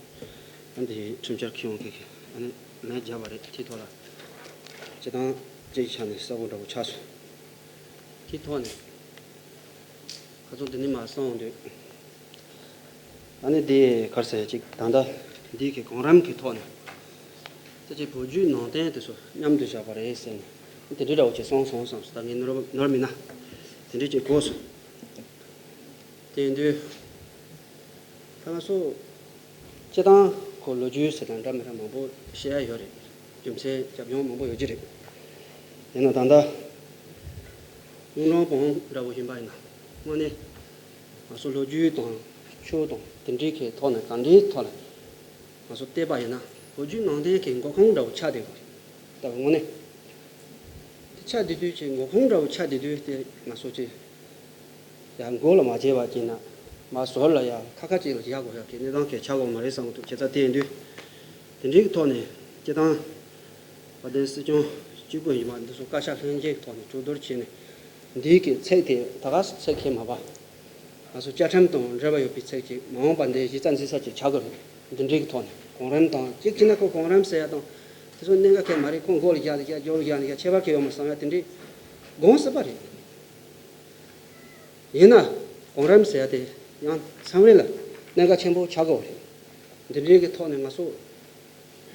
ཨ་འདི་ཁྲིམས་འཆར་ཁྱེར་ཡོང་མཁན་གྱིས་ཨ་ནི་ལན་བརྒྱབ་པ་རེད། དེའི་ཐོག་ལ་སྤྱི་བཏང་སྤྱིའི་ཆ་ནས་གསལ་པོ་འདྲ་པོ་ཆགས་སོང་། དེའི་ཐོག་ནས་ཁ་སང་དེ་ནས་མར་གསུངས་དུས། ཨ་ནི་དེ་ག་རེ་ཟེར་ཅིག་ད་ལྟ་འདི་གི་གོང་རིམ་གྱི་ཐོག་ནས་ད་ཅིག་བོད་བརྒྱུད་ནང་བསྟན་དེ་ཚོ་མཉམ་དུ་བཞག་པ་རེད་ཟེར་ནས་དེ་འདྲའི་འདྲ་བོ་ཅིག་གསུངས་སོང་བསམ་སོང་། ད་ངས་ནོར་ནོར་མིན་ན་དེ་འདྲའི་ཅིག་གོ་སོང་། དེ་ཡིན་དུས་ད་ང་ཚོ་སྤྱི་བཏང་ཁོ་ལོ་རྒྱུས་ཟེར་དང་འདྲ་མི་འདྲ་མང་པོ་བཤད་ཡ་ཡོད་རེད། རྒྱུ་མཚན་རྒྱབ་ལྗོངས་མང་པོ་ཡོད་ཀྱི་རེད། ཡིན་ན་ད་ལྟ་གཡུང་དྲུང་བོན་འདྲ་བོ་ཡིན་པ་ཡིན་ན་དངོས་གནས་ང་ཚོ་ལོ་རྒྱུས་དང་ཆོས་དང་དེ་འདྲའི་གི་ཐོག་ནས་གང་འདྲའི་ཐོག་ལ་ང་ཚོ་བལྟས་པ་ཡིན་ན་བོད་བརྒྱུད་ནང་བསྟན་གྱི་འགོ་ཁུངས་འདྲ་བོ་ཆགས་བསྡད་དགོས་རེད། ད་དངོས་གནས་དེ་ཆགས་བསྡད་དུས་ཀྱི་འགོ་ཁུངས་འདྲ་བོ་ཆགས་བསྡད་དུས་དེ་ང་ཚོ་ཅིག་ཡང་མགོ་ལ་མ་བྱས་པ་ཅིག་ན་མ་ཟོར་ལ་ཡང་ཁ་ཁ་ཅིག་ལ་བཞག་དགོས་ཡག་གི་གནས་སྟངས་གལ་ཆགས་དགོས་མ་རེད་བསམ་གི་འདུག་བྱས་ཙང་དེ་ཡིན་དུས་དེ་འདྲའི་གི་ཐོག་ནས་སྤྱི་བཏང་དཔལ་ལྡན་སྲིད་སྐྱོང་སྤྱི་བོ་ཡིན་པ་འདི་ཚོ་བཀའ་ཤག་ལྷན་རྒྱས་ཐོག་ནས་གྲོས་བསྡུར་བྱས་ནས་འདིའི་གི་ཚིག་དེ་ད་ག་སེ་ཚིག་ཁེལ་མ་པ་ང་ཚོ་བཅའ་ཁྲིམས་དང་འབྲེལ་བ་ཡོད་པའི་ཚིག་ཅིག་མ་འོངས་པ་འདི་གཞི་རྩ་འཛིན་ས་ཅིག་ཆགས་དགོས་རེད། འདི་འདྲའི་གི་ཐོག་ནས་གོང་རིམ་དང་གཅིག་བྱས་ན་ཁོ་གོང་རིམ་ཟེར་ཡ་དང་དེ་ཚོ་གནད་འགག་ཁེལ་མ་རེད། ཁོ་མགོ་ལ་བཞག་ནས་བཞག་རྒྱབ་ལ་བཞག་ནས་བཞག་ཁྱད་པར་གང་ཡོད་མ་བསམ་ཡ་དེ་འདྲའི་དགོངས་སྲིད་པ་རེད། ཡིན་ན་གོང་རིམ་ཟེར་ཡ་དེ་ཡང་མཚམས་རེ་ལ་གནད་འགག་ཆེན་པོ་ཆགས་དགོས་རེད། འདི་འདྲའི་གི་ཐོག་ནས་ང་ཚོ་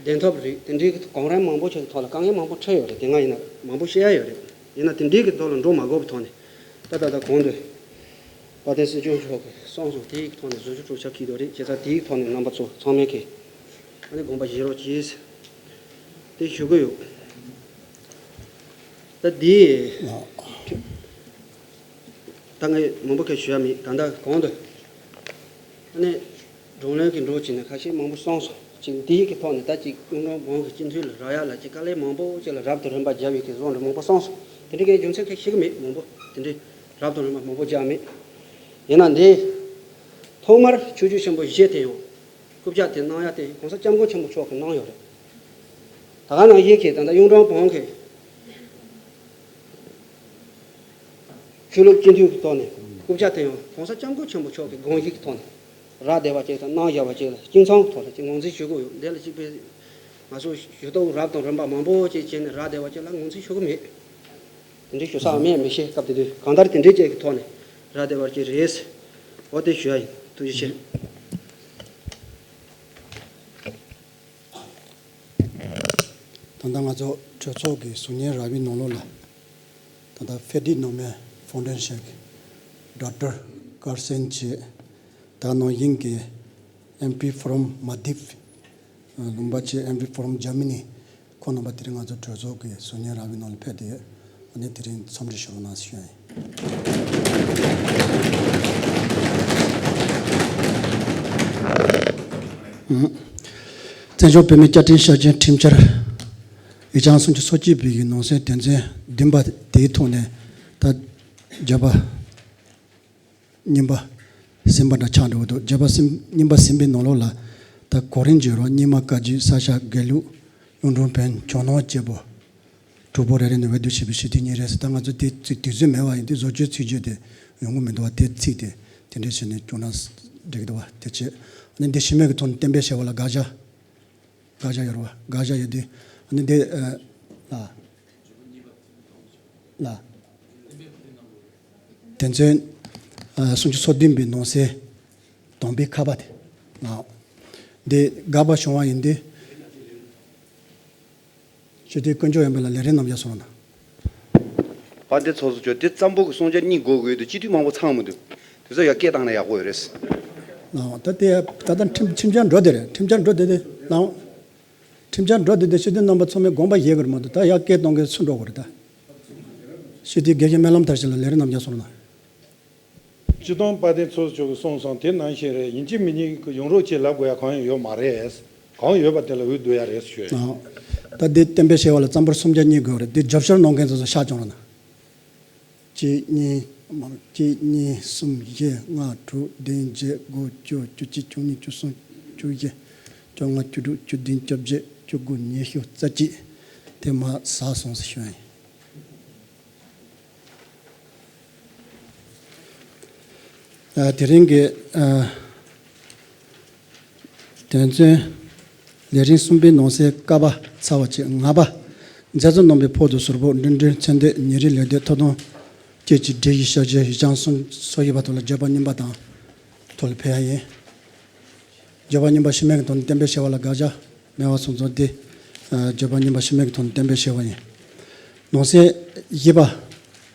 བདེན་ཐོབ་རེད། དེ་འདྲའི་གི་གོང་རིམ་མང་པོ་ཞིག་གི་ཐོག་ལ་དཀའ་ངལ་མང་པོ་འཕྲད་ཡོད་རེད། དེ་སྔ་ཡིན་ན་མང་པོ་བཤད་ཡ་ཡོད་རེད། ཡིན་ན་དེ་འདྲའི་གི་ཐོག་ལ་འགྲོ་མ་དགོས་པའི་ཐོག་ནས་ད་ད་ལྟ་གོང་དུ་དཔལ་ལྡན་སྲིད་སྐྱོང་མཆོག་གིས་གསུངས་སོང་། དེའི་ཐོག་ནས་བཟོ་བཅོས་སྒྲིག་ཆ་འཁྱེར་དགོས་རེད། བྱས་ཙང་དེའི་ཐོག་ནས་རྣམ་པ་ཚོ་ཚང་མས་གི་ཨ་ནི་དགོངས་པ་བཞེས་རོགས་གྱིས། དེ་ཞུ་གི་ཡོད། ད་འདི་ད་ངས་མང་པོ་གས་ཞུ་ཡ་མེད། ད་ལྟ་གོང་དུ་ཨ་ནི་བགྲོ་གླེང་གི་འགྲོ་བྱས་ནས་ཁ་ཤས་མང་པོ་གསུངས་སོང་། ཅིག་འདིའི་གི་ཐོག་ནས་ད་ཅིག་གཡུང་དྲུང་བོན་གྱི་སྤྱི་འཐུས་ལ་རག་ཡ་ལ་ཅིག་དཀའ་ལས་མང་པོ་ཅིག་ལ་རབ་དང་རིམ་པ་བརྒྱབ་ཡོད་ཀྱི་བཟོ་འདྲ་མང་པོ་གསུངས་སོང་། དེ་འདྲའི་གའི་རྒྱུ་མཚན་གས་ཤེས་ཀྱི་མེད། མང་པོ་དེ་འདྲའི་རབ་དང་རིམ་པ་མང་པོ་བརྒྱབ་མེད། ཡིན་ན་འདི་ཐོག་མར་ཆོས་བརྒྱུད་ཆེན་པོ་བཞི་དེ་ཡང་རྐུབ་བཀྱག་དེ་གནང་ཡ་དེ་༸གོང་ས་༸སྐྱབས་མགོན་ཆེན་པོ་མཆོག་གིས་གནང་ཡོད་རེད། ད་ག་ནང་བཞིན་གྱི་ད་ལྟ་གཡུང་དྲུང་བོན་གྱི་ཆོས་ལུགས་སྤྱི་འཐུས་ཀྱི་ཐོག་ནས་རྐུབ་བཀྱག་དེ་ཡང་༸གོང་ས་༸སྐྱབས་མགོན་ཆེན་པོ་མཆོག་གི་དགོངས་གཞི་གི་ཐོག་ནས་རག་བསྡད་པ་ཅིག་དང་གནང་བཞག་པ་ཅིག་ལ་སྐྱིན་ཚང་གི་ཐོག་ལ་ཅིག་ངོས་འཛིན་ཞུ་དགོས་ཡོད། འདི་ལ་གཅིག་པའི་ང་ཚོ་ཞུ་གཏུག་རབ་དང་རིམ་པ་མང་པོ་ཅིག་བྱས་ནས་རག་བསྡད་པ་ཅིག་ལ་ངོས་འཛིན་ཞུ་གི་མེད། དེ་འདྲའི་ཞུ་ས་མེད་མི་ཤེས། སྐབས་དེ་དུས་གང་ལྟར་དེ་འདྲའི་ཅིག་གི་ཐོག་ནས་རག་བསྡད་པ་ཅིག་རེད། འོ་དེ་ཞུ་ཡ་ཡིན། ཐུགས་རྗེ་ཆེ། ད་ལྟ་ང་ཚོ་གྲོས་ཚོགས་ཀྱི་གཟུགས་བརྙན་རག་པའི་ནང་ལོགས་ལ་ད་ལྟ་ཕེ་ཌི་ནོ་མེ་ཕའུན་ཌེ་ཤན་གྱི་ཌོག་ཊར་ཀར་སན་བྱས། ད་ནང་བཞིན་གྱི་ཨེམ་པི་ཕོ་རམ་མ་དིབ། ལུང་པ་ཆེ་ཨེམ་པི་ཕོ་རམ་ཇར་མ་ནི། ཁོང་རྣམ་པ་དེ་རིང་ང་ཚོ་གྲོས་ཚོགས་ཀྱི་གཟུགས་བརྙན་རག་པའི་ནང་ལ་ཕེབས་ཏེ་ཡོད། ཨ་ནི་དེ་རིང་འཚམས་འདྲི་ཞུ་རོགས་གནང་ཞུ་ཡ་ཡིན། བཙན་བྱོལ་བོད་མིའི་བཅའ་ཁྲིམས་ཤར་ཆེན་ཁྲིམས་འཆར་ཡིག་ཆ་སུམ་ཅུ་སོ་གཅིག་པའི་གི་ནང་གསེས་དོན་ཚན་བདུན་པ་དེའི་ཐོག་ནས་ད་བརྗོད་པ་རྙིང་པ་ཟིན་པ་འདྲ་ཆགས་འགྲོ་གི་འདུག་བརྗོད་པ་ཟིན་རྙིང་པ་ཟིན་པའི་ནང་ལོགས་ལ་ད་གོ་རིམ་བརྗོད་རོགས། རྙིང་མ་བཀའ་བརྒྱུད། ས་སྐྱ་དགེ་ལུགས། གཡུང་དྲུང་བོན། ཇོ་ནང་བཅས་པ། དྲུག་པོ་རེ་རེ་ནས་འོས་བསྡུ་བྱས་པའི་སྤྱི་འཐུས་གཉིས་རེད་ཟེར། ད་ང་ཚོ་དེ་ཚིག་དུས་ཚོད་མེད་པ་ཡིན་དུས་བཟོ་བཅོས་ཚིག་བརྗོད་དེ་ཡོང་གི་མི་འདུག་བ། དེ་ཚིག་དེ་དེ་འདྲས་བྱས་ནས་སྐྱོང་ན་འགྲིག་གི་འདུག་བ། དེ་བྱས་ཨ་ནི་འདི་ཕྱི་མོལ་གྱི་ཐོག་ནས་གཏན་འབེབས་བྱས་པ་ལ་དགག་བྱ། དགག་བྱ་ཡོད་རེད་བ། དགག་བྱ་ཡོད་དུས་ཨ་ནི་འདི་ཨ་ལ་ལ། དོན་ཚན་ཨ་སུམ་ཅུ་སོ་བདུན་པའི་ནང་གསེས་དང་པའི་ཁ་པ་དེ་ལ་འདི་དགག་པ་བྱུང་བ་ཡིན་དུས། སྤྱི་འཐུས་དཀོན་མཆོག་ཡོན་ཕུན་ལགས་ལས་རིམ་རྣམས་ཡར་སོང་ན། དཔལ་ལྡན་ཚོགས་གཙོ་མཆོག་དེ་ཙམ་པོ་གི་གསུང་བྱ་གཉིས་དགོས་དགོས་དུས་སྤྱི་འཐུས་མང་པོ་ཚང་མི་འདུག་དེ་ཚོ་ཡར་སྐད་བཏང་ན་ཡག་པོ་ཡོད་རེད། ལགས། ད་དེ་ད་ལྟ་ཁྲིམས་ཁྲིམས་འཆར་འགྲོ་བསྡད་རེད། ཁྲིམས་འཆར་འགྲོ་བསྡད་དེ་ལགས། ཁྲིམས་འཆར་འགྲོ་བསྡད་དེ་སྤྱི་འཐུས་རྣམ་པ་ཚང་མས་དགོངས་པ་བཞེས་དགོས་རེད་མ་གཏོགས་ད་ཡར་སྐད་གཏོང་མཁན་སུ་འགྲོ་དགོས་རེད་ད། སྤྱི་འཐུས་དགེ་བཤེས་སྨོན་ལམ་མཐར་ཕྱིན་ལགས་ལས་རིམ་རྣམས་ཡར་སོང་ན། སྤྱི་བཏང་དཔལ་ལྡན་ཚོགས་གཙོ་མཆོག་གིས་གསུངས་སོང་། དེ་ནང་བཞིན་རེད། ཡིན་གཅིག་མིན་གཉིས་ཀྱི་ཡོང་རོགས་བྱེད་ལབ་དགོས་ཡ་གང་ཡང་ཡོད་མ་རེད། གང་ཡོད་པ་དེ་ལ་འོས་བསྡུ་ཡ་རེད་ཞུ་ཡ་ཡིན། ཨ། ད་འདི་གཏན་འབེབས་བྱས་པ་ལ་རྩ་འབོར་སུམ་བརྒྱ་གཉིས་དགོས་རེད། འདི་རྒྱབ་སྐྱོར་གནང་མཁན་ཚོ་ཚོ་ཤག་བཅོ་རོགས་གནང་། གཅིག་གཉིས་མ་གཅིག་གཉིས་གསུམ་བཞི་ལྔ་དྲུག་བདུན་བརྒྱད་དགུ་བཅུ་བཅུ་གཅིག་བཅུ་གཉིས་བཅུ་གསུམ་བཅུ་བཞི་བཅོ་ལྔ་བཅུ་དྲུག་བཅུ་བདུན་བཅོ་བརྒྱད་བཅུ་དགུ་ཉི་ཤུ་རྩ་གཅིག་དེ་མ་ཟ་སོང་ཟེར་ཞུ་ཡ་ཡིན། ཨ། དེ་རིང་གི་ཨ་དོན་ཚན། ལས་རིམ་གསུམ་པའི་ནང་གསེས་ཀ་པ་ཚ་བ་གཅིག་ང་པ། མཛད་གཙོ་རྣམ་པའི་ཕོག་ཏུ་ཟུར་ཕོག་འགྲིམ་འགྲུལ་ཚོགས་འདུ་ཉིན་རེའི་ལས་དོན་ཐོབ་ཐང་བཅས་ཀྱི་སྒྲིག་གཞི་བཞག་རྒྱུ་ཡིག་ཆ་སོ་བཞི་པ་ཐོག་ལ་བརྗོད་པ་གཉིས་པ་དང་ཐོག་ལ་ཕེབས་ཡ་ཡིན། བརྗོད་པ་གཉིས་པ་ཤི་མེད་ཀྱི་ཐོག་ནས་གཏན་འབེབས་བྱས་པ་ལ་དགག་བྱ་མེད་པ་སོང་ཙང་དེ་ཨ་བརྗོད་པ་གཉིས་པ་ཤི་མེད་ཀྱི་ཐོག་ནས་གཏན་འབེབས་བྱས་པ་ཡིན། ནང་གསེས་བཞི་པ།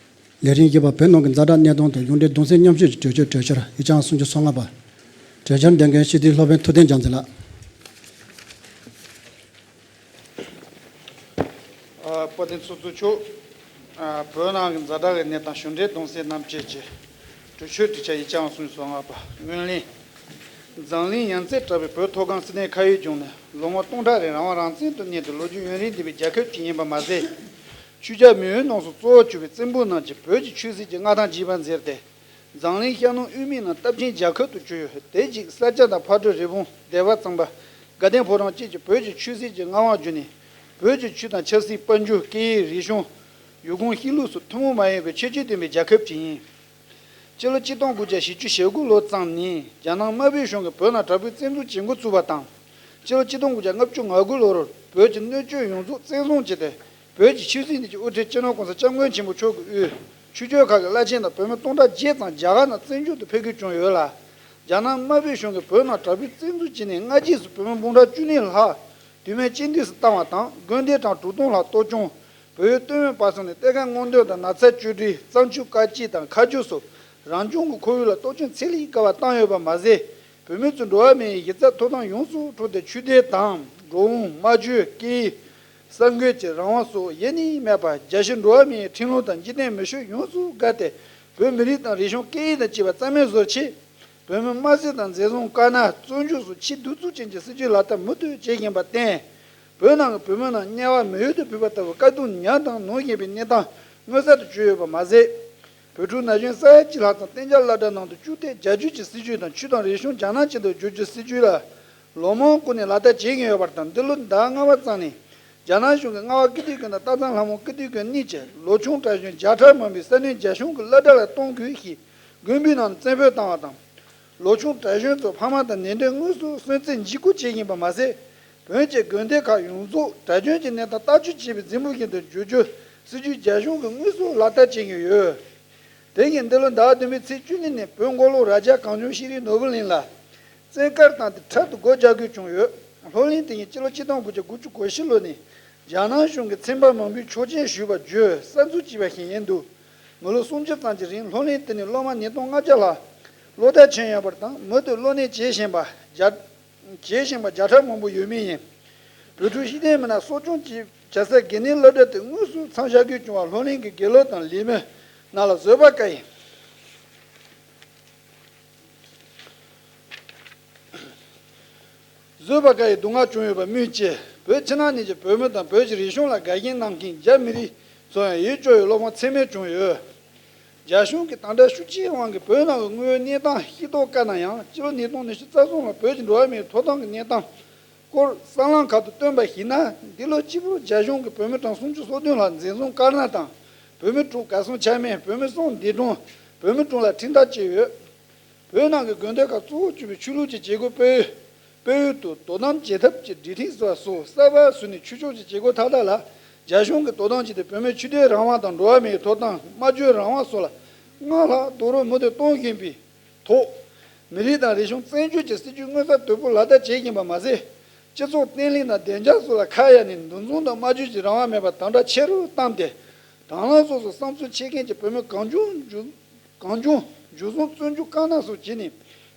ལས་རིམ་བཞི་པ། བོད་ནང་གི་ཛ་དྲག་གནད་དོན་དང་གཞུང་འབྲེལ་གདུང་སེམས་མཉམ་སྐྱེད་ཀྱི་གྲོས་ཆོད་གྲོས་འཆར། ཡིག་ཆ་སུམ་ཅུ་སོ་ལྔ་པ། གྲོས་འཆར་འདོན་མཁན་སྤྱི་འཐུས་སློབ་དཔོན་ཐུབ་བསྟན་རྒྱལ་མཚན་ལགས། ཨ། དཔལ་ལྡན་ཚོགས་གཙོ་མཆོག་ཨ། བོད་ནང་གི་ཛ་དྲག་གི་གནས་སྟངས་གཞུང་འབྲེལ་གདུང་སེམས་མཉམ་སྐྱེད་ཀྱི་གྲོས་ཆོད་གྲོས་འཆར་ཡིག་ཆ་སུམ་ཅུ་སོ་ལྔ་པ། སྔོན་གླེང་། འཛམ་གླིང་ཡ་མཚན་གྲགས་པའི་བོད་མཐོ་སྒང་སིད་ནི་མཁའ་དབྱིངས་ལྗོངས་ནི་ལོ་ངོ་སྟོང་ཕྲག་རིང་རང་དབང་རང་བཙན་དུ་གནས་ཏེ་ལོ་རྒྱུས་ཡུན་རིང་ལྡན་པའི་རྒྱལ་ཁབ་ཅིག་ཡིན་པ་མ་ཟད། ཆོས་རྒྱལ་མེས་དབོན་རྣམས་སུ་གཙོ་བོར་གྱུར་པའི་བཙན་པོ་རྣམས་ཀྱིས་བོད་ཀྱི་ཆོས་སྲིད་ཀྱི་མངའ་ཐང་བརྗེད་པར་མཛད་དེ། འཛམ་གླིང་ཤར་ནུབ་དབུས་མའི་ནང་སྟབས་ཆེན་རྒྱལ་ཁབ་ཏུ་གྱུར་ཡོད། དེ་རྗེས་ས་སྐྱ་དང་ཕག་གྲུ་རི་བོང་སྡེ་པ་གཙང་པ། དགའ་ལྡན་ཕོ་བྲང་བཅས་ཀྱིས་བོད་ཀྱི་ཆོས་སྲིད་ཀྱི་མངའ་དབང་བརྒྱུད་ནས། བོད་ཀྱི་ཆོས་དང་ཆབ་སྲིད། དཔལ་འབྱོར། སྐད་ཡིག་རིག་གཞུང་། ཡུལ་གོམས་གཤིས་ལུགས་སོགས་ཐུན་མོང་མ་ཡིན་པའི་ཁྱད་ཆོས་ལྡན་པའི་རྒྱལ་ཁབ་ཅིག་ཡིན། སྤྱི་ལོ་གཅིག་སྟོང་དགུ་བརྒྱ་བཞི་བཅུ་ཞེ་དགུ་ལོ་ཙམ་ནས་རྒྱ་ནག་དམར་པོའི་གཞུང་གིས་བོད་ནང་དྲག་པོའི་བཙན་འཛུལ་བྱེད་འགོ་བཙུགས་པ་དང་། སྤྱི་ལོ་གཅིག་སྟོང་དགུ་བརྒྱ་ལྔ་བཅུ་ང་དགུ་ལོར་བོད་ཀྱི་སྣོད་བཅུད་ཡོངས་རྫོགས་བཙན་བཟུང་བྱས་ཏེ། བོད་ཀྱི་ཆོས་སྲིད་གཉིས་ཀྱི་དབུ་ཁྲིད་སྤྱི་ནོར་༸གོང་ས་༸སྐྱབས་མགོན་ཆེན་པོ་མཆོག་གི་དབུས་ཆོས་ཕྱོགས་ཁག་གི་བླ་ཆེན་དང་བོད་མི་སྟོང་ཕྲག་བརྒྱད་ཙམ་རྒྱ་གར་ནང་བཙན་བྱོལ་དུ་ཕེབས་དགོས་བྱུང་ཡོད་ལ། རྒྱ་ནག་དམར་པོའི་གཞུང་གིས་བོད་ནང་དྲག་པོའི་བཙན་འཛུལ་བྱས་ནས་སྔ་རྗེས་སུ་བོད་མི་འབུམ་ཕྲག་བཅུ་གཉིས་ལྷག་དུས་མེད་ཅིང་འདུས་སུ་བཏང་བ་དང་། དགོན་སྡེ་གྲངས་དྲུག་སྟོང་ལྷག་གཏོར་སྐྱོང་། བོད་ཡུལ་སྟོད་སྨད་བར་གསུམ་ནས་གཏེར་ཁ་སྔོག་འདོན་དང་ན་ཚ་བཅོས་སྒྲིག། གཙང་ཆུ་དཀར་སྐྱིད་དང་མཁར་ཆུ་སོགས་རང་སྐྱོང་གི་ཁོར་ཡུག་ལ་གཏོར་སྐྱོན་ཚད་ལས་བརྒལ་བ་བཏང་ཡོད་པ་མ་ཟད། བོད་མི་ཚོའི་འགྲོ་བ་མིའི་གཞི་རྩའི་ཐོབ་ཐང་ཡོངས་སུ་འཕྲོག་སྟེ། ཆོས་དད་དང་འགྲོ་འོང་། སྨྲ་བརྗོད། སྐད་ཡིག་གསར་འགོད་ཀྱི་རང་དབང་སོགས་ཡེ་ནས་མེད་པར། རྒྱལ་སྤྱིའི་འགྲོ་བ་མིའི་ཁྲིམས་ལུགས་དང་འཇིག་རྟེན་མི་ཆོས་ཡོངས་སུ་བརྒལ་ཏེ། བོད་མི་རིགས་དང་རིག་གཞུང་སྐད་ཡིག་དང་བཅས་པ་རྩ་མེད་བཟོ་ཆེད། བོད་མི་དམར་གསོད་དང་འཛིན་བཟུང། དཀར་ནག་བཙོན་འཇུག་སོགས་ཆེས་གདུག་རྩུབ་ཅན་གྱི་སྲིད་བྱུས་ལག་བསྟར་མུ་མཐུད་བྱེད་བཞིན་པར་བརྟེན། བོད་ནང་གི་བོད་མི་རྣམས་དམྱལ་བ་མི་ཡུལ་དུ་ཕུད་པ་ལྟ་བུའི་དཀའ་སྡུག་ཉག་དང་ནོར་བཞིན་པའི་གནས་སྟངས་མངོན་གསལ་དུ་གྱུར་ཡོད་པ་མ་ཟད། བོད་ཕྲུག་ན་གཞོན་ས་ཡ་གཅིག་ལྷག་ཙམ་གཏན་འཇགས་སློབ་གྲྭ་ནང་དུ་བཅུག་སྟེ། རྒྱ་བསྒྱུར་གྱི་སྲིད་བྱུས་དང་ཆོས་དང་རིག་གཞུང་རྒྱ་ནག་ཅན་དུ་བསྒྱུར་རྒྱུའི་སྲིད་བྱུས་ལ་ལོ་མང་བསྐོར་ནས་ལག་བསྟར་བྱེད་བཞིན་ཡོད་པ་དང་། འདི་ལོའི་ཟླ་ལྔ་པ་ཙམ་ནས་རྒྱ་ནག་གཞུང་གིས་རྔ་བ་ཀིརྟི་དགོན་དང་སྟག་ཚང་ལྷ་མོ་ཀིརྟི་དགོན་གཉིས་ཀྱི་ལོ་ཆུང་གྲྭ་གཞོན་བརྒྱ་ཕྲག་མང་པོ་ས་གནས་རྒྱ་གཞུང་གི་སློབ་གྲྭ་ལ་གཏོང་དགོས་ཞེས་དགོན་པའི་ནང་བཙན་ཕོད་བཏང་བ་དང་། ལོ་ཆུང་གྲྭ་གཞོན་ཚོ་ཕ་མ་དང་ནན་ཏན་དངོས་སུ་གསོན་ཚེ་འཇིགས་སྐུལ་བྱེད་བཞིན་པ་མ་ཟད། བོད་ཀྱི་དགོན་སྡེ་ཁག་ཡོངས་རྫོགས་གྲྭ་རྒྱུན་གྱི་གནས་སྟངས་ལྟ་སྐྱོང་བྱེད་པའི་རྫུན་པོ་བཞིན་དུ་བསྒྱུར་རྒྱུའི་སྲིད་བྱུས་རྒྱ་གཞུང་གིས་དངོས་སུ་ལག་བསྟར་བྱེད་བཞིན་ཡོད། དེ་བཞིན་འདི་ལོ་ཟླ་བ་བདུན་པའི་ཚེས་བཅུ་གཉིས་ནས་བོད་མགོ་ལོག་རྭ་རྒྱ་གངས་ལྗོངས་ཤེས་རིག་ནོར་བུ་གླིང་ལ་བཙན་བཀའ་བཏང་སྟེ་འཕྲལ་དུ་སྒོ་རྒྱག་དགོས་བྱུང་ཡོད། སློབ་གླིང་དེ་ཉིད་སྤྱི་ལོ་གཅིག་སྟོང་དགུ་བརྒྱ་དགུ་བཅུ་གོ་བཞི་ལོ་ནས་རྒྱ་ནག་གཞུང་གིས་ཚན་པ་མང་པོའི་ཆོག་མཆན་ཞུས་པ་བརྒྱུད་གསར་འཛུགས་བྱས་པ་ཞིག་ཡིན་འདུག་མི་ལོ་སུམ་ཅུ་ཙམ་གྱི་རིང་སློབ་གླིང་དེ་ནས་སློབ་མ་ཉིས་སྟོང་ལྔ་བརྒྱ་ལྷག་སློབ་གྲྭར་ཐོན་ཡོད་པ་དང་། མུ་མཐུད་སློབ་གཉེར་བྱེད་བཞིན་པ་བརྒྱ་བྱེད་བཞིན་པ་བརྒྱ་ཕྲག་མང་པོ་ཡོད་མུས་ཡིན། བོད་ཕྲུག་ཤེས་ལྡན་མི་སྣ་གསོ་སྐྱོང་བྱེད་བྱ་སའི་དགེ་རྒན་སློབ་གྲྭ་དེ་དངོས་སུ་མཚམས་བཞག་དགོས་བྱུང་བར་སློབ་གླིང་གི་དགེ་སློབ་དང་ལས་མི་རྣམས་ལ་བཟོད་པ་དཀའ་བའི་བཟོད་པ་དཀའ་བའི་སྡུག་བསྔལ་བྱུང་ཡོད་པ་སྨོས་ཅི། བོད་ཕྱི་ནང་གཉིས་ཀྱི་བོད་མི་དང་བོད་ཀྱི་རིག་གཞུང་ལ་དགའ་ཞེན་གནང་མཁན་རྒྱ་མི་རིགས་ཚོར་ཡང་ཡིད་སྐྱོ་བའི་བློ་ཕམ་ཚད་མེད་བྱུང་ཡོད། རྒྱ་གཞུང་གི་དམ་དྲག་ཤུགས་ཆེའི་དབང་གིས་བོད་ནང་གི་དངོས་ཡོད་གནས་སྟངས་ཤེས་རྟོགས་དཀའ་ན་ཡང་། སྤྱི་ལོ་ཉིས་སྟོང་ཉི་ཤུ་རྩ་གསུམ་ལོར་བོད་ཀྱི་འགྲོ་བ་མིའི་ཐོབ་ཐང་གི་གནས་སྟངས་སྐོར་གསར་ལམ་ཁག་ཏུ་བཏོན་པར་གཞིགས་ན། འདི་ལོ་གཅིག་པུར་རྒྱ་གཞུང་གིས་བོད་མི་གྲངས་སུམ་ཅུ་སོ་བདུན་ལྷག་འཛིན་བཟུང་། དཀར་ནག་བཏང་། བོད་མི་དྲུག་གར་སོང་ཆ་མེད། བོད་མི་གསུམ་འདས་གྲོངས། བོད་མི་དྲུག་ལ་ཁྲིམས་ཐག་བཅད་ཡོད། བོད་ནང་གི་དགོན་སྡེ་ཁག་གཙོ་བོར་གྱུར་པའི་ཆོས་ལུགས་ཀྱི་བྱེད་སྒོ་སྤེལ་སྤེལ་ཡུལ་དུ་དོ་དམ་བྱེད་ཐབས་ཀྱི་སྒྲིག་ཁྲིམས་བཟོ་བ་སོགས་གསར་པ་བཟོས་ནས་ཆོས་ཕྱོགས་ཀྱི་བྱེད་སྒོ་མཐའ་དག་ལ་རྒྱ་གཞུང་གིས་དོ་དམ་བྱས་ཏེ། བོད་མིའི་ཆོས་དད་རང་དབང་དང་འགྲོ་བ་མིའི་ཐོབ་ཐང་། སྨྲ་བརྗོད་རང་དབང་སོགས་ལ་སྔར་ལྷག་རྡོག་རོལ་མུ་མཐུད་གཏོང་བཞིན་པའི་ཐོག་མི་རིགས་དང་རིག་གཞུང་བཙན་བྱོལ་གྱི་སྲིད་བྱུས་མངོན་གསལ་དོད་པོ་ལག་བསྟར་བྱེད་བཞིན་པ་མ་ཟད། སྤྱི་ཚོགས་བརྟན་ལྷིང་དང་བདེ་འཇགས་སོགས་ལ་ཁ་གཡར་ནས་འདུ་འཛོམས་དང་སྨྲ་བརྗོད་ཀྱི་རང་དབང་མེད་པར་དམ་དྲག་ཆེ་རུ་བཏང་སྟེ། དྭང་བླངས་སོགས་སུ་བསམ་ཚུལ་འཆད་མཁན་གྱི་བོད་མི་གང་བྱུང་འཇུ་གང་བྱུང་འཇུ་བཟུང་། བཙོན་འཇུག། བཀག་སྣ་སོགས་བྱས་ནས།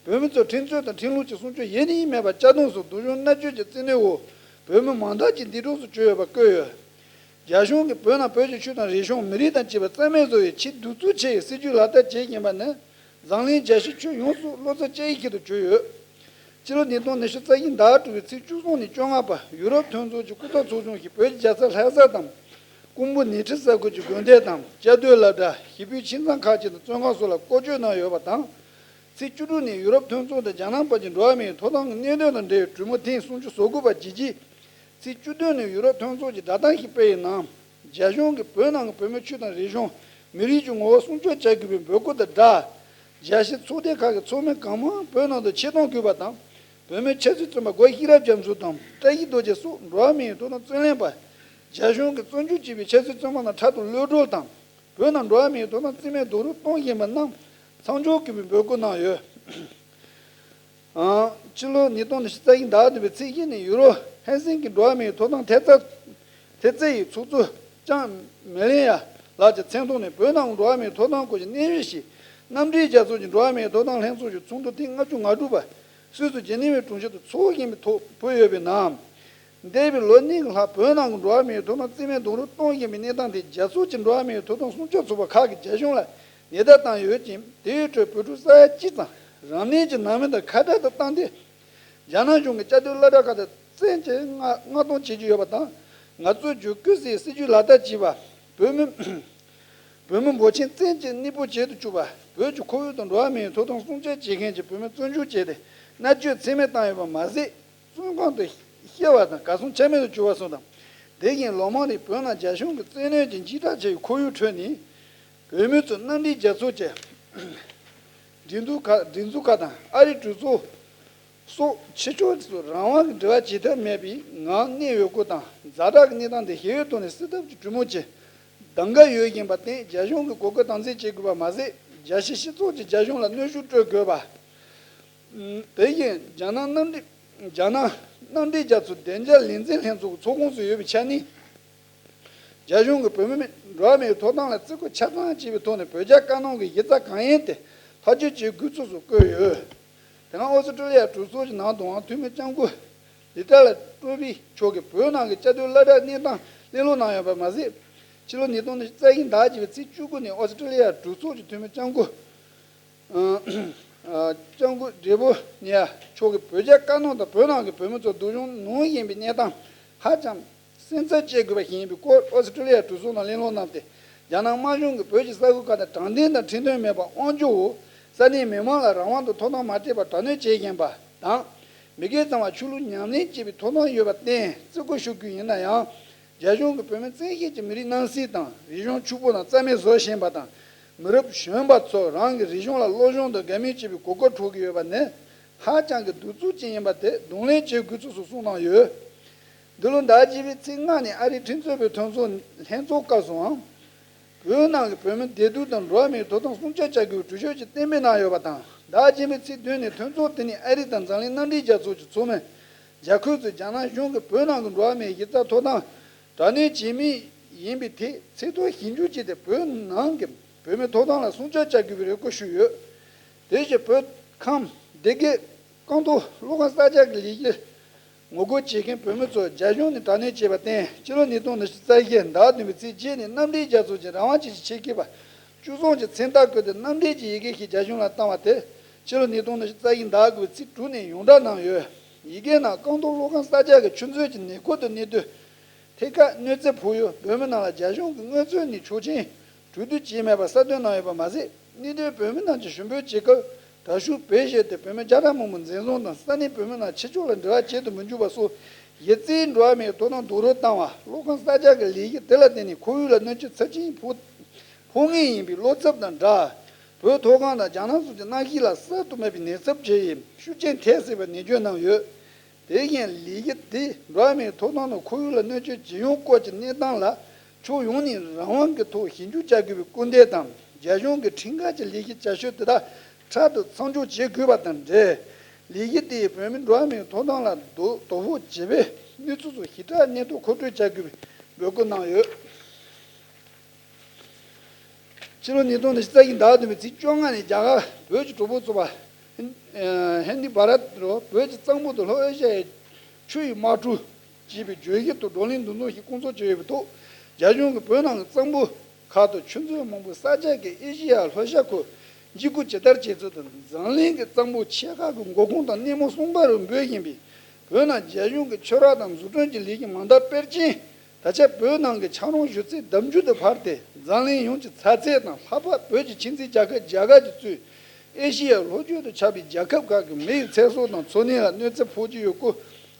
བོད་མི་ཚོར་ཁྲིམས་རྩོད་དང་ཁྲིམས་ལུགས་ཀྱི་སྲུང་སྐྱོབ་ཡེ་ནས་མེད་པར་གཅར་རྡུང་སོགས་སྡུག་སྦྱོང་མནར་གཅོད་ཀྱི་བཙན་གནོན་འོག་བོད་མི་མང་དག་ཅིག་འདས་གྲོངས་སུ་གྱུར་ཡོད་པ་བཀོད་ཡོད། རྒྱ་གཞུང་གིས་བོད་ནང་བོད་ཀྱི་ཆོས་དང་རིག་གཞུང་། མི་རིགས་དང་བཅས་པ་རྩ་མེད་བཟོ་བའི་ཆེས་གདུག་རྩུབ་ཆེ་བའི་སྲིད་བྱུས་ལག་བསྟར་བྱེད་བཞིན་པ་ནི། འཛམ་གླིང་རྒྱལ་སྤྱིའི་ཁྱོན་ཡོངས་སུ་བློ་འཚབ་སྐྱེ་ཡི་ཁུལ་དུ་གྱུར་ཡོད། སྤྱི་ལོ་ཉིས་སྟོང་ཉི་ཤུ་རྩ་བཞི་ཟླ་བ་དྲུག་པའི་ཚེས་བཅུ་གསུམ་ནས་བཅོ་ལྔ་བར་ཡུ་རོབ་མཐུན་ཚོགས་ཀྱི་སྐུ་ཚབ་ཚོགས་ཆུང་ཞིག་བོད་ཀྱི་རྒྱལ་ས་ལྷ་ས་དང་། ཀོང་པོ་ནེ་ཁྲི་ས་ཁུལ་གྱི་དགོན་སྡེ་དང་། བཅའ་སྡོད་སློབ་གྲྭ། གཞིས་སྤོས་ཁྱིམ་ཚང་ཁག་ཅིག་དང་བཙོན་ཁང་སོགས་ལ་སྐོར་སྐྱོད་གནང་ཡོད་པ་དང་། ཚེས་བཅུ་དྲུག་ནས་ཡུ་རོབ་མཐུན་ཚོགས་དང་རྒྱ་ནག་བར་གྱི་འགྲོ་བ་མིའི་ཐོབ་ཐང་གི་གནད་དོན་དང་འབྲེལ་བའི་གྲོས་མོལ་ཐེངས་སུམ་ཅུ་སོ་དགུ་པ་བརྗེ་རྗེས། ཚེས་བཅུ་བདུན་ནས་ཡུ་རོབ་མཐུན་ཚོགས་ཀྱི་བསྒྲགས་གཏམ་ཞིག་སྤེལ་བའི་ནང་། རྒྱ་གཞུང་གིས་བོད་ནང་གི་བོད་མིའི་ཆོས་དང་རིག་གཞུང་། མི་རིགས་ཀྱི་ངོ་བོ་སྲུང་སྐྱོབ་བྱ་དགོས་པའི་འབོད་སྐུལ་དང་སྦྲགས། རྒྱལ་སྤྱིའི་ཚོགས་སྡེ་ཁག་གི་ཚོགས་མི་གང་མང་བོད་ནང་དུ་ཆེད་གཏོང་དགོས་པ་དང་། བོད་མིའི་ཆབ་སྲིད་བཙོན་པ་སྒོ་ཤེས་རབ་རྒྱ་མཚོ་དང་བཀྲ་ཤིས་རྡོ་རྗེ་སོགས་འགྲོ་བ་མིའི་ཐོབ་ཐང་རྩོད་ལེན་པ། རྒྱ་གཞུང་གིས་བཙོན་འཇུག་བྱས་པའི་ཆབ་སྲིད་བཙོན་པ་རྣམས་འཕྲལ་དུ་གློད་བཀྲོལ་དང་། བོད་ནང་འགྲོ་བ་མིའི་ཐོབ་ཐང་རྩིས་མེད་རྡོག་རོལ་གཏོང་བཞིན་པ་རྣམས་མཚམས་འཇོག་དགོས་པའི་འབོད་སྐུལ་གནང་ཡོད། ཨང་། ཕྱི་ལོ་ཉིས་སྟོང་ཉི་ཤུ་རྩ་བཞི་ཟླ་བདུན་པའི་ཚེས་བཞི་ཉིན་ཡུ་རོབ་ཧེལ་སིང་ཀི་འགྲོ་བ་མིའི་ཐོབ་ཐང་ཐེབས་རྩ་ཐེབས་རྩ་ཡི་ཚོགས་གཙོ་ལྕམ་མེ་ལེ་ཡ་ལགས་ཀྱི་མཚན་ཐོག་ནས་བོད་ནང་འགྲོ་བ་མིའི་ཐོབ་ཐང་སྐོར་གྱི་གནས་ཚུལ་ཞིག་མཉམ་འབྲེལ་རྒྱལ་ཚོགས་ཀྱི་འགྲོ་བ་མིའི་ཐོབ་ཐང་ལྷན་ཚོགས་ཀྱི་ཚོགས་འདུ་ཐེངས་ལྔ་བཅུ་ང་དྲུག་པ་སུད་སི་ཇི་ནི་ཝའི་གྲོང་ཁྱེར་དུ་འཚོགས་བཞིན་པའི་ཐོག་ཕུལ་ཡོད་པའི་ནང་། འདས་པའི་ལོ་གཉིས་ཀྱི་ལྷག་བོད་ནང་གི་འགྲོ་བ་མིའི་ཐོབ་ཐང་རྩིས་མེད་རྡོག་རོལ་གཏོང་བཞིན་པའི་གནས་སྟངས་དེ་རྒྱལ་ཚོགས་ཀྱི་འགྲོ་བ་མིའི་ཐོབ་ཐང་སྲུང་སྐྱོབ་ཚོགས་པ་ཁག་གིས་རྒྱ་གཞུང་ལ་ཉེན་བརྡ་བཏང་ཡོད་ཅིང་། དེའི་ཁྲོད་བོད་ཕྲུག་ས་ཡ་གཅིག་ཙམ་རང་ནུས་ཀྱིས་ནང་མི་དང་ཁ་བྲལ་དུ་བཏང་སྟེ། རྒྱ་ནག་གཞུང་གི་བཅའ་སྡོད་སློབ་གྲྭ་ཁག་ཏུ་བཙན་གྱིས་མངགས་མངགས་གཏོང་བྱེད་ཀྱི་ཡོད་པ་དང་། ང་ཚོས་བརྒྱུད་སྐུལ་སའི་སྲིད་ཇུས་ལག་བསྟར་བྱས་པ། བོད་མི་བོད་མི་འབོར་ཆེན་བཙན་གྱིས་གནས་སྤོ་བྱེད་དུ་བཅུག་པ། བོད་ཀྱི་ཁོར་ཡུག་དང་འགྲོ་བ་མིའི་ཐོབ་ཐང་སྲུང་སྐྱོབ་བྱེད་མཁན་གྱི་བོད་མི་བཙོན་འཇུག་བྱས་ཏེ་མནར་གཅོད་ཚད་མེད་བཏང་ཡོད་པ་མ་ཟད། བཙོན་ཁང་དུ་བསྐྱལ་བ་དང་གར་སོང་ཆ་མེད་དུ་གྱུར་བ་སོགས་དང་། དེ་བཞིན་ལོ་མང་རིང་བོད་ནང་རྒྱ་གཞུང་གིས་བཙན་གནོན་གྱིས་འཇིགས་སྐྲག་བྱས་པའི་ཁོར་ཡུག་ཁྲོད་ནས། བོད་མི་ཚོས་མཉམ་འབྲེལ་རྒྱལ་ཚོགས་ཀྱི་སྒྲིག་འཛུགས་ཁག་སྒྲིག་འཛུགས་ཁག་དང་ཨ་རིའི་གྲོས་ཚོགས་སོགས་ཕྱི་ཕྱོགས་སུ་རང་དབང་གི་འབྲེལ་བ་བྱེད་ཐབས་མེད་པའི་ངང་གནས་ཡོད་སྐོར་དང་། ཛ་དྲག་གི་གནས་སྟངས་དེ་ཞི་བའི་ཐོག་ནས་སེལ་ཐབས་ཀྱི་གྲོས་མོལ་གྱི་གདམ་ག་ཡོད་བཞིན་པར་བརྟེན། རྒྱ་གཞུང་གིས་གོ་སྐབས་དམ་འཛིན་བྱེད་དགོས་པ་མ་ཟད། རྒྱལ་སྤྱིའི་སྤྱི་ཚོགས་ཀྱིས་རྒྱ་གཞུང་ལ་གནོན་ཤུགས་སྤྲོད་དགོས་པ། དེ་བཞིན་རྒྱ་ནག་མཉམ་འབྲེལ་རྒྱ་ནག་མཉམ་འབྲེལ་རྒྱལ་ཚོགས་བདེ་འཇགས་ལས་འཛིན་ལྷན་ཚོགས་ཀྱི་ཚོགས་ཁོངས་སུ་ཡོད་པའི་ཆ་ནས། རྒྱ་གཞུང་གིས་བོད་མི་འགྲོ་བ་མིའི་ཐོབ་ཐང་ལ་བརྩི་བཀུར་ཆ་ཚང་བྱས་པའི་ཐོག་ནས་བོད་རྒྱ་དཀར་ནག་གི་གཞི་རྩ་གང་ཡིན་དེ་ཐག་གཅོད་བྱེད་དགོས་ཚུལ་སོགས་བཀོད་ཡོད། དེ་སྔ་ཨོ་སི་ཀྲི་ལི་ཡའི་གྲོས་ཚོགས་ཀྱི་ནང་དུའང་འཐུས་མི་ལྕམ་སྐུ་ལི་ཏྲ་ལ་ཀྲོ་པི་མཆོག་གིས་བོད་ནང་གི་བཅའ་སྡོད་སློབ་གྲྭའི་གནས་སྟངས་གླེང་སློང་གནང་ཡོད་པ་མ་ཟད། ཕྱི་ལོ་ཉིས་སྟོང་ཉི་ཤུ་རྩ་བཞི་ཟླ་བཞི་པའི་ཚེས་བཅུ་དགུ་ཉིན་ཨོ་སི་ཀྲི་ལི་ཡའི་གྲོས་ཚོགས་ཀྱི་འཐུས་མི་ལྕམ་སྐུ་ལྕམ་སྐུ་ཌེ་བོ་ཉི་ཡ་མཆོག་གིས་བོད་རྒྱ་དཀར་ནག་དང་བོད་ནང་གི་བོད་མི་ཚོར་སྡུག་སྦྱོང་གནང་བཞིན་པའི་གནས་སྟངས་ཧ་ཅང་སེམས་འཚབ་སྐྱེ་དགོས་པ་ཞིག་ཡིན་པའི་སྐོར་ཨོ་སི་ཀྲི་ལི་ཡའི་གྲོས་ཚོགས་ནང་གླེང་སློང་གནང་སྟེ། རྒྱ་ནག་དམར་གཞུང་གིས་བོད་ཀྱི་ས་ཁུལ་ཁག་ནས་དྲང་བདེན་དང་ཁྲིམས་མཐུན་མེད་པར་དབང་སྒྱུར་འོག་ས་གནས་མི་མང་ལ་རང་དབང་དང་ཐོབ་ཐང་མ་སྤྲད་པར་དྲག་གནོན་བྱེད་བཞིན་པ་དང་། མི་སྒེར་ཚང་མ་ཆོས་ལུགས་ཉམས་ལེན་བྱེད་པའི་ཐོབ་ཐང་ཡོད་པར་བརྟེན་བརྩི་བཀུར་ཞུ་རྒྱུ་ཡིན་ན་ཡང་། རྒྱ་གཞུང་གིས་བོད་མི་བཙན་ཤེད་ཀྱིས་མི་རིགས་སྣང་སྲིད་དང་རིག་གཞུང་ཕྱུག་པོ་རྣམས་རྩ་མེད་བཟོ་བཞིན་པ་དང་། མི་རབས་གཞོན་པ་ཚོ་རང་གི་རིག་གཞུང་ལ་སློབ་སྦྱོང་དང་དགའ་མོས་བྱེད་པའི་གོ་སྐབས་འཕྲོག་གི་ཡོད་པ་ནི་ཧ་ཅང་གི་གདུག་རྩུབ་ཅན་ཡིན་པ་དེ་གདོང་ལེན་བྱེད་དགོས་ཚུལ་སོགས་གསུངས་གནང་ཡོད། འདི་ལོ་ཟླ་བཞི་པའི་ཚེས་ལྔ་ཉིན་ཨ་རིའི་ཁྲིམས་རྩོད་པའི་མཐུན་ཚོགས་ལྷན་ཚོགས་སྐབས་སུའང་། བོད་ནང་གི་བོད་མིའི་བདེ་སྡུག་དང་འགྲོ་བ་མིའི་ཐོབ་ཐང་སྲུང་སྐྱོབ་བྱ་དགོས་པའི་གྲོས་ཆོད་ཅིག་གཏན་འབེབས་གནང་ཡོད་པ་དང་། ཟླ་བ་ཅན་པའི་ཚེས་བདུན་ཉིན་མཐུན་ཚོགས་དེ་ནི་ཨ་རི་དང་འཛམ་གླིང་མཉམ་འབྲེལ་རྒྱལ་ཚོགས་ཀྱི་ཚོགས་མི་རྒྱ་ཁོལ་ཚོས་རྒྱ་ནག་གཞུང་གིས་བོད་ནང་གི་འགྲོ་བ་མིའི་གཞི་རྩའི་ཐོབ་ཐང་དྲག་གནོན་བྱེད་མུས་ཡིན་པའི་ཐད་ཚིག་ཐོ་ཞིབ་འཇུག་བྱས་ཏེ། བོད་ནང་གི་བོད་མིའི་ཐོབ་ཐང་ལ་སྲུང་སྐྱོབ་བྱ་དགོས་པའི་རེ་སྐུལ་ཞུས་ཡོད། དེ་བཞིན་བོད་ཁམས་སྡེ་དགེ་རྐང་ཐོག་སློབ་ཁང་གསར་རྒྱག་གི་ལས་གཞི་ངོ་རྒོལ་བྱེད་མཁན་བོད་མི་ཚོར་རྒྱ་གཞུང་ནས་དྲག་གནོན་བྱས་པར་བརྟེན། སྤྱི་ལོ་ཉིས་སྟོང་ཉི་ཤུ་རྩ་བཞི་ཟླ་བ་བདུན་པའི་ཚེས་བརྒྱད་ཉིན་མཉམ་འབྲེལ་རྒྱལ་ཚོགས་ཀྱི་རང་དབང་ཅན་གྱི་ཆེད་མཁས་པ་བཅུ་གསུམ་གྱིས་མཚན་རྟགས་བཀོད་དེ་མཉམ་འབྲེལ་གྱི་ཡི་གེ་ཞིག་རྒྱ་གཞུང་ལ་བཏང་བ་དེ་ཕྱི་ལོ་ཉིས་སྟོང་ཉི་ཤུ་རྩ་བཞི་ཟླ་དགུ་པའི་ཚེས་དྲུག་ཉིན་ཡོངས་བསྒྲགས་གནང་ཡོད། ཡི་གེ་ནང་རྐང་ཐོག་སློབ་ཁང་གསར་རྒྱག་གི་ཆུ་མཛོད་ཀྱི་ཉེ་འཁོར་དུ་གནས་སྡོད་ཐད་ཀར་གནོད་འཚེ་ཕོག་ཡུལ་བོད་མི་རྣམས་ལ་རྒྱ་གཞུང་གིས་དངོས་འཚོལ་ནས་ཆོག་མཆན་གྲོས་བསྡུར་བྱས་མེད་པ་གསལ་སྟོན་གནང་ཡོད་པ་མ་ཟད། གནས་སྡོད་བོད་མི་རྣམས་ཀྱིས་ཞུ་འབོད་བྱེད་སྐབས་དྲག་ཤུགས་བེད་སྤྱད་དེ་བོད་མི་བརྒྱ་ཕྲག་མང་པོ་འཛིན་བཟུང་དང་། ས་གནས་བོད་མི་རྣམས་ཕྱི་ཕྱོགས་ལ་འབྲེལ་བ་བྱེད་དུ་མི་འཇུག་པ་སོགས་གཞི་རྩའི་འགྲོ་བ་མིའི་ཐོབ་ཐང་རྡོག་རོལ་བཏང་བ། སློབ་ཁང་གསར་རྒྱག་གི་ལས་གཞི་དེ་ལ་བརྟེན་ནས་ཁོར་ཡུག་ལ་གནོད་སྐྱོན་ཚབས་ཆེན་ཕོག་ཕོག་ངེས་ཡིན་པའི་བློ་འཚབ་དང་སྦྲགས། བོད་མཐོ་སྒང་དང་རྒྱ་ནག་སོགས་ཀྱི་གནམ་གཤིས་ལ་གསར་དུ་སྨྲས་པའི་ནད་ཚབས་ཆེ་ཡི་ཤུགས་རྐྱེན་ཐེབས་སྲིད་པར་ནན་བརྗོད་གནང་ཡོད། དེ་བཞིན་ལས་གཞི་དེས་འགྲོ་བ་མིའི་ཐོབ་ཐང་དང་ཁོར་ཡུག་ལ་གནོད་སྐྱོན་ཇི་ཡོང་སྐོར་གྱི་གནས་སྟངས་ལ་ཕྱོགས་ཡོངས་ནས་རང་དབང་གི་ཐོག་ཞིབ་འཇུག་བྱ་དགོས་པའི་སྐུལ་འདེད་དང་། རྒྱ་གཞུང་གི་ཁྲིམས་འགལ་གྱི་ལས་གཞི་བྱ་སྤྱོད་དེ་དག་འཕྲལ་དུ་མཚམས་འཇོག་བྱེད་དགོས་པ་དང་འབྲེལ། ལས་གཞི་དེས་བོད་མིའི་འགྲོ་བ་མིའི་ཐོབ་ཐང་ལ་དོ་དོ་ཕོག་བྱེད་པའི་གནས་ཚུལ་སོགས་ཞིབ་ཕྲ་སྙན་ཐོ་མཁོ་སྤྲོད་བྱ་དགོས་པའི་འབོད་སྐུལ་གནང་ཡོད། ཕྱི་ལོ་ཉིས་སྟོང་ཉི་ཤུ་རྩ་བཞི་ཟླ་བ་བདུན་པའི་ཚེས་བཅོ་ལྔ་ཉིན་རྒྱ་གར་བོད་ཀྱི་གྲོགས་པོ་ཚོགས་པ་ཧན་ཧན་ནི་བྷ་རད་རུ་བོད་ཀྱི་གཙང་པོ་དང་ལྷོ་ཨེ་ཤ་ཡའི་ཆུ་ཡི་དམག་གྲུ་ཅེས་པའི་བརྗོད་གཞི་ཐོག་བགྲོ་གླེང་འདུ་འཛོམས་ཤིག་བསྐོང་ཚོགས་བྱས་ཡོད་པའི་ཐོག་རྒྱ་གཞུང་གིས་བོད་ནང་གི་གཙང་པོ་ཁག་ཏུ་ཆུ་མཛོད་མང་པོ་གསར་རྒྱག་གིས་ཨེ་ཤེ་ཡ་ལྷོ་ཤར་ཁུལ་འཇིགས་སྐུལ་ཇི་ལྟར་བྱེད་ཚུལ་དང་། འཛམ་གླིང་གི་གཙང་པོ་ཆེ་ཁག་གི་མགོ་ཁུངས་དང་སྣེ་མོ་གསུམ་པ་རུ་འབོད་བཞིན་པའི་བོད་ནང་རྒྱ་གཞུང་གི་ཆུ་རགས་དང་བཟོ་སྐྲུན་གྱི་ལས་གཞི་མང་དག་སྤེལ་རྐྱེན། ད་ཆ་བོད་ནང་གི་ཆག་རོང་ཞུ་ཚད་ལྡབ་འགྱུར་དུ་འཕར་ཏེ། འཛམ་གླིང་ཡོངས་ཀྱི་ཚ་ཚད་དང་། ལྷག་པར་བོད་ཀྱི་ཁྱིམ་མཚེས་རྒྱལ་ཁབ་རྒྱ་གར་གྱིས་གཙོས་ཨེ་ཤེ་ཡ་ལྷོ་རྒྱུད་དུ་ཆགས་པའི་རྒྱལ་ཁབ་ཁག་གི་མི་ཡི་ཚེ་སྲོག་དང་འཚོ་གནས་ལ་གནོད་འཚེ་ཕོག་གི་ཡོད་སྐོར་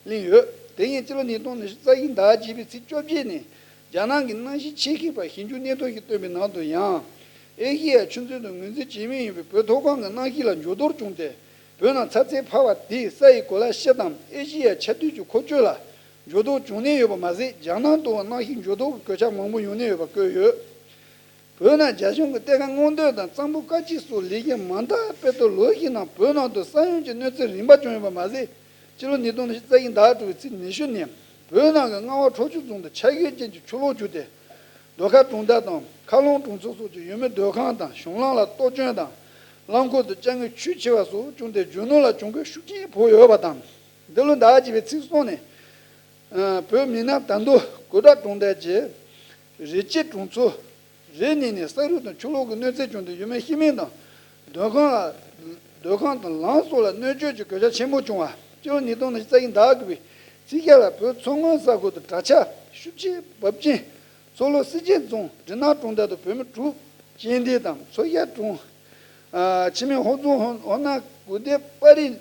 གླེང་ཡོད། དེ་ཡང་སྤྱི་ལོ་ཉིས་སྟོང་ཉི་ཤུ་རྩ་བཞི་ཟླ་བ་བརྒྱད་པའི་ཚེས་བཅོ་བརྒྱད་ཉིན་རྒྱ་ནག་གི་གནམ་གཤིས་ཆེད་མཁས་པ་ཞིབ་འཇུག་སྙན་ཐོ་ཞིག་བཏོན་པའི་ནང་དུ་ཡང་། ཨེ་ཤེ་ཡ་ཆུ་མཛོད་དུ་ངོས་འཛིན་བྱེད་མུས་ཡིན་པའི་བོད་མཐོ་སྒང་གི་གནམ་གཤིས་ལ་འགྱུར་ལྡོག་བྱུང་སྟེ། བོད་ནང་ཚ་ཚའི་ཕ་བ་དེས་ས་ཡི་གོ་ལ་སྤྱི་དང་ཨེ་ཤེ་ཡ་ཆ་རྡུལ་གྱི་འཁོར་སྐྱོད་ལ་འགྱུར་ལྡོག་བྱུང་ནས་ཡོད་པ་མ་ཟད། རྒྱ་ནག་ཏུའང་གནམ་གཤིས་འགྱུར་ལྡོག་གི་གོད་ཆག་མང་པོ་ཡོང་གནས་ཡོད་པ་བཀོད་ཡོད། བོད་ནང་རྒྱ་གཞུང་གི་གཏེར་ཁ་སྔོག་འདོན་དང་གཙང་པོ་བཀག་སྐྱིལ་སོགས་ལས་གཞི་མང་དག་སྤེལ་ཏེ། ལོ་བཞིའི་ནང་བོད་ནང་དུ་ས་ཡོམ་གྱི་གནོད་འཚེ་རིམ་པ་བྱུང་ཡོད་པ་མ་ཟད། སྤྱི་ལོ་ཉིས་སྟོང་ཉི་ཤུ་རྩ་བཞི་ཟླ་དྲུག་པའི་ཚེས་ཉི་ཤུ་ཉིན་བོད་ནང་གི་རྔ་བ་ཁྲོ་ཆུ་རྫོང་དུ་ཆར་ཞོད་ཅན་གྱི་ཆུ་ལོག་བྱུང་སྟེ། སྡོད་ཁང་གྲོང་རྡལ་དང་མཁའ་རླུང་གྲོང་ཚོ་སོགས་ཀྱི་ཡུལ་མིའི་སྡོད་ཁང་དང་གཞུང་ལམ་ལ་གཏོར་སྐྱོན་དང་། རླངས་འཁོར་དུ་ལྕགས་ངོས་ཆུས་ཕྱེ་བ་སོགས་བྱུང་སྟེ། རྒྱུ་ནོར་ལ་གྱོང་གུན་ཤུགས་ཆེན་ཕོག་ཡོད་པ་དང་། འདི་ལོ་ཟླ་བ་བརྒྱད་པའི་ཚེས་གསུམ་ནས། ཨ། བོད་མི་ནག་དར་མདོ་གུ་དྲག་གྲོང་རྡལ་གྱི་རི་སྐྱེས་གྲོང་ཚོ་རེ་གཉིས་ནས་ས་རུད་དང་ཆུ་ལོག་གི་གནོད་འཚེ་བྱུང་སྟེ། ཡུལ་མི་ཤི་རྨས་དང་། སྡོད་ཁང་ལ། སྡོད་ཁང་དང་ལམ་སོགས་ལ་གནོད་སྐྱོན་གྱི་གོད་ཆག་ཆེན་པོ་བྱུང་བ། སྤྱི་ལོ་ཉིས་སྟོང་ཉི་ཤུ་རྩ་བཞི་ཟླ་དགུ་པའི་ཚེས་བརྒྱད་ལ་བོད་མཚོ་སྔོན་ས་ཁུལ་དུ་དྲག་ཆར་ཤུགས་ཆེན་འབབ་རྐྱེན། མཚོ་ལྷོ་བསིལ་ཆེན་རྫོང་འབྲི་ནག་གྲོང་རྡལ་དུ་བོད་མི་དྲུག་རྐྱེན་འདས་དང་། མཚོ་ཤར་གྲོང་། ཨ། འཆི་མེད་ཧོར་རྫོང་ཧོ་ནག་དགོན་སྡེ་དཔའ་རིས་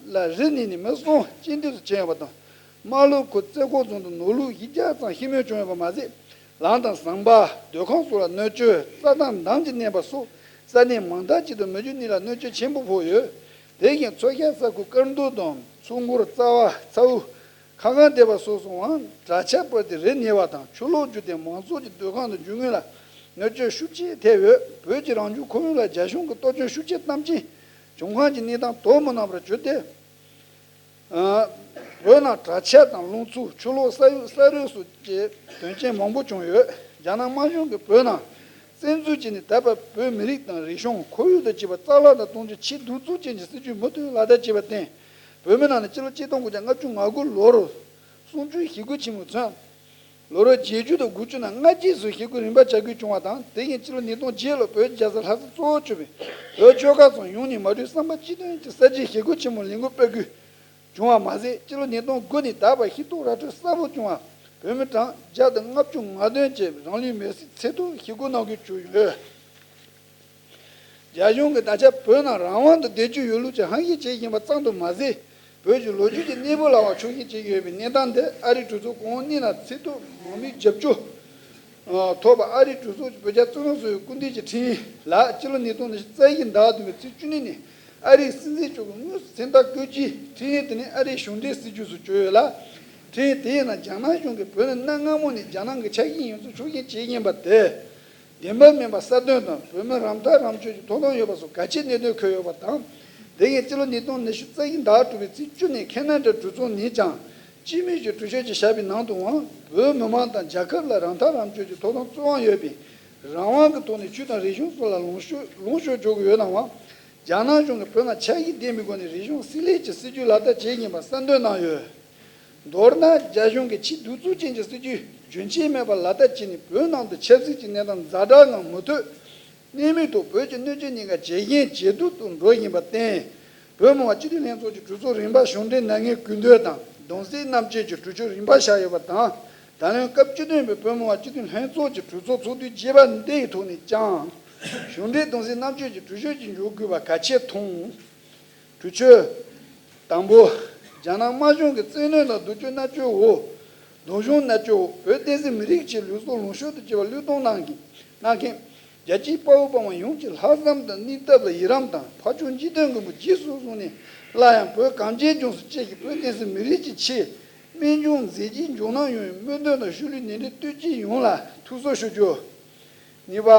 ལ་རི་གཉིས་ནས་མི་གསུམ་རྐྱེན་འདས་སུ་ཕྱིན་ཡོད་པ་དང་། རྨ་ལྷོ་ཁུལ་རྩེ་ཁོག་རྫོང་དུ་ནོར་ལུག་བཞི་བརྒྱ་ཙམ་ཤི་རྨས་བྱུང་ཡོད་པ་མ་ཟད། ལམ་དང་ཟམ་པ། སྡོད་ཁང་སོགས་ལ་གནོད་སྐྱོན། རྩྭ་ཐང་འདམ་གྱིས་མནན་པ་སོགས་ས་གནས་མང་དག་ཅིག་ཏུ་མི་རྒྱུ་གཉིས་ལ་གནོད་སྐྱོན་ཆེན་པོ་ཕོག་ཡོད། དེ་བཞིན་མཚོ་ཤར་ས་ཁུལ་དཀར་མདོ་དང་མཚོ་སྒོར་རྩ་བ། ཚ་བོ། ཁ་སྒང་སྡེ་བ་སོགས་སུའང་དྲག་ཆར་བབས་ཏེ་རི་ཉིལ་བ་དང་ཆུ་ལོག་རྒྱུག་སྟེ་མང་ཚོགས་ཀྱི་སྡོད་ཁང་དང་རྒྱུ་དངོས་ལ་གནོད་སྐྱོན་ཤུགས་ཆེ་ཐེབས་ཡོད། བོད་ཀྱི་རང་བྱུང་ཁོར་ཡུག་ལ་རྒྱ་གཞུང་གིས་གཏོར་སྐྱོན་ཤུགས་ཆེ་བཏང་རྐྱེན། བྱུང་ཁམས་ཀྱི་གནས་སྟངས་དོ་མི་སྣང་བར་གྱུར་ཏེ། ཨ། བོད་ནང་དྲག་ཆར་དང་རླུང་འཚུབ། ཆུ་ལོག་ས་ཡོམ། ས་རུད་སོགས་ཀྱི་དོན་རྐྱེན་མང་པོ་བྱུང་ཡོད། རྒྱ་ནག་དམར་གཞུང་གིས་བོད་ནང་བཙན་འཛུལ་བྱས་ནས། ད་བར་བོད་མི་རིགས་དང་རིག་གཞུང་། ཁོར་ཡུག་དང་བཅས་པ་རྩ་བརླག་ཏུ་གཏོང་རྒྱུའི་ཆེས་གདུག་རྩུབ་ཅན་གྱི་སྲིད་ཇུས་མུ་མཐུད་ལག་བསྟར་བྱས་པར་བརྟེན། བོད་མི་རྣམས་ནས་སྤྱི་ལོ་གཅིག་སྟོང་དགུ་བརྒྱ་ལྔ་བཅུ་ང་དགུ་ལོར་གསུམ་བཅུའི་ཞི་རྒོལ་ཆེན་མོ་མཚོན། ལོ་རབས་བརྒྱད་ཅུ་དང་དགུ་བཅུ་ནང་སྔ་རྗེས་སུ་ཞི་རྒོལ་རིམ་པ་བྱ་དགོས་བྱུང་བ་དང་། དེ་བཞིན་སྤྱི་ལོ་ཉིས་སྟོང་བརྒྱད་ལོར་བོད་རྒྱལ་ས་ལྷ་ས་གཙོ་བོར་གྱུར་པའི་བོད་ཆོལ་ཁ་གསུམ་ཡོངས་ནས་མ་གྲོས་བསམ་པ་གཅིག་མཐུན་གྱིས་གསར་བརྗེའི་ཞི་རྒོལ་ཆེན་མོར་ལས་འགུལ་སྤེལ་དགོས་བྱུང་བ་མ་ཟད། སྤྱི་ལོ་ཉིས་སྟོང་དགུ་ནས་ད་བར་ཤེས་རྟོགས་ར་སྤྲོད་གསལ་པོ་བྱུང་བ། བོད་མི་གྲངས་བརྒྱ་དང་ལྔ་བཅུ་ང་བདུན་གྱིས་རང་ལུས་མེར་སྲེག་འཚོལ་ཐབས་ཞི་རྒོལ་གནང་དགོས་བྱུང་ཡོད། རྒྱ་གཞུང་གིས་ད་ཆ་བོད་ནང་རང་དབང་དུ་བསྡད་རྒྱུ་ཡོད་ལུགས་ཀྱི་ཧམ་བཤད་བྱེད་བཞིན་པ་ཙམ་དུ་མ་ཟད། བོད་ཀྱི་ལོ་རྒྱུས་ཀྱི་གནས་བབ་ལའང་ཕྱོགས་བཞིན་བྱེད་ཀྱི་ཡོད་པའི་གནས་སྟངས་འདིར། ཨ་རིའི་གྲོས་ཚོགས་གོང་འོག་གཉིས་ནས་ཚིག་ཐོ་མང་མོས་རྒྱབ་སྐྱོར་ཐོབ་པ། ཨ་རིའི་གྲོས་ཚོགས་ཀྱི་བོད་རྒྱ་བཙུན་མ་ཚོའི་སྐུ་མདུན་གྱི་འཕྲིན་ཡིག་ལ། སྤྱི་ལོ་ཉིས་སྟོང་ཉི་ཤུ་རྩ་བཞི་ཟླ་བ་བདུན་པའི་ཚེས་བཅུ་གཉིས་ཉིན་ཨ་རིའི་སྲིད་འཛིན་མཆོག་གིས་དངོས་སུ་མཚན་རྟགས་བཀོད་རྒྱུའི་འཕྲིན་ཡིག་དེ་ནི་ཨ་རིའི་གཞུང་འབྲེལ་སྲིད་ཇུས་སུ་གྱུར་ཡོད་ལ། འཕྲིན་ཡིག་དེའི་ནང་རྒྱ་ནག་གཞུང་གིས་བོད་ནི་གནའ་སྔ་མོ་ནས་རྒྱ་ནག་གི་ཆ་ཤས་ཡིན་ཚུལ་ཕྱོགས་བཞིན་བྱེད་བཞིན་པ་དེ། བདེན་པ་མིན་པ་གསལ་སྟོན་དང་། བོད་མི་རང་ཐག་རང་གཅོད་ཀྱི་ཐོབ་ཐང་ཡོད་པ་སོགས་གལ་ཆེའི་གནད་དོན་འཁོད་ཡོད་པ་དང་། དེ་བཞིན་སྤྱི་ལོ་ཉིས་སྟོང་ཉི་ཤུ་རྩ་བཞི་ཟླ་བ་དྲུག་པའི་ཚེས་བཅུ་ནས་ཁེ་ན་ཌ་གྲོས་ཚོགས་ནས་ཀྱང་སྤྱི་མོས་ཀྱི་གྲོས་ཆོད་ཅིག་བཞག་པའི་ནང་དུའང་། བོད་མི་མང་དང་རྒྱལ་ཁབ་ལ་རང་ཐག་རང་གཅོད་ཀྱི་ཐོབ་ཐང་གཙོ་བོ་ཡོད་པས། རང་དབང་གི་ཐོག་ནས་ཆོས་དང་རིག་གཞུང་སོགས་ལ་ལོངས་སྤྱོད་ལོངས་སྤྱོད་འཇོག་གི་ཡོད་ནའང་། རྒྱ་ནག་གཞུང་གིས་བོད་ནང་ཆ་ཤས་ལྡན་པའི་སྒོ་ནས་རིག་གཞུང་སྲེག་བླད་ཀྱི་སྲིད་ཇུས་ལག་བསྟར་བྱེད་བཞིན་པ་གསལ་འདོན་གནང་ཡོད། མདོར་ན། རྒྱ་གཞུང་གི་ཆེས་གདུག་རྩུབ་ཅན་གྱི་སྲིད་ཇུས་རྒྱུན་ཆད་མེད་པར་ལག་བསྟར་བྱས་ནས། བོད་ནང་དུ་ཆབ་སྲིད་ཀྱི་གནས་སྟངས་ཛ་དྲག་ངང་མུ་མཐུད་གནས་མུས་ཐོག་བོད་ཀྱི་གནོད་སྐྱོན་ཉེན་ཁ་ཇེ་ཞན་ཇེ་སྡུག་ཏུ་འགྲོ་བཞིན་པར་བརྟེན། བོད་མི་མང་སྤྱི་འཐུས་ལྷན་ཚོགས་ཀྱི་གྲོས་ཚོགས་རིམ་པ་གཞུང་འབྲེལ་ནང་ངེས་གུས་འདུད་དང་གདུང་སེམས་མཉམ་སྐྱེད་ཀྱི་གྲོས་ཆོད་རིམ་པ་བཞག་ཡོད་པ་དང་། ད་ལན་སྐབས་བཅུ་བདུན་པའི་བོད་མི་མང་སྤྱི་འཐུས་ལྷན་ཚོགས་ཀྱི་གྲོས་ཚོགས་ཚོགས་དུས་བརྒྱད་པ་འདི་ཡི་ཐོག་ནས་ཀྱང་གཞུང་འབྲེལ་གདུང་སེམས་མཉམ་སྐྱེད་ཀྱི་གྲོས་ཆོད་ཅིག་འཇོག་དགོས་པ་གལ་ཆེར་མཐོང་། གྲོས་ཆོད། དང་པོ། རྒྱ་ནག་དམར་གཞུང་གི་བཙན་གནོན་དང་སྡུག་སྦྱོང་མནར་གཅོད་འོག་སྡུག་སྦྱོང་མནར་གཅོད་འོག་བོད་བསྟན་སྲིད་མི་རིགས་ཀྱི་ལུས་སྲོག་ལོངས་སྤྱོད་དུ་བྱེད་པར་བློས་གཏོང་གནང་གིན་གནང་མཁན། རྒྱལ་གཅེས་དཔའ་བོ་དཔའ་མོ་ཡོངས་ཀྱི་ལྷག་བསམ་དང་སྙིང་སྟོབས་ལ་ཡི་རང་དང་། ཕ་ཕྱོགས་འཇིག་རྟེན་མགོན་པོ་རྗེས་སུ་བཟུང་ནས། སླར་ཡང་བོད་གངས་ཅན་ལྗོངས་སུ་སྐྱེས་ཤིང་། བོད་བསྟན་སྲིད་མི་རིགས་ཀྱི་ཆེད་རྨས་སྐྱོན་མཛད་རྗེས་འཇོག་གནང་ཡོང་བའི་སྨོན་འདུན་དང་། ཤུལ་ལུས་ནད་རིགས་གཏོས་ཆེན་ཡོངས་ལ་ཐུགས་གསོ་ཞུ་རྒྱུ། གཉིས་པ།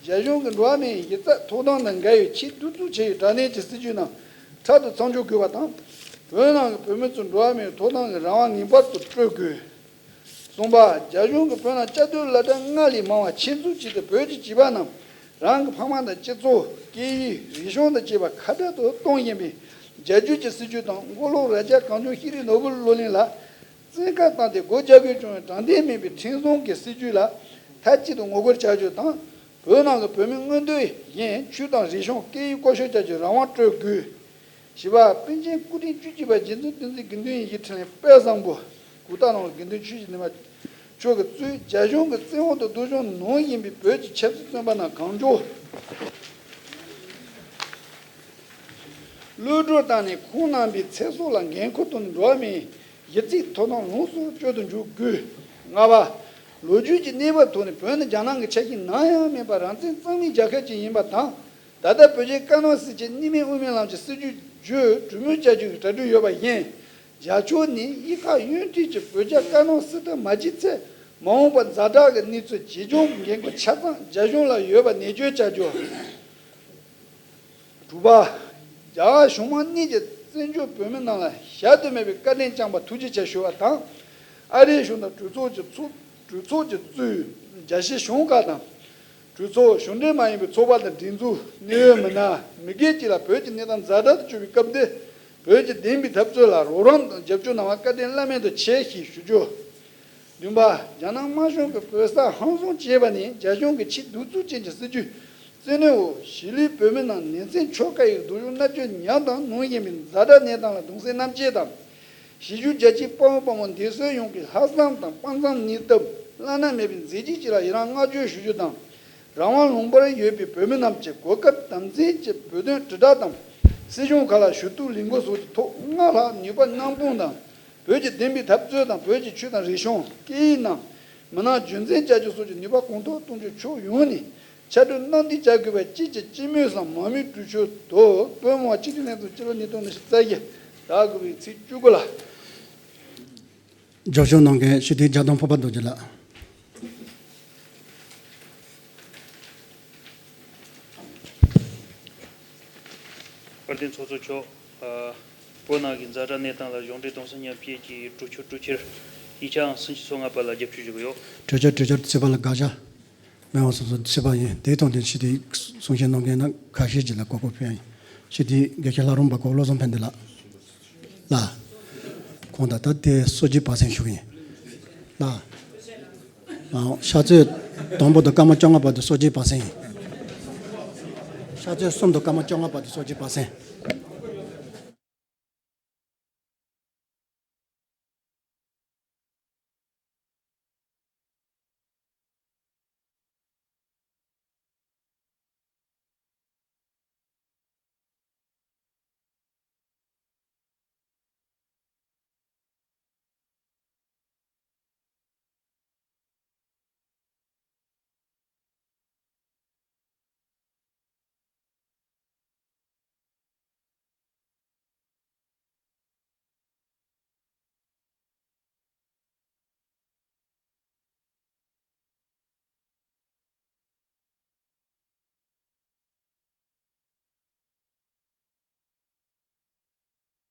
རྒྱ་གཞུང་གིས་འགྲོ་བ་མིའི་གཞི་རྩའི་ཐོབ་ཐང་དང་འགལ་བའི་ཆེས་གདུག་རྩུབ་ཆེ་བའི་དྲག་གནོན་གྱི་སྲིད་ཇུས་རྣམས་ཕྲག་ཏུ་མཚམས་འཇོག་དགོས་པ་དང་། བོད་ནང་གི་བོད་མི་ཚོར་འགྲོ་བ་མིའི་ཐོབ་ཐང་གི་རང་དབང་ངེས་པར་དུ་སྤྲོད་དགོས། གསུམ་པ། རྒྱ་གཞུང་གིས་བོད་ནང་བཅའ་སྡོད་སློབ་གྲྭ་སྔར་ལས་མང་བ་ཆེད་འཛུགས་བྱས་ཏེ། བོད་ཀྱི་བྱིས་པ་རྣམས་རང་གི་ཕ་མ་དང་སྤྱི་ཚོགས། སྐད་ཡིག་རིག་གཞུང་དང་བཅས་པ་ཁ་བྲལ་དུ་གཏོང་བཞིན་པའི་རྒྱལ་བརྒྱུད་ཀྱི་སྲིད་ཇུས་དང་། མགོ་ལོག་རྭ་རྒྱ་གངས་ལྗོངས་ཤེས་རིག་ནོར་བུ་གློ་གླིང་ལ་བཙན་བཀའ་བཏང་སྟེ་སྒོ་རྒྱག་དགོས་བྱུང་བའི་དྲང་བདེན་མིན་པའི་ཁྲིམས་བཟང་གི་སྲིད་ཇུས་ལ་མཐའ་གཅིག་ཏུ་ངོ་རྒོལ་བྱ་རྒྱུ་དང་། བོད་ནང་གི་བོད་མི་མངོན་འདོད་བཞིན་ཆོས་དང་རིག་གཞུང་། སྐད་ཡིག་བསྐོ་སྤྱོད་བྱ་རྒྱུའི་རང་དབང་སྤྲོད་དགོས། བཞི་པ། པཎ་ཆེན་སྐུ་ཕྲེང་བཅུ་གཅིག་པ་རྗེ་བཙུན་བསྟན་འཛིན་དགེ་འདུན་ཡིད་བཞིན་འཕྲིན་ལས་དཔལ་བཟང་པོ། གུང་ཐང་ནང་ལ་དགེ་འདུན་ཆོས་ཀྱི་ཉི་མ་མཆོག་གིས་གཙོས་རྒྱ་གཞུང་གིས་བཙན་འོག་ཏུ་སྡུག་སྦྱོང་གནང་བཞིན་པའི་བོད་ཀྱི་ཆབ་སྲིད་བཙོན་པ་རྣམས་གང་མགྱོགས་གློད་བཀྲོལ་བཏང་ནས། ཁོང་རྣམ་པའི་ཚེ་སྲོག་ལ་འགན་ཁུར་བཏོན་ནས། འགྲོ་བ་མིའི་གཞི་རྩའི་ཐོབ་ཐང་ལོངས་སུ་སྤྱོད་དུ་འཇུག་དགོས། ལྔ་པ། ལོ་རྒྱུས་ཀྱི་གནས་བབ་ཐོག་ནས་བོད་ནི་རྒྱ་ནག་གི་ཆ་ཤས་ནམ་ཡང་མིན་པར་རང་བཙན་གཙང་མའི་རྒྱལ་ཁབ་ཅིག་ཡིན་པ་དང་། ད་ལྟ་བོད་རྒྱའི་བཀའ་གནང་སྲིད་ཆེད་གཉིས་སྨན་དབུ་མའི་ལམ་གྱི་སྲིད་བྱུས་བརྒྱུད་གྲོས་མོལ་བྱ་རྒྱུ་གི་གྲ་སྒྲིག་ཡོད་པ་ཡིན། རྒྱ་ཕྱོགས་ནས་གཡུལ་ཁ་གཡུལ་འཕྲིན་གྱིས་བོད་རྒྱ་བཀའ་གནང་སྲིད་ཐག་མ་བཅད་ཚེ། མ་འོངས་པར་ཛ་དྲག་གི་གནས་ཚུལ་ཇི་བྱུང་གི་འགན་ཁུར་ཆ་ཚང་རྒྱ་གཞུང་ལ་ཡོད་པ་ནན་བརྗོད་བྱ་རྒྱུ། དྲུག་པ། རྒྱ་གར་གཞུང་མང་གཉིས་ཀྱིས་བཙན་བྱོལ་བོད་མི་རྣམས་ལ་གཞལ་དུ་མེད་པའི་བཀའ་དྲིན་བསྐྱངས་པར་ཐུགས་རྗེ་ཆེ་ཞུ་བ་དང་། ཨ་རིའི་གཞུང་དང་གྲོས་ཚོགས་ཀྱི་ཚོགས་གྲོས་ཚོགས་ཀྱིས་གཙོས་རྒྱལ་སྤྱིའི་གཞུང་ཁག་དང་། གྲོས་ཚོགས། གཞུང་འབྲེལ་མ་ཡིན་པའི་ཚོགས་པ་དང་སྒྲིག་འཛུགས། གནད་ཡོད་མི་སྣ། མི་སྒེར་བཅས་ལ་བོད་ཀྱི་གནས་སྟངས་ཛ་དྲག་ཏུ་གྱུར་པའི་སྐབས་འདིར། བོད་ཀྱི་བདེན་པའི་འཐབ་རྩོད་ལ་རོགས་རམ་དང་རྒྱབ་སྐྱོར་གནང་བར་བཀའ་དྲིན་བླ་མེད་དུ་ཆེ་ཞེས་ཞུ་རྒྱུ། བདུན་པ། རྒྱ་ནག་དམར་གཞུང་གིས་བོད་ས་ཧམ་བཟུང་བྱས་པ་ནི་རྒྱ་གཞུང་གི་ཆེས་གདུག་རྩུབ་ཅན་གྱི་སྲིད་ཇུས་བཙན་གནོན་འོག་གཞིས་ལུས་བོད་མི་རྣམས་ནེ་ཙོའི་ཆོལ་ཁ་ཡི་སྡུག་སྦྱོང་མནར་གཅོད་ཉམས་དང་མྱོང་བཞིན་པའི་ཛ་དྲག་གནས་སྟངས་ལ་གདུང་སེམས་མཉམ་སྐྱེད་དང་། གཞིས་བཞུགས་རྒྱ་ཆེའི་དཔའ་བོ་དཔའ་མོ་འདས་གསོན་ཡོངས་ཀྱི་ལྷག་བསམ་དང་དཔའ་མཛངས་གཉིས་སྟོབས་བླ་ན་མེད་པའི་མཛད་རྗེས་བཅས་ལ་ཡི་རང་བསྔགས་བརྗོད་ཞུ་རྒྱུ་དང་། རང་དབང་ལུང་པར་ཡོད་པའི་བོད་མི་རྣམས་ཀྱིས་གོ་སྐབས་དམ་འཛིན་གྱིས་བོད་དོན་དྲིལ་བསྒྲགས་དང་། སྲིད་གཞུང་ཁག་ལ་ཞུ་གཏུག་ལས་འགུལ་སོགས་ཀྱི་ཐོག་སྔར་ལྷག་ནུས་པ་སྣ་སྤུངས་དང་། བོད་ཀྱི་བདེན་པའི་འཐབ་རྩོད་དང་། བོད་ཀྱི་ཆོས་དང་རིག་གཞུང་། སྐད་ཡིག་རྣམས་མི་སྣ་རྒྱུན་འཛིན་བྱ་རྒྱུ་སོགས་ཀྱི་ནུས་པ་གོང་མཐོར་གཏོང་རྒྱུ། ཕྱོགས་ཡོངས་ནས་ཕྱར་གྲུ་གནང་འདུས་བྱ་དགོས་པ་བཅས་ཀྱི་སྤྱི་མོས་སམ་མང་མོས་གྲོས་ཆོད་དུ། བོད་མི་མང་སྤྱི་འཐུས་ལྷན་ཚོགས་སྤྱི་ལོ་ཉིས་སྟོང་ཉི་ཤུ་རྩ་བཞི་ཟླ་དགུ་པའི་ཚེས་བཅུ་དགུ་ལ། རྒྱབ་སྐྱོར་གནང་མཁན་སྤྱི་འཐུས་རྒྱ་དོན་ཕུར་པ་རྡོ་རྗེ་ལགས། དཔལ་ལྡན་ཚོགས་གཙོ་མཆོག་ཨ། བོད་ནང་གི་ཛ་དྲག་གནས་སྟངས་ལ་གཞུང་འབྲེལ་གདུང་སེམས་མཉམ་སྐྱེད་ཀྱི་གྲོས་ཆོད་གྲོས་འཆར་ཡིག་ཆའམ་སུམ་ཅུ་སོ་ལྔ་པ་ལ་རྒྱབ་སྐྱོར་ཞུ་གི་ཡོད། གྲོས་ཆོད་གྲོས་འཆར་ཚན་པ་ལ་དགག་བྱ། མི་དབང་སོ་སོ་ཚོད་པ་ཡིན། དེའི་ཐོག་ནས་ཕྱི་དྲིལ་གསུང་བཤད་གནང་མཁན་ན་ཁ་ཤས་ཅིག་ལ་གོ་སྐབས་ཕུལ་ཡ་ཡིན། ཕྱི་དྲིལ་དགེ་བཤེས་ལྷ་རམས་པ་གོ་བློ་བཟང་ཕན་བདེ་ལགས། ལགས། ཁོང་ད་ལྟ་དེ་སོ་བརྒྱད་པ་སེང་ཞུ་གི་ཡིན། ལགས། ཨ། ཕྱག་ཚོད་དང་པོ་དང་སྐར་མ་བཅོ་ལྔ་བར་དུ་སོ་བརྒྱད་པ་སེང་ཡིན། ཕྱག་ཚོད་གསུམ་དང་སྐར་མ་བཅོ་ལྔ་བར་དུ་སོ་བརྒྱད་པ་སེང་།